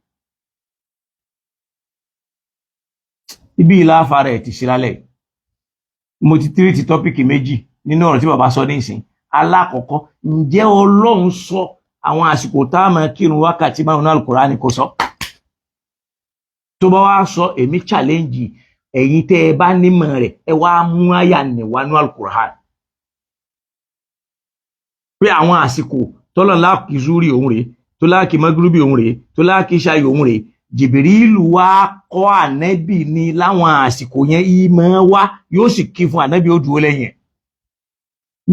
Ibi ìlà afárá ẹ̀ ti ṣe lálẹ́. Mo ti tírìtì tọ́pìkì méjì nínú ọ̀rọ̀ tí bàbá sọ ní ìsìn. Alákọ̀ọ́kọ́, ǹjẹ́ Ọlọ́run sọ àwọn àsìkò tá a máa kírun wákàtí márùn-ún Al-Kùránì? Kò sọ. Tó bá wá sọ, èmi challenge ẹ̀yin tẹ́ ẹ bá nímọ̀ rẹ̀, ẹ wá mú àyà nìwánú Al-Kùránì pé àwọn àsìkò tọ́lọ̀ láàkì zúrì òun rèé, tó láàkì mọ́gúrúbì òun rèé, tó láàkì ṣayò òun rèé. Jìbìrìlù wá kọ́ ànẹ́bì ni láwọn àsìkò yẹn ìmọ̀ wá, yóò sì kí fún ànẹ́bì, ó dúró lẹ́yìn ẹ̀.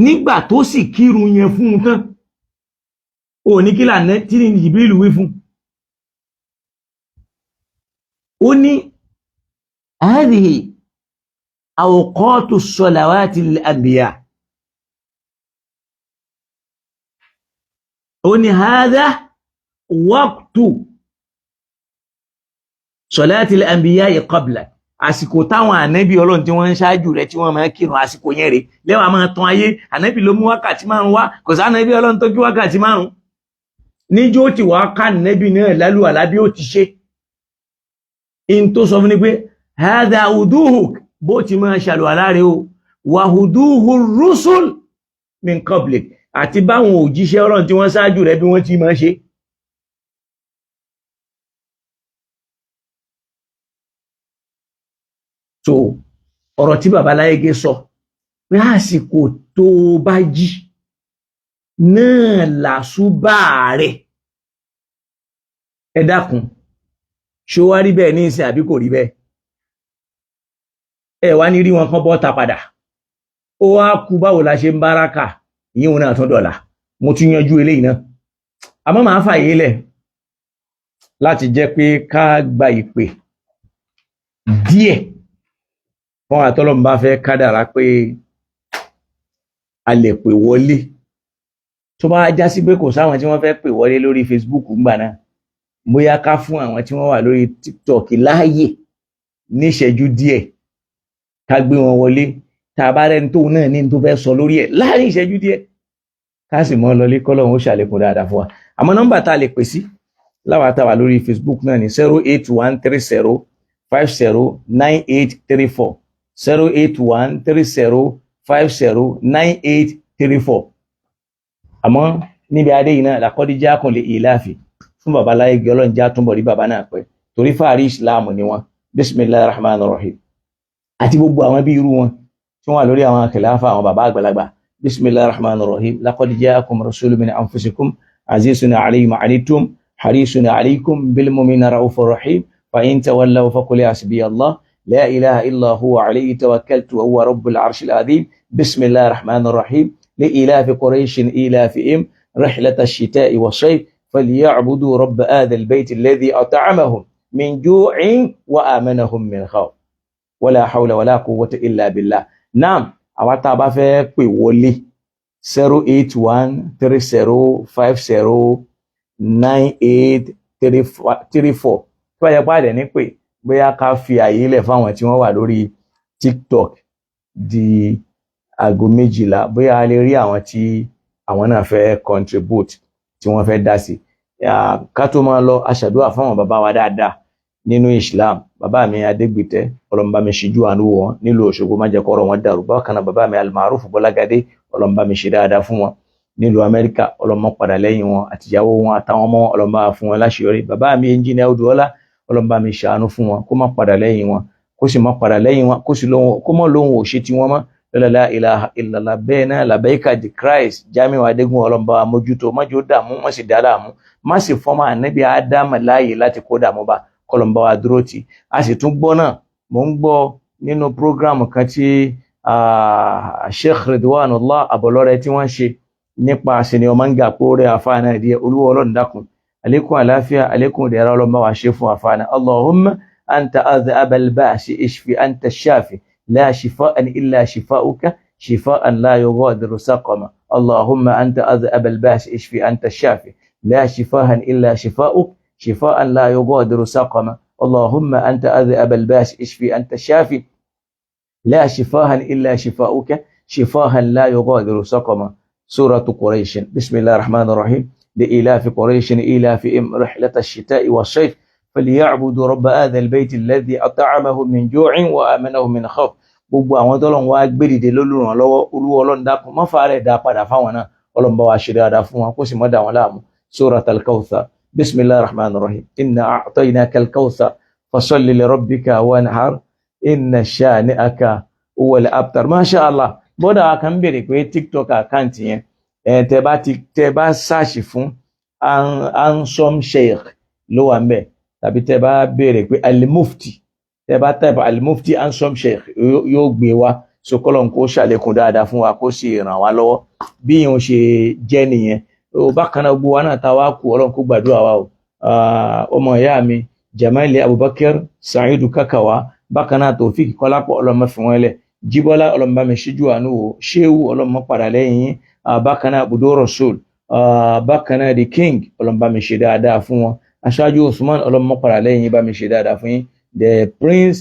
Nígbà tó sì kírun yẹn fún un tán, ò ní kí lànà tí ní Jìbìrìlù wí fún ó ní hadhihi awqatu salawati al-anbiya, ó ní hadha waqtu salati al-anbiya qabla, àsìkò táwọn ànábì Ọlọ́run tí wọ́n ń ṣáájú rẹ̀ tí wọ́n máa kírun àsìkò yẹn rè lẹ́wọ̀n máa tan ayé. Ànábì ló mú wákàtí márùn wá, kò sí ànábì Ọlọ́run tó kí wákàtí márùn níjó tí wàá ká ànábì náà lálùwàlá bí ó ti ṣe. In tó sọ fún ni pé hadha wuduhuk, bó ti máa ṣàlùwàlá rẹ̀ o, wa wuduhu rusul min qablik, àti báwọn òjíṣẹ́ Ọlọ́run tí wọ́n ṣáájú rẹ̀ bí wọ́n ti máa ṣe. So ọ̀rọ̀ tí bàbá Láyégé sọ pé àsìkò tó bá jí náà làṣúbà rẹ̀, ẹ dákun, ṣó wá rí bẹ́ẹ̀ ní ìsìn àbí kò rí bẹ́ẹ̀? Ẹ wá ní rí wọn kán bọ́ta padà, ó wá kú báwo la ṣe ń báràkà ìyíhun náà tún dọ̀là. Mo tún yanjú eléyìí náà, àmọ́ màá fàyè lẹ̀ láti jẹ́ pé ká gba ìpè díẹ̀ fún àtọ́lọ́mù bá fẹ́ kádàrá pé a lè pè wọlé. Tó bá já sí pé kò sáwọn tí wọ́n fẹ́ pè wọlé lórí Facebook ńgbà náà, bóyá ká fún àwọn tí wọ́n wà lórí TikTok láàyè níṣẹ́jú díẹ̀ ká gbé wọn wọlé. Tá a bá rẹni tóun náà ní tó fẹ́ sọ lórí ẹ̀ láàrin ìṣẹ́jú díẹ̀, ká sì mọ́ lọlé, kọ́lọ́hún ó ṣàlékún dáadáa fún wa. Àmọ́ nọ́mbà tá a lè pè sí láwa tá a wà lórí Facebook náà ní 08130509834, 08130509834. Àmọ́ níbi adé yìí náà làkọ́díjà kan lè ìláàfì fún baba Láyégé, Ọlọ́run já túnbọ̀ rí baba náà pẹ́, torí fàárí ìsìláàmù ni wọ́n. Bismillahir rahmanir rahim, àti gbogbo àwọn bí irú wọn tí wọ́n wà lórí àwọn kìláfà àwọn baba àgbàlagbà. Bismillahir rahmanir rahim, laqad ja'akum rasulun min anfusikum azizun alayhi ma anittum harisun alaykum bil mu'minina raufur rahim, fa in tawallaw faqul hasbiyallah la ilaha illa huwa alayhi tawakkaltu wa huwa rabbul arshil azim. Bismillahir rahmanir rahim, li ilafi quraishin ilafihim rihlata ash-shita'i was-sayf فليعبدوا رب هذا البيت الذي أطعمهم من جوع وآمنهم من خوف، ولا حول ولا قوة إلا بالله. نعم، àwa tá a bá fẹ́ pè wọlé 08130509834. Tó bá yẹ pàdé ní pé bóyá ká fi àyè lẹ̀ fáwọn tí wọ́n wà lórí TikTok di aago 12, bóyá a lè rí àwọn tí àwọn náà fẹ́ contribute, tí wọ́n fẹ́ dá sí. Ká tó máa lọ, aṣàdúrà fáwọn bàbá wa dáadáa. Nínú Islam, bàbá mi Adégbìtẹ́, Ọlọ́run bá mi ṣíjú àánú wọn nílùú Òṣogbo, má jẹ́ kọ́rọ̀ wọn dàrú. Bákan náà, bàbá mi Almaruf Bọ́lágadé, Ọlọ́run bá mi ṣe dáadáa fún wọn nílùú Amẹ́ríkà, Ọlọ́run má padà lẹ́yìn wọn àtìyàwó wọn àtàwọn ọmọ, Ọlọ́run bá fún wọn láṣeyọrí. Bàbá mi Ẹnjìnìá Odùọlá, Ọlọ́run bá mi ṣàánú fún wọn, kó má padà lẹ́yìn wọn, kó sì má padà lẹ́yìn wọn, kó sì lóhun kó mọ́ lóhun ò ṣe tí wọ́n mọ́ lọ́la la ilaha illallah. Bẹ́ẹ̀ náà, Làbẹ́ẹ̀kà di Christ Jamiu Adégún, Ọlọ́run bá wa mójútó, má jẹ́ ó dààmú, má sì dá láàmú, má sì fọ́mọ ànábì Ádámà láàyè láti kó dààmú bá, kọlọ̀n bá wa dúró tì. A sì tún gbọ́ náà, mò ń gbọ́ nínú prógráàmù kan tí Sheikh Ridwanullah Abọlọ́rẹ́ tí wọ́n ṣe nípa sinimá manga kóore àfáà náà díẹ̀. Olúwa Ọlọ́run, dákun, àlékún àlàáfíà, àlékún ìdẹ̀ra, Ọlọ́run bá wa ṣe fún àfáà náà. Allahumma anta adhhab al-ba'si, ishfi anta shafi, la shifa'an illa shifa'uka, shifa'an la yughadiru saqama. Allahumma anta adhhab al-ba'si, ishfi anta shafi, la shifa'an illa shifa'uk, شفاء لا يغادر سقما. اللهم أنت أذهب الباس، اشفي أنت الشافي، لا شفاء إلا شفاؤك، شفاء لا يغادر سقما. سورة قريش. بسم الله الرحمن الرحيم. لإيلاف قريش إيلافهم رحلة الشتاء والصيف، فليعبدوا رب هذا البيت الذي أطعمهم من جوع وآمنهم من خوف. Gbogbo àwọn tọ́lọ́run wá gbé dìde lólùrànlọ́wọ́, Olúwa Ọlọ́run, dákun, má fàárẹ̀ dá padà fáwọn náà. Ọlọ́run bá wa ṣe dáadáa fún wọn, kó sì má dà wọn láàmú. Surat Al-Kawthar. بسم الله الرحمن الرحيم. إنا أعطيناك الكوثر، فصل لربك وانحر، إن شانئك هو الأبتر. ما شاء الله. Bọ́dà kan béèrè pé TikTok account yẹn ẹ, tẹ bá ti tẹ bá ṣáàṣì fún Ansom Sheikh ló wà ń bẹ̀, tàbí tẹ bá béèrè pé Alimufti, tẹ bá type Alimufti Ansom Sheikh, yóò gbé wá. Sokọlọ̀ kó ṣàlékún dáadáa fún wa, kó sì ràn wá lọ́wọ́. Bí yẹn ṣe jẹ́ nìyẹn o. Bákan náà, gbogbo wa náà ta wá kú, Ọlọ́run kó gbàdúrà wa o. Ọmọ ìyá mi Jamali Abubakar Saidu Kakawa, bákan náà Taofik Kọlápọ̀, Ọlọ́run má fi wọ́n lẹ̀. Jíbọ́lá, Ọlọ́run bá mi ṣíjú àánú wò. Ṣéwù, Ọlọ́run má padà lẹ́yìn yín. Bákan náà Abudu Rasul, bákan náà the King, Ọlọ́run bá mi ṣe dáadáa fún wọn. Aṣáájú Usman, Ọlọ́run má padà lẹ́yìn yín, bá mi ṣe dáadáa fún yín. The Prince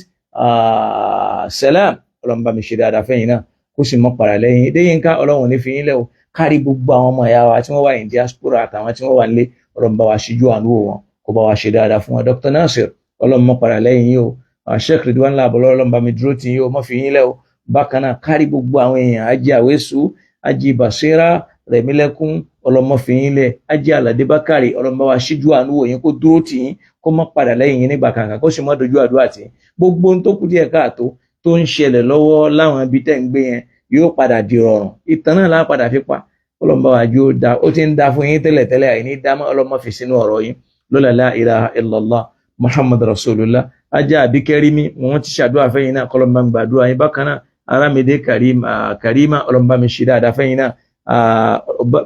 Salam, Ọlọ́run bá mi ṣe dáadáa fẹ́yìn náà, kó sì má padà lẹ́yìn yín. Déyìnká, Ọlọ́run ò ní fi yín lẹ̀ o. Kárí gbogbo àwọn ọmọ ìyá wa tí wọ́n wà ní diaspora àtàwọn tí wọ́n wà nílé, Ọlọ́run bá wa ṣíjú àánú wò wọn, kó bá wa ṣe dáadáa fún wọn. Dr Nasir, Ọlọ́run má padà lẹ́yìn yín o. Sheikh Ridwan Labọlọ, Ọlọ́run bá mi dúró tì yín o, má fi yín lẹ̀ o. Bákan náà, kárí gbogbo àwọn èèyàn, Ajé Àwésù, Ajé Basira Rẹ̀mílẹ́kún, Ọlọ́run má fi yín lẹ̀. Ajé Aládé Bákàrè, Ọlọ́run bá wa ṣíjú àánú wò yín, kó dúró tì yín, kó má padà lẹ́yìn yín nígbà kankan, kó sì má dojú àdúrà tì yín. Gbogbo ohun tó kù díẹ̀ káàtó tó ń ṣẹlẹ̀ lọ́wọ́ láwọn ibi tẹ́ ń gbé yẹn yóò padà di rọrùn. Ìtàn náà láà padà fi pa. Ọlọ́run bá wa jó da. Ó ti ń da fún yín tẹ́lẹ̀tẹ́lẹ̀, àìní dámọ́, Ọlọ́run má fi sínú ọ̀rọ̀ yín lọ́la. La ilaha illallah Muhammad rasulullah. Ajá àbíkẹ́rímí, wọ́n ti ṣàdúrà fẹ́yìn náà, kọ́lọ́n bá ń gbàdúrà yín. Bákan náà, Arámidé Karima, Ọlọ́run bá mi ṣe dáadáa fẹ́yìn náà.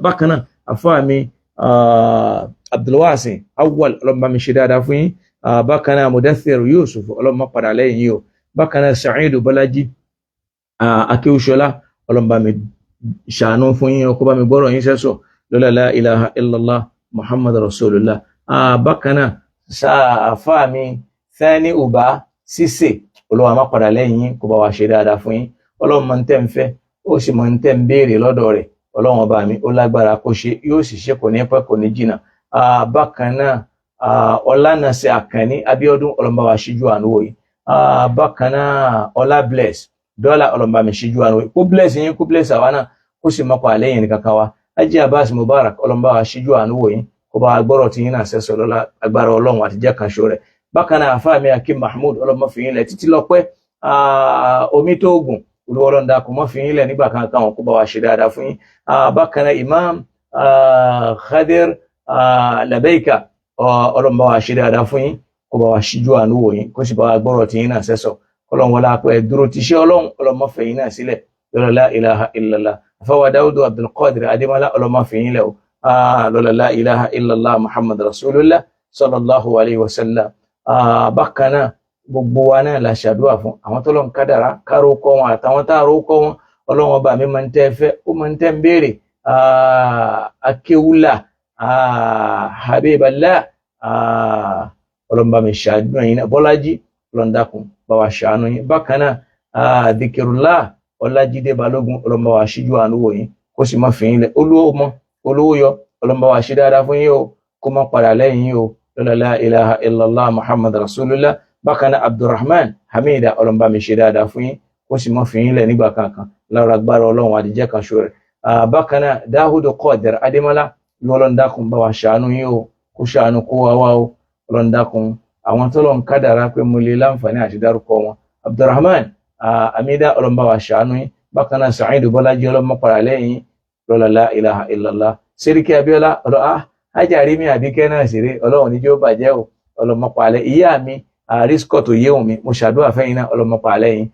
Bákan náà, àfáà mi Abdulwasi Awwal, Ọlọ́run bá mi ṣe dáadáa fún yín. Bákan náà, Mudathir Yusuf, Ọlọ́run má padà lẹ́yìn yìí o. Bákan náà, Sa'idu Bọ́lájí Akéwùsọlá, Ọlọ́run bá mi ṣàánú fún yín, kó bá mi gbọ́rọ̀ yín sẹ́sọ̀ lọ́la. La ilaha illallah Muhammad rasulullah. Bákan náà, àfáà mi Sani Uba Sise, Olúwa má padà lẹ́yìn yín, kó bá wa ṣe dáadáa fún yín. Ọlọ́run máa ń tẹ́ ń fẹ́, ó sì máa ń tẹ́ ń béèrè lọ́dọ̀ rẹ̀. Ọlọ́run ọba mi ó lágbára kó ṣe, yóò sì ṣe, kò ní pẹ́, kò ní jìnnà. Bákan náà, Ọlánàṣẹ Àkànní Abíọ́dún, Ọlọ́run bá wa ṣíjú àánú wò yìí. Bákan náà, Ọlá Bless Dọ́là, Ọlọ́run bá mi ṣíjú àánú wò yìí, kó bless yín, kó bless àwa náà, kó sì mọ́kọ àlẹ́yìn ní kankan wa. Ajé Abbas Mubarak, Ọlọ́run bá wa ṣíjú àánú wò yín, kó bá wa gbọ́rọ̀ tí yín náà sẹ́sọ lọ́la agbára Ọlọ́run àti jẹ́ kan ṣo rẹ̀. Bákan náà, àfáà mi Akim Mahmood, Ọlọ́run má fi yín lẹ̀. Títí lọ́pẹ́ omi tó gùn, Olúwa Ọlọ́run dákun, má fi yín lẹ̀ nígbà kankan wọn, kó bá wa ṣe dáadáa fún yín. Bákan náà, Imam Khadir Labeika, Ọlọ́run bá wa ṣe dáadáa fún yín, kó bá wa ṣíjú àánú wò yín, kó sì bá wa gbọ́rọ̀ tí yín náà sẹ́sọ. Ọlọ́run wọlé apẹ́ dúró ti ṣe Ọlọ́run, Ọlọ́run má fẹ́ yín náà sílẹ̀ lọ́la. La ilaha illallah. Afáwa Dáúdù Abdulkadir Adémọlá, Ọlọ́run má fi yín lẹ̀ o lọ́la. La ilaha illallah Muhammad rasulullah sallallahu alayhi wa sallam. Bákan náà, gbogbo wa náà la ṣàdúrà fún àwọn tó lọ́n kádàrá káró kọ́ wọn àtàwọn tá a ró kọ́ wọn. Ọlọ́run ọba mi máa ń tẹ́ fẹ́, ó máa ń tẹ́ ń béèrè. Akéwúlà Habiballah, Ọlọ́run bá mi ṣàánú yín náà. Bọ́lájí, Ọlọ́run dákun, bá wa ṣàánú yín. Bákan náà, Dìkìrúlá Ọlájídé Balógun, Ọlọ́run bá wa ṣíjú àánú wò yín, kó sì má fi yín lẹ̀. Olówó mọ olówó yọ, Ọlọ́run bá wa ṣe dáadáa fún yín o, kó má padà lẹ́yìn yín o. Lọ́la la ilaha illallah Muhammad rasulullah. Bákan náà Abdulrahman Hamida, Ọlọ́run bá mi ṣe dáadáa fún yín, kó sì mọ́ fi yín lẹ̀ nígbà kankan lára agbára Ọlọ́run àdìjẹ́ kan ṣo rẹ̀. Bákan náà Dáhùdù Qadir Adémọ́lá, Ọlọ́run dákun bá wa ṣàánú yín o, kó ṣàánú kó wá wá o. Ọlọ́run dákun, àwọn tó lọ́n kádàrá pé mo lè láǹfààní àti dárúkọ wọn, Abdulrahman Amida, Ọlọ́run bá wa ṣàánú yín. Bákan náà Sa'idu Bọ́lájí, Ọlọ́run mọ́pàá lẹ́yìn, lọ́la la ilaha illallah. Sẹ́ríkì Abíọ́lá, ọ̀rọ̀ ajárí mi àbíkẹ́ náà ṣeré, Ọlọ́run níjó bàjẹ́ o, Ọlọ́run mọ́pàá lẹ́yìn. Ìyá mi àrísíkọ̀ tó yéhùn mi, mo ṣàdúrà fẹ́yìn náà, Ọlọ́run mọ́pàá lẹ́yìn.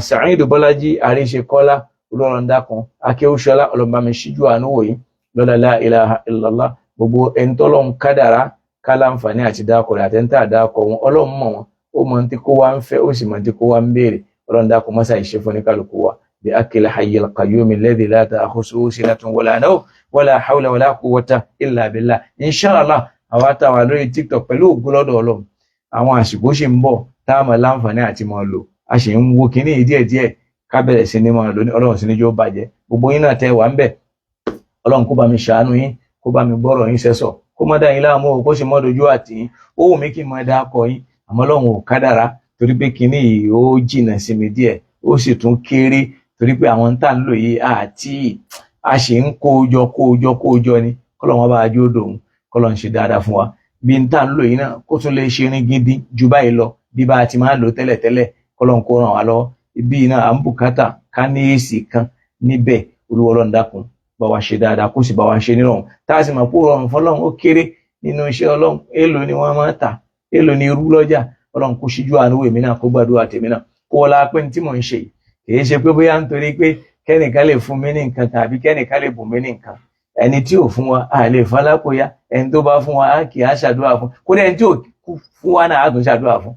Sa'idu Bọ́lájí Àríṣekọ́lá, Ọlọ́run dákun. Akéwúṣọlá, Ọlọ́run bá mi ṣíjú àánú wò yín, lọ́la la ilaha illallah. Gbogbo ẹni tọ́lọ́run kádàrá ká láǹfààní àti dákọ̀ rẹ̀ àtẹ́ńtà dákọ̀ wọn, Ọlọ́run mọ̀ wọn, ó mọ̀ tí kó wá ń fẹ́, ó sì mọ̀ tí kó wá ń béèrè. Ọlọ́run dákun mọ́sá ìṣe fún ní kálukú wa. Bí akil hayyil qayyum alladhi la ta'khusuhu sinatun wala nawm wala hawla wala quwwata illa billah. Inshallah, àwa táwa lórí TikTok pẹ̀lú ògùn lọ́dọ̀ Ọlọ́run, àwọn àsìkò ṣì ń bọ̀ tá a mọ̀ láǹfààní àti mọ̀ lò. A sì ń wo kinní yìí díẹ̀díẹ̀ ká bẹ̀rẹ̀ sí ní máa lò ní Ọlọ́run sí ní jó bàjẹ́. Gbogbo yín náà tẹ́ wà ń bẹ̀, Ọlọ́run kó bá mi ṣàánú yín, kó bá mi gbọ́rọ̀ yín sẹ́sọ̀, kó má dá yín láàmú o, kó sì mọ́ dojú àtì yín. Ó wù mí kí n máa dá akọ yín, àmọ́ Ọlọ́run ò kádàrá, torí pé kinní yìí ó jìnà sí mi díẹ̀, ó sì tún kéré, torí pé àwọn tá à ń lò yìí àti a sì ń kó jọ kó jọ kó jọ ni. Kọ́lọ́run wọn bá a jó dòun, kọ́lọ́run ṣe dáadáa fún wa. Bí n tá à ń lò yìí náà kó tún lè ṣe irin gidi ju báyìí lọ bí bá a ti máa lò tẹ́lẹ̀tẹ́lẹ̀, kọ́lọ́run kó ràn wá lọ́wọ́. Ibi náà à ń bùkátà ká ní èsì kan níbẹ̀. Olúwa Ọlọ́run dákun bá wa ṣe dáadáa, kó sì bá wa ṣe nírọ̀rùn, tá a sì mọ̀ pé ó rọrùn fọlọ́run, ó kéré nínú iṣẹ́ Ọlọ́run. Èèlò ni wọ́n máa ń tà, èèlò ni irú lọ́jà. Ọlọ́run kó ṣíjú àánú èmi náà, kó gbàdúrà tèmi náà, kó wọlá pé ní tí mò ń ṣe yìí kìí ṣe pé bóyá nítorí pé kẹ́nìkan lè fún mi ní nǹkan tàbí kẹ́nìkan lè bùn mí ní nǹkan. Ẹni tí ò fún wa a lè falákòyà, ẹni tó bá fún wa á kì í á ṣàdúrà fún, kódà ẹni tí ò fún wa náà á tún ṣàdúrà fún.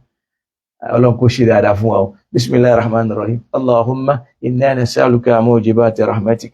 Ọlọ́run kó ṣe dáadáa fún wa o. Bisimilahi rahman rahim. Allahumma inna nas'aluka mujibati rahmatik.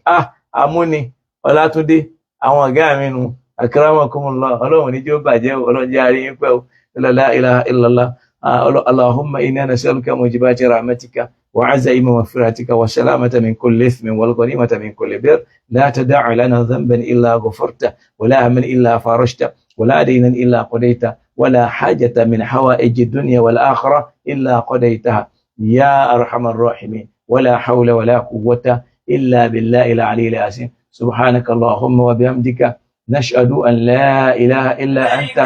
Amúni Ọlátúndé, àwọn ọ̀gá mi nu, akramakumullah. Ọlọ́run ní jẹ́ ó bàjẹ́ o, Ọlọ́run jẹ́ àárín yín pẹ́ o. La ilaha illallah. Allahumma inna nas'aluka mujibati rahmatika wa azaima maghfiratika wa salamata min kulli ithmin wal ghanimata min kulli bir. La tada'a lana dhanban illa ghafarta, wa la hamman illa farajta, wa la daynan illa qadayta, wa la hajata min hawaiji dunya wal akhirah illa qadaytaha ya arhamar rahimin. Wa la hawla wa la quwwata illa billahi al-ali al-azim. سبحانك اللهم وبحمدك، نشهد أن لا إله إلا أنت،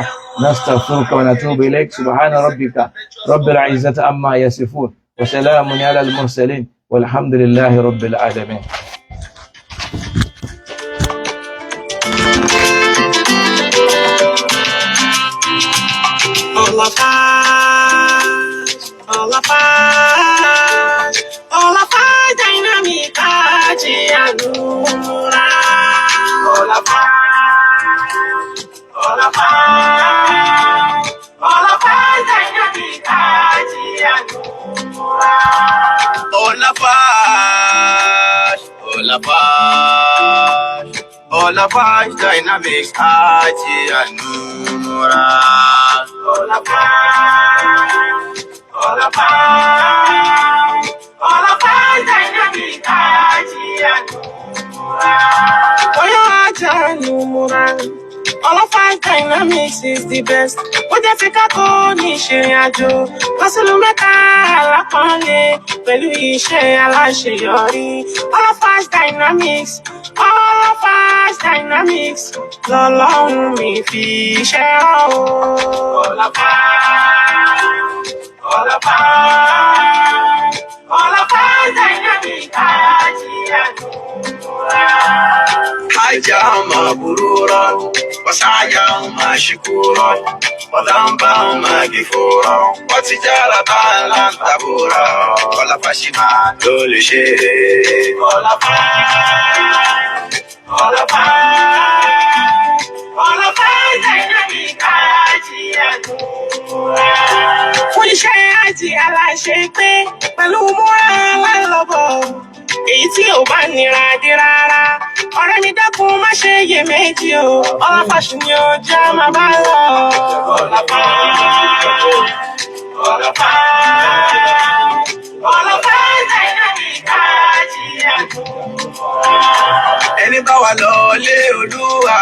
نستغفرك ونتوب إليك. سبحان ربك رب العزة عما يصفون، وسلام على المرسلين، والحمد لله رب العالمين. Olafaz, Olafaz Dynamic Hajj and Umrah. Olafaz, Olafaz, Olafaz Dynamic Hajj and Umrah. Olafaz, Olafaz, Olafaz Dynamics Hajj and Umrah. Olafaz, Olafaz, Olafaz Dynamic Hajj and Umrah. Oyo Hajj and Umrah. Olafaz Dynamics is the best. Ó jẹ́ fi kákó ní ìṣìrìn àjò lọ sílùú Mẹ́ka alápọ̀nlé pẹ̀lú iṣẹ́ aláṣeyọrí. Olafaz Dynamics, Olafaz Dynamics lọ́lọ́run mi fi iṣẹ́ rán o. Olafaz, Olafaz, Olafaz Dynamics Hajj and Umrah. Hajja mabrura, wa sa'ya mashkura, wa dhanba maghfura, wa tijaratan lan tabura. Olafaz ló lè ṣe. Olafaz, Olafaz, Olafaz Dynamic Hajj and Umrah. Fún iṣẹ́ hajj aláṣẹ pé pẹ̀lú múra alálọ́bọ̀, èyí tí ò bá nira dé rárá. Ọ̀rẹ́ mi dákun má ṣe iyèméjì o, Olafaz ni ó já máa bá lọ. Olafaz, Olafaz, Olafaz Dynamic Hajj and Umrah. Ẹni bá wà lọ lé Olúwa,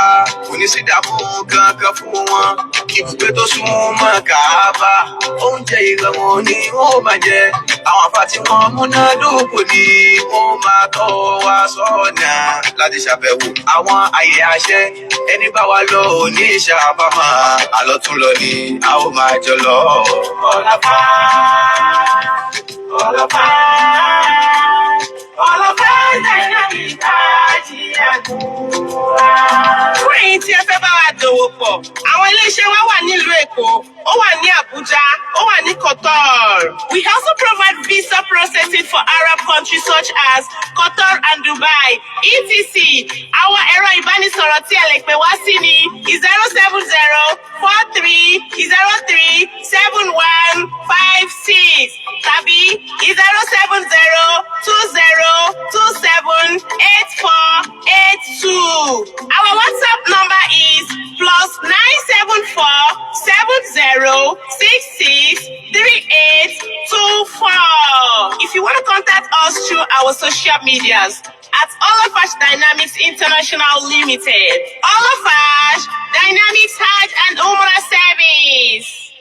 kò ní sí ìdààmú kankan fún wọn. Ibùgbé tó sún mọ́ Kàábà, oúnjẹ ìrọ̀rùn ni wọ́n ó máa jẹ. Àwọn àfa tí wọ́n múná dóko ni wọ́n máa tọ́ wa sọ́nà láti ṣàbẹ̀wò àwọn àyè àṣẹ. Ẹni bá wa lọ ò ní ìṣàbámọ̀, àlọ́tún lọ ni a ó máa jọ lọ. Ọlọ́fà, Ọlọ́fà, Ọlọ́fà Dynamic Hajj and Umrah. Fún èyí tí ẹ fẹ́ bá wa dòwò pọ̀, àwọn iléeṣẹ́ wa wà nílùú Èkó, ó wà ní Àbújá, ó wà ní Qatar. We also provide visa processing for Arab countries such as Qatar and Dubai, etc. Àwọn ẹ̀rọ ìbánisọ̀rọ̀ tí ẹ lè pè wá sí ní 07043037156 tàbí 07020278482. Our WhatsApp number is +97470663824. If you want to contact us through our social medias at Olafash Dynamics International Limited. Olafash Dynamics Hajj and Umrah Service.